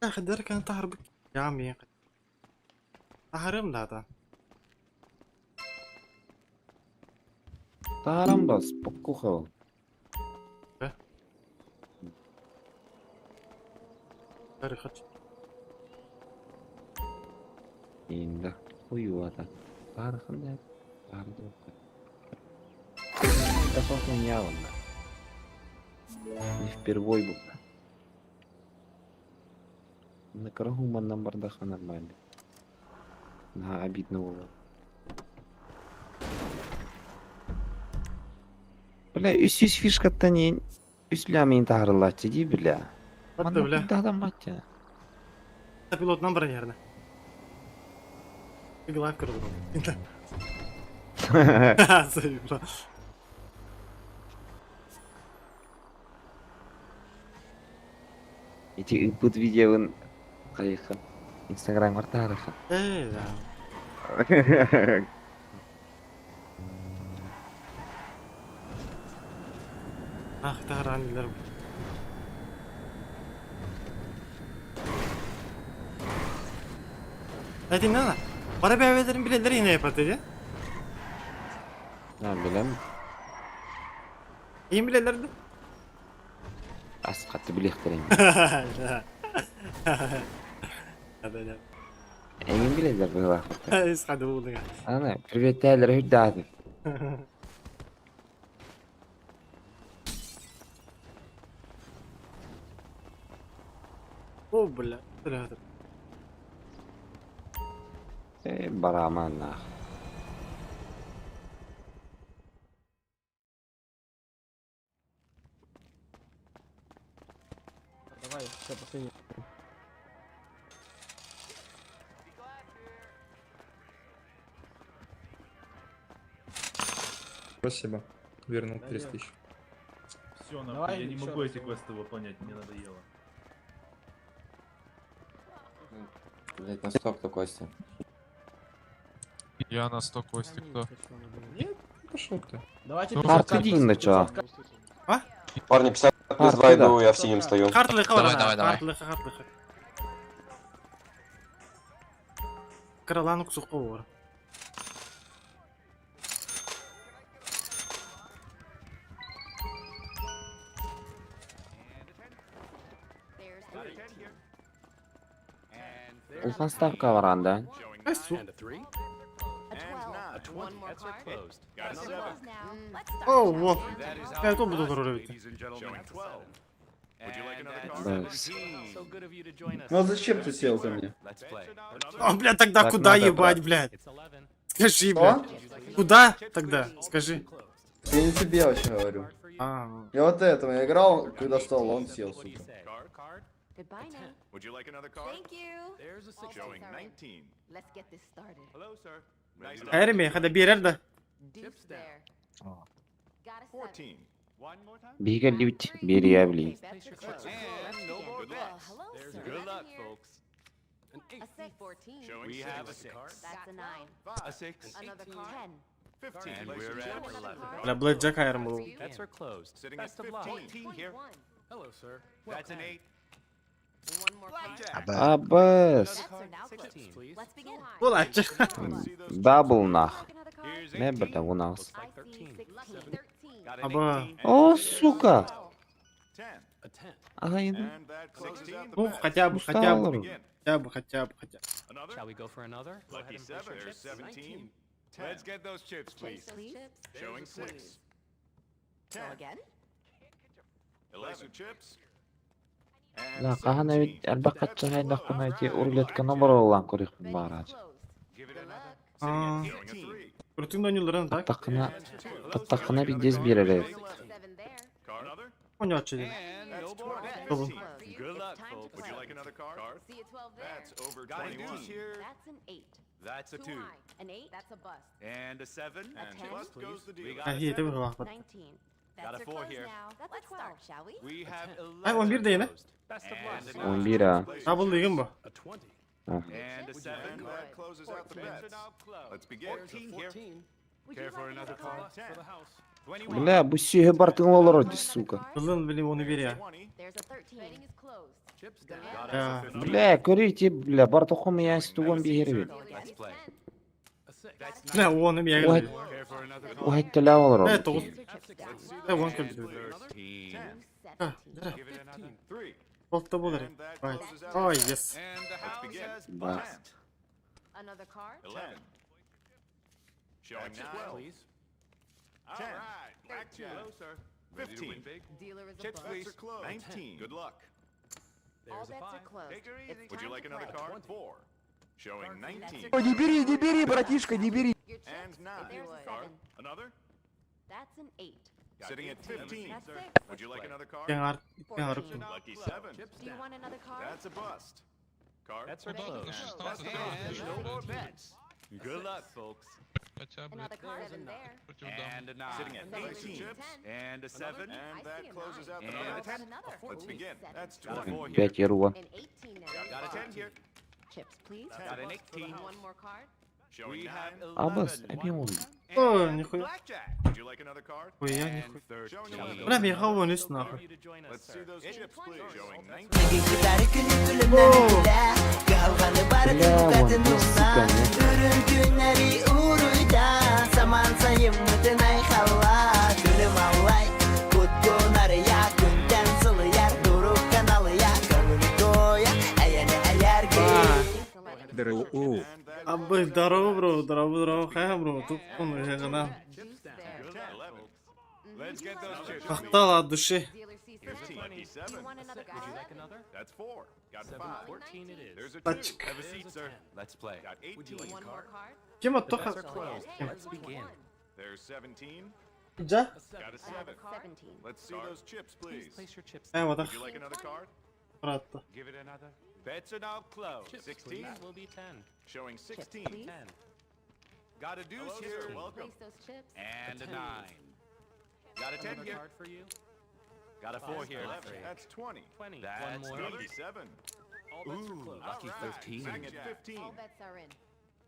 Хаддар кан тахарбык. Я мен. Тахарым да да. Таарам бас, поккуха. Э? Тарихач. Инда хуюата. Таарханда таарды. Это хуйня онна. Не впервой был. На карагу манна бардаха нормально. На обидно было. Бля, үс фишкаттан ен үс бля мен таарылааччы дии бля. Батта бля. Да мать. Пилотынан баран ярына. Глав көрдүм. Заебал. Ити ыыппыт видеобын хайыхха Инстаграмҥар таһаарыахха. Ээ, да. Ах, таһааран билэр. Этин nana. Бара бэйэлэрин билэллэр иһинэ yapar dedi. А, билэм. Иин билэллэр ди. Ас хатты билиэхтэрин. Да. Эйин билэллэр быһыылаах. Ис хады булдуга. Ана, приветээлэр үрдээтим. О, бля. Бля. Э, бараман нах. Давай, все, последний. Спасибо. Вернул 30 тысяч. Все, нахуй, Давай я не еще могу раз эти его. квесты выполнять, мне надоело. Блять, на стоп то Костя. Я на 100 Костя, кто? Нет, пошел ты. Давайте Ну, 500 Карты на чё? А? Парни, 50 плюс 2 иду, я в синем стою. Картлыха Давай, давай, давай. Картлыха, картлыха. Кралану ксуховор. Улахан ставка баранда. Ай, су. О, во. Я тут буду ролить. Бэкс. Ну а зачем ты сел за меня? А, бля, тогда Так куда надо, ебать, брат. блядь? Скажи, блядь. Куда тогда? Скажи. Я не тебе вообще говорю. А, Я вот этого я играл, когда стал, он сел, сука. Эрми, хада бирер да. Биһиги либит биэрийэ били. Бля, Блэк Джек айрым был. Абэс. Булачы. Дабл нах. Мэ бля, у нас. Аба. О, сука. Ага, Ну, хотя бы, хотя бы, хотя бы, хотя бы, хотя бы. Ла, хаһан эбит элбэх хаччаһайдахпына ити рулетканы бороллаан көрүөхпүн баҕарааччы. А, Крутым ойнуларын, так? Таттаххына, таттаххына биирдэс биэрэр эбит. Ойночу дии. Тобун. Ахи, это было. Ай, 11 дейін, 11 а. Дабл деген бу. А. Бля, бу сүйе бартың олорор дии, сука. Былын били оны бер я. Я. Бля, көрү бля, бар тохом я стугон биһири бит. Бля, оны мен Уһат уһаттала олорор. Э, тоғыз. Э, он көлді. А, жара. Болтта болар. Ай, ой, yes. Ба. Не бери, не бери, братишка, не бери. Sitting at 15. Would you like another card? Кең ар арып. Lucky 7. Do you want another card? That's a bust. Card. Bets are closed. And no more bets. Good luck, folks. Another card. Seven there. And a 9. Sitting at 18. And a 7. And that closes out the And a 10. Another. Let's begin. That's 24 here. 5 еруа. An 18 now. Got a 10 here. Chips, please. Got an 18. One more card. Showing 9. Абас, объем. О, нихуя. Blackjack. Would you like another card? Хуя, нихуя. Showing 11. Бля, меха вон ис нахуй. Let's see those chips, please. Showing 19. Бля, вон, ну, сука, не. Абы, здорово, бро, здорово, здорово, хай, бро, тут он уже гана. Deuce there. Let's get those chips. Мактал от души. Dealer sees 15. Lucky Do 7. you want another card? That's 4. Got 5. 14 it is. There's a 2. Тачка. Have a seat, sir. Let's play. Got 18. One more card? Кем от тоха? Hey, Let's begin. There's 17. Жа? Got a 7. 17. Let's see those chips, please. Place your chips. Э, вот Would you like another card? Братта. Give it another. Bets are now closed. Chips, 16. please. Will be 10. Showing 16. Chips, please. 10. Got a deuce here. Welcome. Place those chips. And a 9. Got a 10 Another here. card for you. Got a 4 here. 11. That's 20. 20. That's One more. 37. All bets are closed. Lucky 13. Sitting at 15. All bets are in.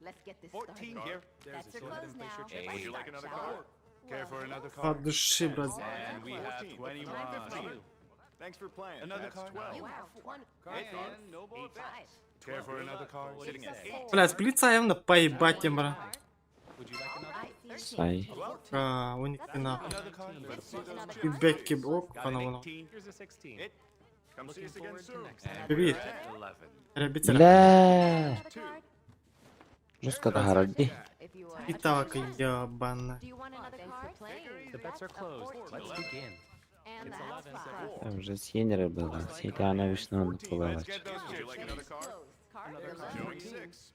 Let's get this 14 started. here. Bets are closed now. Eight. Would you like another card? Care for another От души, брат. And we have 21. Thanks for playing. Another That's card? 12. You have one. And no more bets. Care for another card? Sitting at 8. Бля, сплит явно поебать им, бра. Would you like another? I see Сай. А, у них нахуй. Another card? Let's see those Another chips. И бэкки, ок, она вон. Here's a 16. Come see Looking us again forward to soon. next time. Привет. 11. Ребята, Бля. Another card? Жестко догородни. If you are. и так ебана. Do you want another card? The bets are closed. Let's begin. And It's that's 11. five. Там же сенеры было. Сеть она вышла Let's плавать. get those chips. Would you like another card? Closed. Card. Another card. Showing 6.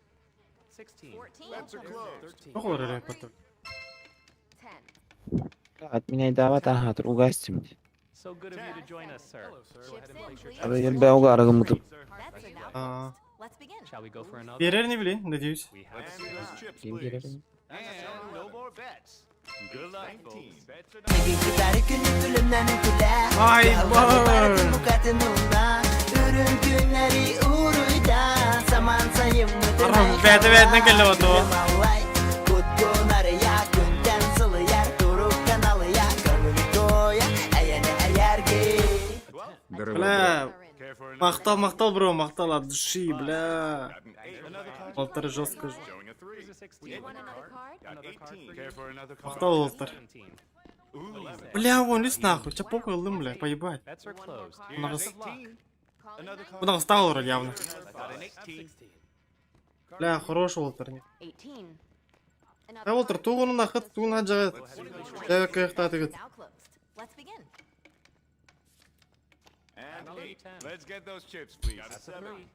16. 14. Bets are closed. Похоже, ребята. 10. От меня и дават, ага, ругайся мне. So good of you to join us, sir. Chips in, please. А я угаргам тут. Bets are now А. closed. Let's begin. Shall we go for another? Берер не били, надеюсь. We have Let's see those chips, Ким please. берер? And no more bets. Good luck, folks. Bets are Ай, б. Арам, бәті бәтіне келіп отыр. Бля, мақтал, мақтал, бро, мақтал от души, бля. Got an 8. Another card. Полторы жестко. Showing a 3. Here's a Do you 16. want another card? Got Another card 18. for Care you. for another card? Мақтал олтыр. 17. What do you say? Бля, вон лист нахуй, ча похуй лым, бля, поебать. Bets are One more closed. card. Мына Here's қыз, 18. Calling Another nine. card. мына қыз тағы ұрады явно. Got an 18. Бля, хороший олтыр. 18. Ә олтыр, туғынын ақыт, туғын жағы. Let's see those chips. Жағы каяқтаты кет. Now closed. Let's begin. And Another 8. 10. Let's get those chips, please. Got a 7.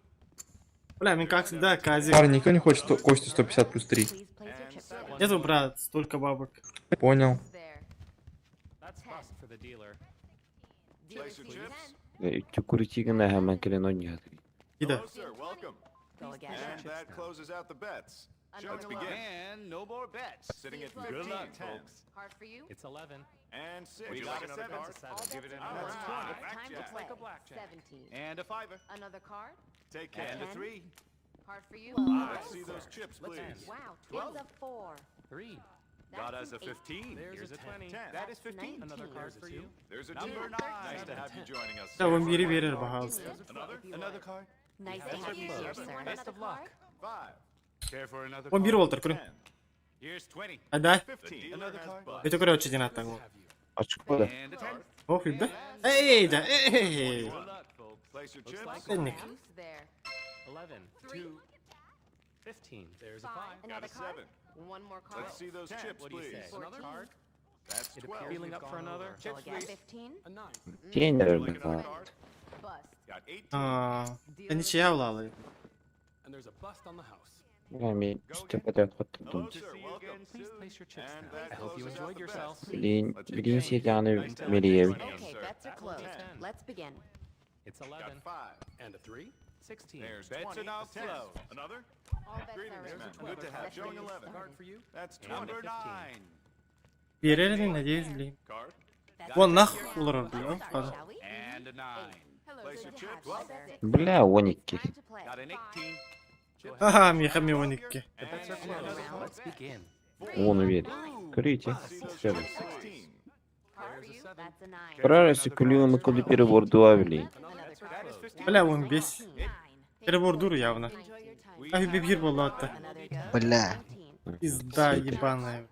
Бля, мен как всегда, казик. Парни, никто не хочет Костю 150 плюс 3. Please place your chips down. Нету, брат, столько бабок. Понял. There. That's bust for the dealer. Dealer Place your sees chips. 10. Тюкуртигана хамакелено Ида. Hello, sir. Welcome. Go again. And that closes out the bets. Let's Another begin. And no more bets. Sitting at Good 15. luck, 10. folks. Card for you. It's 11. And 6. We Would you got like a another seven. card? It's a seven. All bets Give it are another closed. card. It's time to Blackjack. play. Like a blackjack. 17. And a fiver. Another card. Take care. And a 3. Card for you. Let's see those chips, please. Wow, twins of 4. 3. Got That's us a an eight. 15. Here's a 20. 10. That is 15. Another card for you. There's a 2. Number Nice to have you joining us. Бля, sir. он бери берер, пожалуйста. Another? Another card? Nice to have you here, sir. Best of luck. 5. Care for another Он бир олтыр, көрін. 10. Here's 20. Айда. 15. Another card? Өте көрі өтші ден аттан ол. Очко да. And a 10. Ох, үйді. Эй, да, эй. Good luck, folks. Place your chips. Looks like Энник. Deuce there. 11. 3. 15. There's a 5. 5. Got Another a card. 7. One more card. Let's see those chips, What do you please. say? Another card? That's It 12. appears Feeling up for another? Go Chips, again. please. 15. A 9. Сенеры Like another было. card? Bust. Got 18. А, ничья влалы. And there's a bust on the house. Мен үстэ хоттурдум. Билин, билин сиэтэҕинэ мэлийэбит. Okay, bets are closed. Let's begin. It's 11. And a 3. 16. There's bets are now closed. Another? All bets are in. Good to have. Showing 11. Card for you. That's number 9. Биэрэрин, надеюсь, блин. Card. Вон нах олорор, блин. Start, shall we? And a 9. Place your chips. Бля, 12. Time to play. Got an 18. Ха-ха, миэхэ эмиэ 12. The bets are closed. Let's begin. Уону биэр. Көрүйтэ. 16. Card for you. That's a 9. Көрөр өссө күлүүн мыкылды перебордуа билин. Another card. That is 15. Бля, 15. 9. Перебордур явно. Enjoy your time. Ай, бибир буолла атта. Another go. Бля. 19. Пизда ебаная.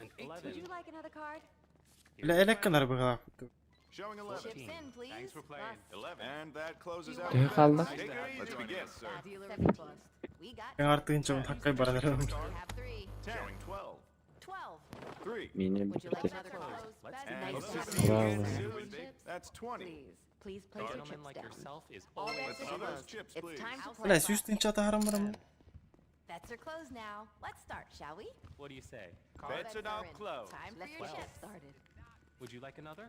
Would you like another card? Бля, элекканар быҕалаах. Showing 11. Chips in, please. Thanks for playing. 11. And that closes out. Төһө хаалла? Take it easy. Let's begin, sir. 17. We got Артынча хаккай барар. We have 3. Showing 12. 12. 3. Миэнэ Would you like бүттэ. another card? And Nice to have Браво. you. Chips, That's 20. Please, please place your chips down. All bets Let's are see those closed. chips, It's please. time to play. Бля, сүүс тыһыынча таһааран бараммын. Bets are closed now. Let's start, shall we? What do you say? All Bets are now in. closed. Time for your chips. Started. Would you like another?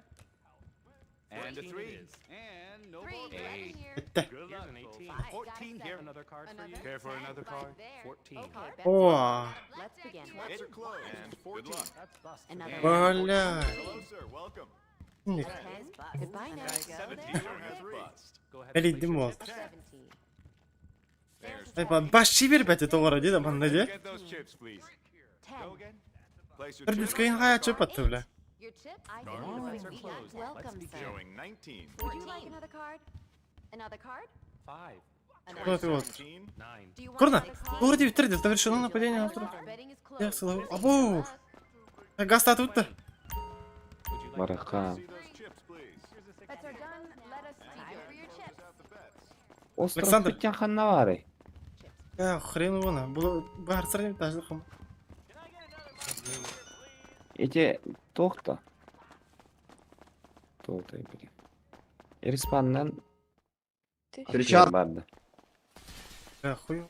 And a 3. And no 3. more. 11 here. Бүттэ. Good luck, Here's an 18. Five. 14 here. Another card for you? Another. Care for 10. another Five card? there. 14. Okay, bets О, are closed. Let's begin. Bets are closed. And 14. Good luck. Another Бля. Hello, sir. Welcome. Ник. 10. Goodbye now. 17 has bust. Go ahead and place Элийдим your уол. chips. 17. There's Ай, баш биэрбэт тоҕоро дии да манна дии. Get those chips, please. 10. Go again. Place your Төрдүс chips. кыйын хайа чөп атты, бля. Your chip? I Card. see. Bets are We closed. got Let's welcome, begin. sir. Showing 19. Would you like another card? Another card? 5. Another Вот вот. 17. 9. Do you want Корна, another card? Город 9 завершено нападение на остров. Betting is Я closed. сылау. Абу! Газ татыбыт да. Would you like Бараха. See those chips, please. Bets are done. Let us time for your chips. Out the bets. Остров Александр. бүттен ханна баарый? Я хрен его на. Бу барсар даже хам. Эти тоқта. Тоқта били. Эриспаннан Кричат. барды. Я хуй.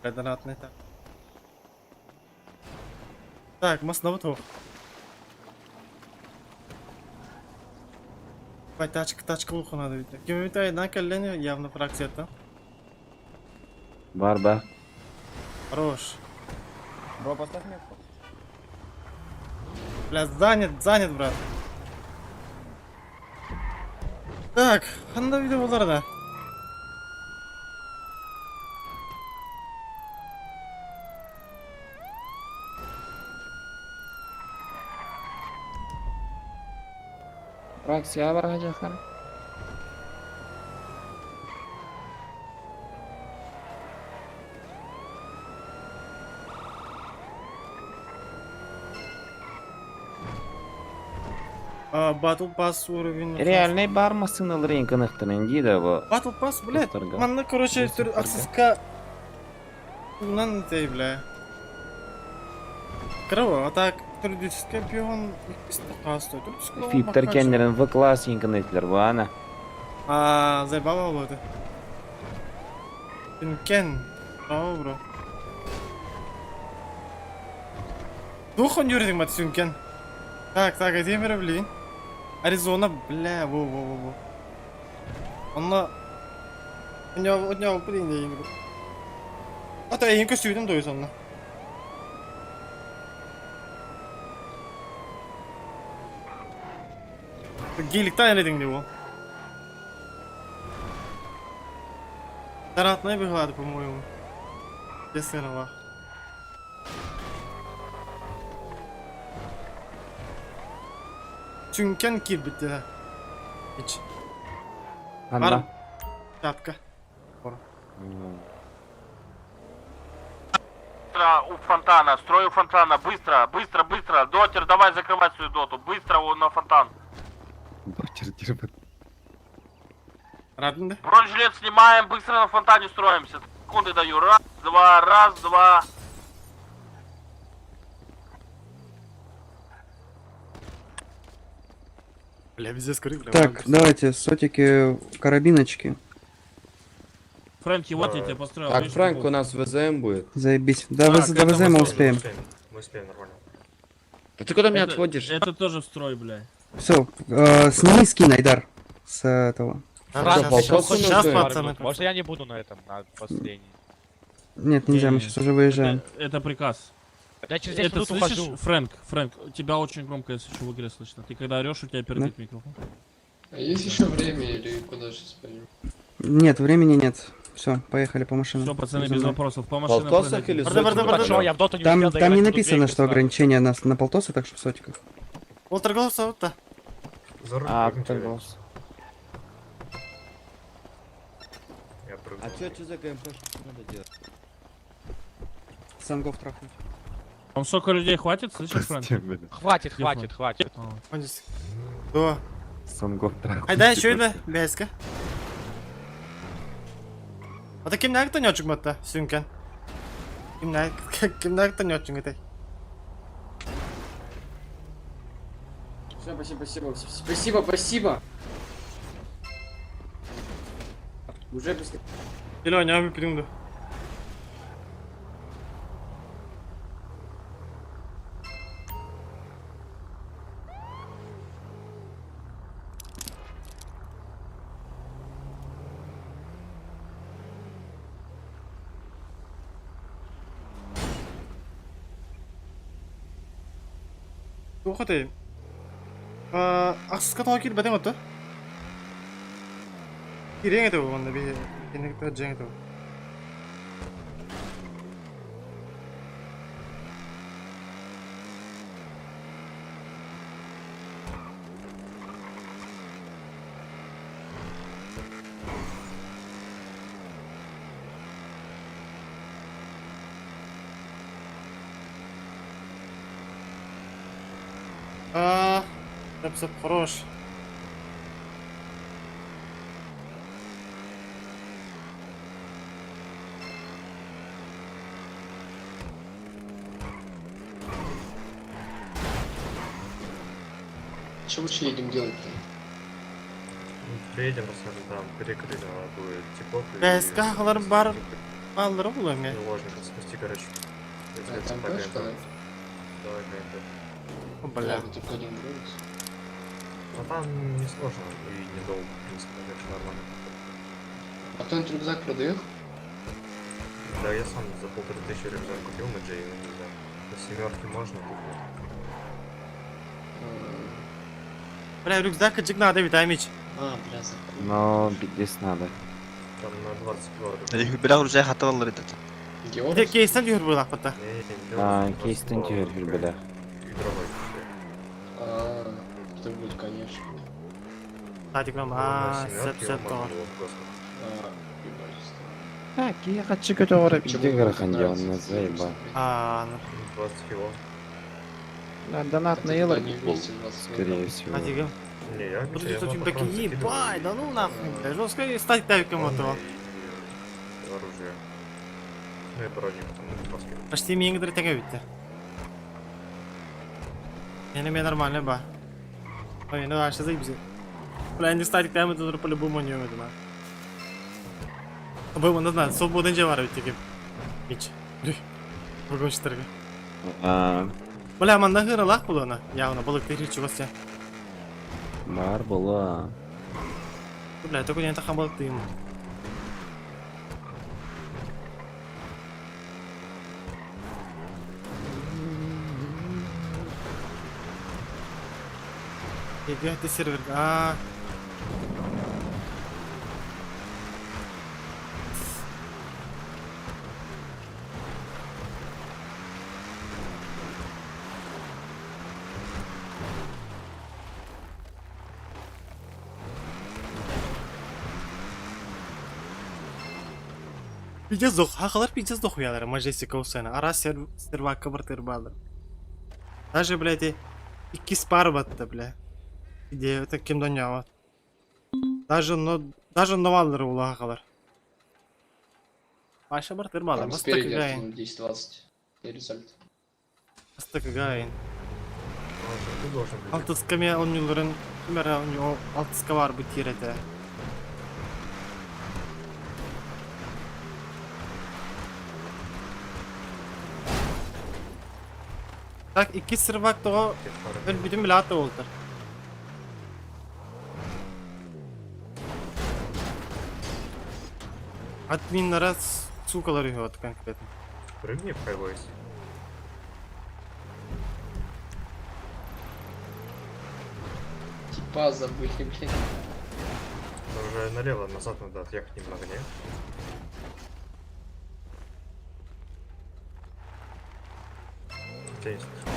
Донатный так. Так, мост на вот. Бай, тачка, тачка уху надо ведь. Кем на колени явно фракция-то. Бар ба. Хорош. Бро, поставь метку. Бля, занят, занят, брат. Так, ханда видео болар да. Фракция бар хажахар. А, Battle Pass уровень. Реальный бар масыналар ең кынықтырын дейді бу. Battle Pass, блядь. Достарга. Манна, короче, Достарга. түр аксыска... Нан тей, бля. Крово, а так, түрдүскө пион Фиптер кеннерин В класс ең кынықтыр бу ана. А, заебало было это. Кен. Браво, бро. Дух он юрдик мат сюнкен. Так, так, где мира, блин? Аризона, бля, во, во, во, во. Онно... У него, блин, я не А то я не костюм дою сонно. Геликтан эледиң деп ол. Таратнай быглады, по-моему. Честно Чүнкен кирбит да. Ич. Ханна. Шапка. У фонтана, строй у фонтана, быстро, быстро, быстро. Дотер, давай закрывай свою доту, быстро на фонтан. Дотер дербет. Радын да? Бронежилет снимаем, быстро на фонтане строимся. Секунды даю. Раз, два, раз, два. Бля, пиздец, курик, бля. Так, давайте, сотики, карабиночки. Фрэнки, вот я тебя построил. Так, Фрэнк у нас ВЗМ будет. Заебись. Да, до ВЗ мы успеем. Мы успеем нормально. Да ты куда меня отводишь? Это тоже в строй, бля. Все, сними скин, Айдар. С этого. Сейчас, сейчас, пацаны. Может я не буду на этом, на последней. Нет, нельзя, мы сейчас уже выезжаем. Это приказ. Я через 10 Это минут слышишь, ухожу. Фрэнк, Фрэнк, тебя очень громко, если что, в игре слышно. Ты когда орешь, у тебя пердит микрофон. А есть еще время или куда сейчас пойдем? Нет, времени нет. Все, поехали по машинам. Все, пацаны, За без мной. вопросов. По машинам Полтосах прыгайте. или Барда, барда, сотиках? барда. Хорошо, я в доту не Там, успел там доиграть, не буду написано, две что игры сразу. ограничение на полтосы, так что в сотиках. Полтора голоса, да. За руль А, прыгнуть или- торговался. Я прыгну. А чё, за ГМП, что надо делать? Сангов трахнуть. Вам сколько людей хватит, слышишь, Фрэнк? Хватит, Где хватит, хватит. А. Он здесь. Да. Сангов трахнуть. Айда, еще иде, бәйске. Ата кимнәр тонячук матта, сюнкен. Кимнәр кимнәр тонячук этэй. Все, спасибо, спасибо, спасибо, спасибо. Уже быстрее. Или они пидүңдү. Туохатай. Ахсыска тоҕо киирбэтиҥ отто? Киириэҥ этэ уонна биһи кинигитэ дьиэҥ этэ. А, сөп хорош. Что вообще едем делать-то? Приедем, посмотрим, там перекрыли, надо будет типов и... Бәйске халар бар баллары булар ме. Заложников спасти, короче. Я А, тебе там так пешка, ГМП. да? Давай ГМП. Бля. только один груз. Но там несложно и недолго, в принципе, так что нормально. А кто-нибудь рюкзак продает? Да, я сам за 1500 рюкзак купил на Джей, ну не знаю. На семерке можно, тут нет. Бля, рюкзак кыжык надо витамич. А, бля, закрыл. Но здесь надо. Там на 20 кило рюкзак. Бля, уже хаталар этот. Те кейстен түйөр булак бата. Не, не, А, 20 кейстен кило түйөр рюкзак. бля. Игровой. А, это будет, конечно. Тадик вам, На а, семерке сеп сеп его то. можно было просто. А, ебать. Так, я хочу который Чему пидиграхан нравится, делал, на заеба. А, ну, 20 кило. На донат на Это Елор не вместе 20 скорее всего. Тадик. Не, я, Вот я тут на такие, патрон закидываю ебать, да ну нахуй, бля, жестко стать тавиком этого. и оружие. Ну и броник там на баскет. Почти миңдер теге битте. Мени мен нормально ба. Ой, ну а что за Бля, не статик там это по-любому не умею, да. Бу мында да, свободен же бар бит теге. Ич. Бүгін штырга. А, Бля, манда хыралах булана. Явно, балык тери чугасы. бар была. Бля, только не тахан балык тыйм. Иди, ты сервер. А. Пиздец дох, хахалар пиздец дохуялар, мажестика усена. Ара сервакка бар тырбалар. Даже, блядь, и икки пар батты, бля. Идея, это кем донява. Даже но, даже новалар ула хахалар. Паша бар тырбалар, Там баста спереди кагайн. откинул 10-20. И результат. Баста кагайн. Он же тут должен быть. Алтыска ме онньуларын кимэрэ онньу алтыска бар бу тиэрэтэ. Так, икки сырбак тоҕо өлбүтүн билаат да буолтар. Админнара сукалар үһү вот конкретно. Прыгни в хайвейс. Типа забыли, блядь. Уже налево, назад надо отъехать немного, не? Хотя не слышно.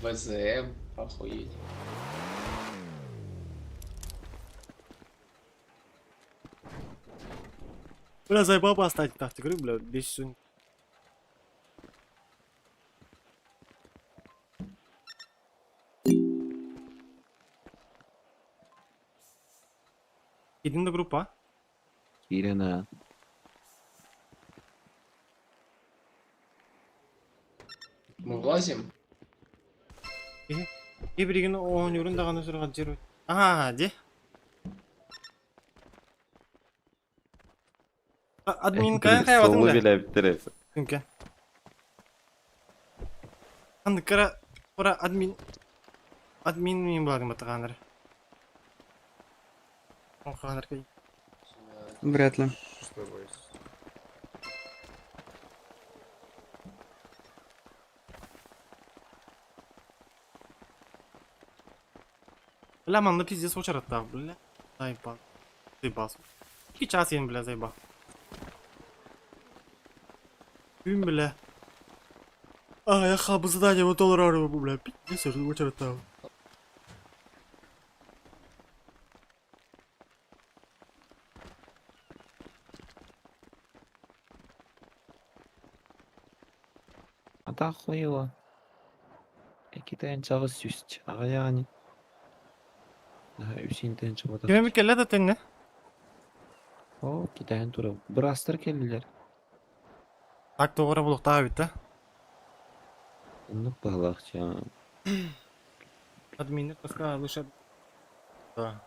ВЗМ, охуеть. Бля, заебал поставить так, говорю, бля, весь сюн. Иди на группа. Ирина. Мы влазим? И билигин оонньуурун даҕаны сүрэҕэлдьиир. Аа, дии. Админка хайватын Солу да. билэптер. Күнкэ. Андыкара ора админ админ мин булагын батаганыр. Онханыр кей. Вряд ли. Шестой войс. Бля, манна пиздец очараттаах, бля. Заебал. Заебался. Ики час ен, бля, заебал. Күн, бля. А, я хабы задание вот доллар, бля, пиздец, очараттаах. Ата хуева. Китайын чагы сүст. Ага ягани. Үсин тыгын чабата. Кеме келе да тенне? О, китайын тура. Бір астыр келдилер. Так тоғыра булуктаа бит да. Оннук баглакча. Админы пускай лучше. Да.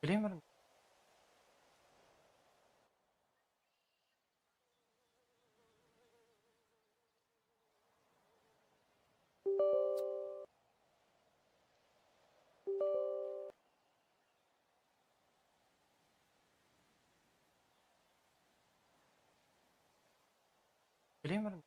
Билиэн Билиэн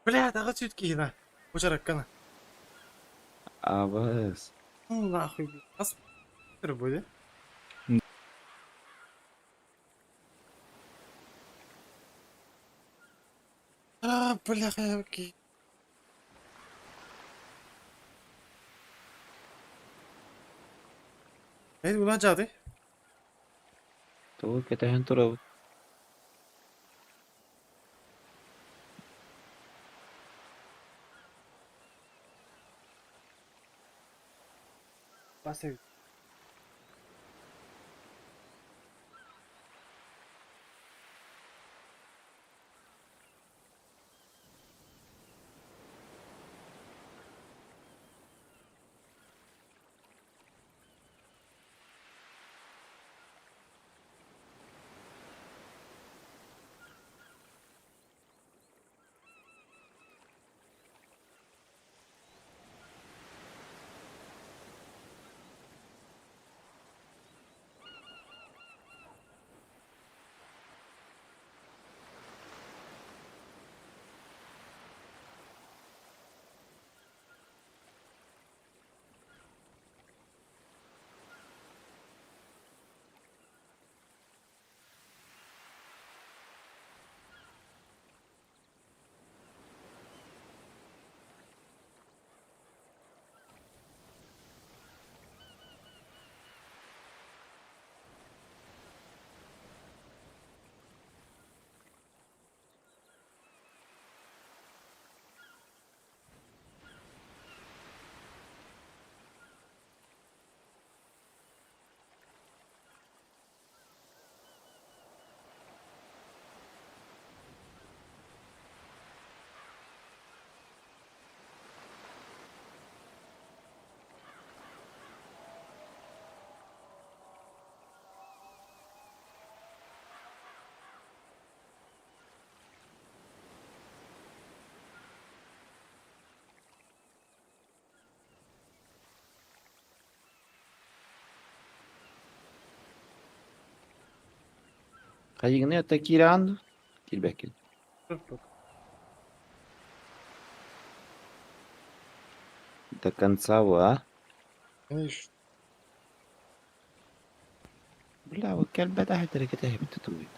Бля, таҕа сүт киһина. Учараккана. Абыс. Ну нахуй. Ас будет. А, бляха, окей. Эй, уна жады. Тугу кэтэһэн турабыт. Басып. Хайыгыны это кииран киирбэккин. До конца вы, а? Конечно. Бля, вот кэлбэтэх этэрэ кэтэһэбит тутуйт.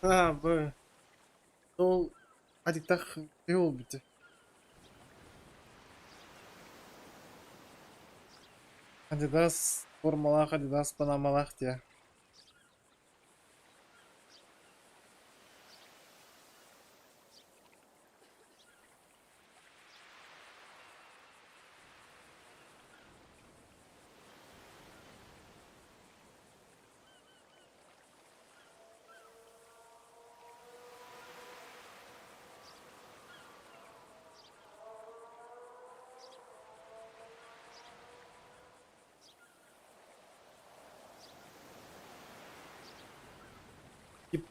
А, б. Ол адиктах ол бите. Адидас формалах, Адидас панамалах те. Тип.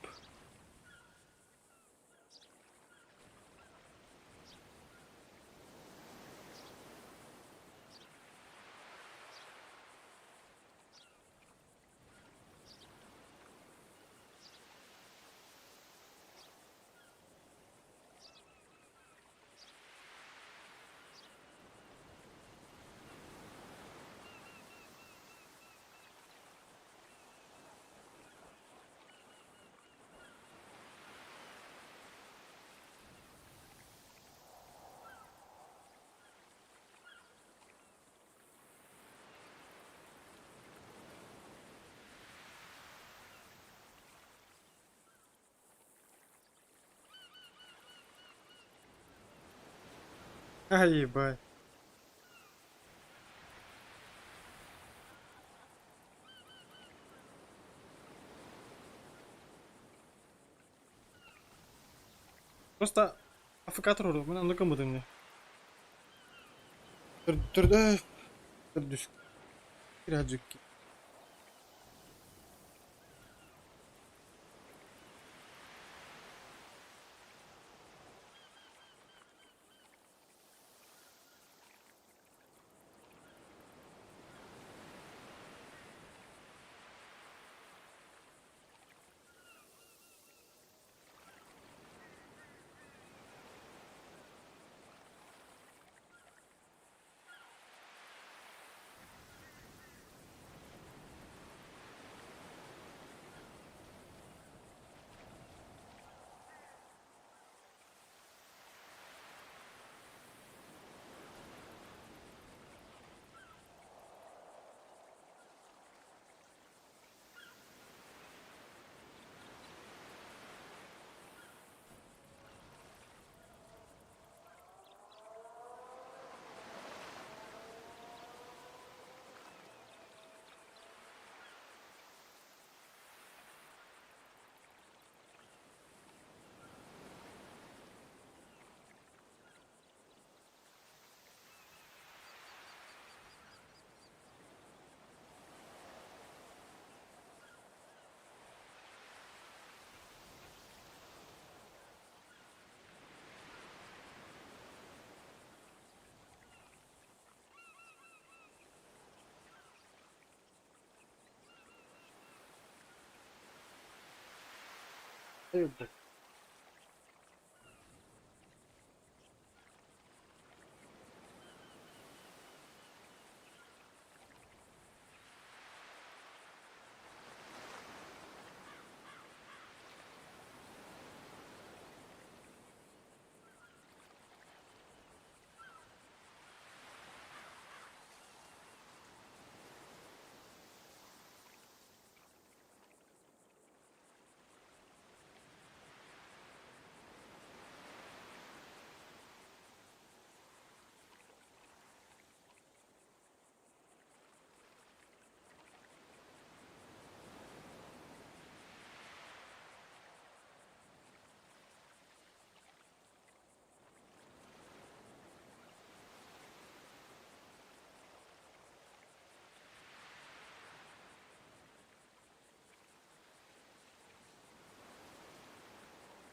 Ай, ебать. Просто АФК туру, мен аны кым мне. Түр түр түр Birazcık.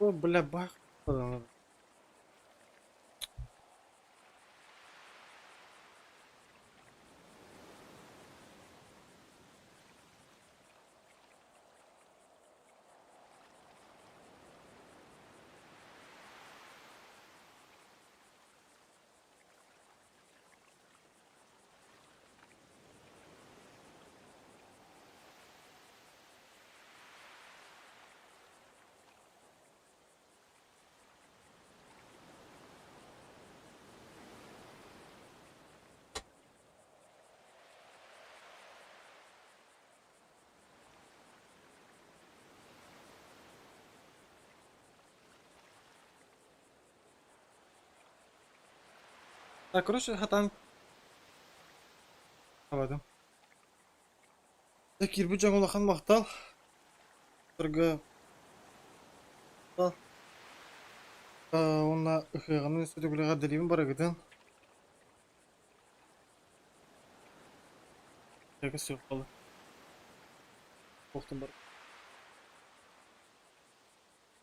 О, бля, бах. Так, короче, хатан. Абадым. Так, кирбит дьоҥ улахан махтал. Торга уонна ыһыаҕынан өссө дэлиибин барыгытын. Суох буолла. Туохтан бар.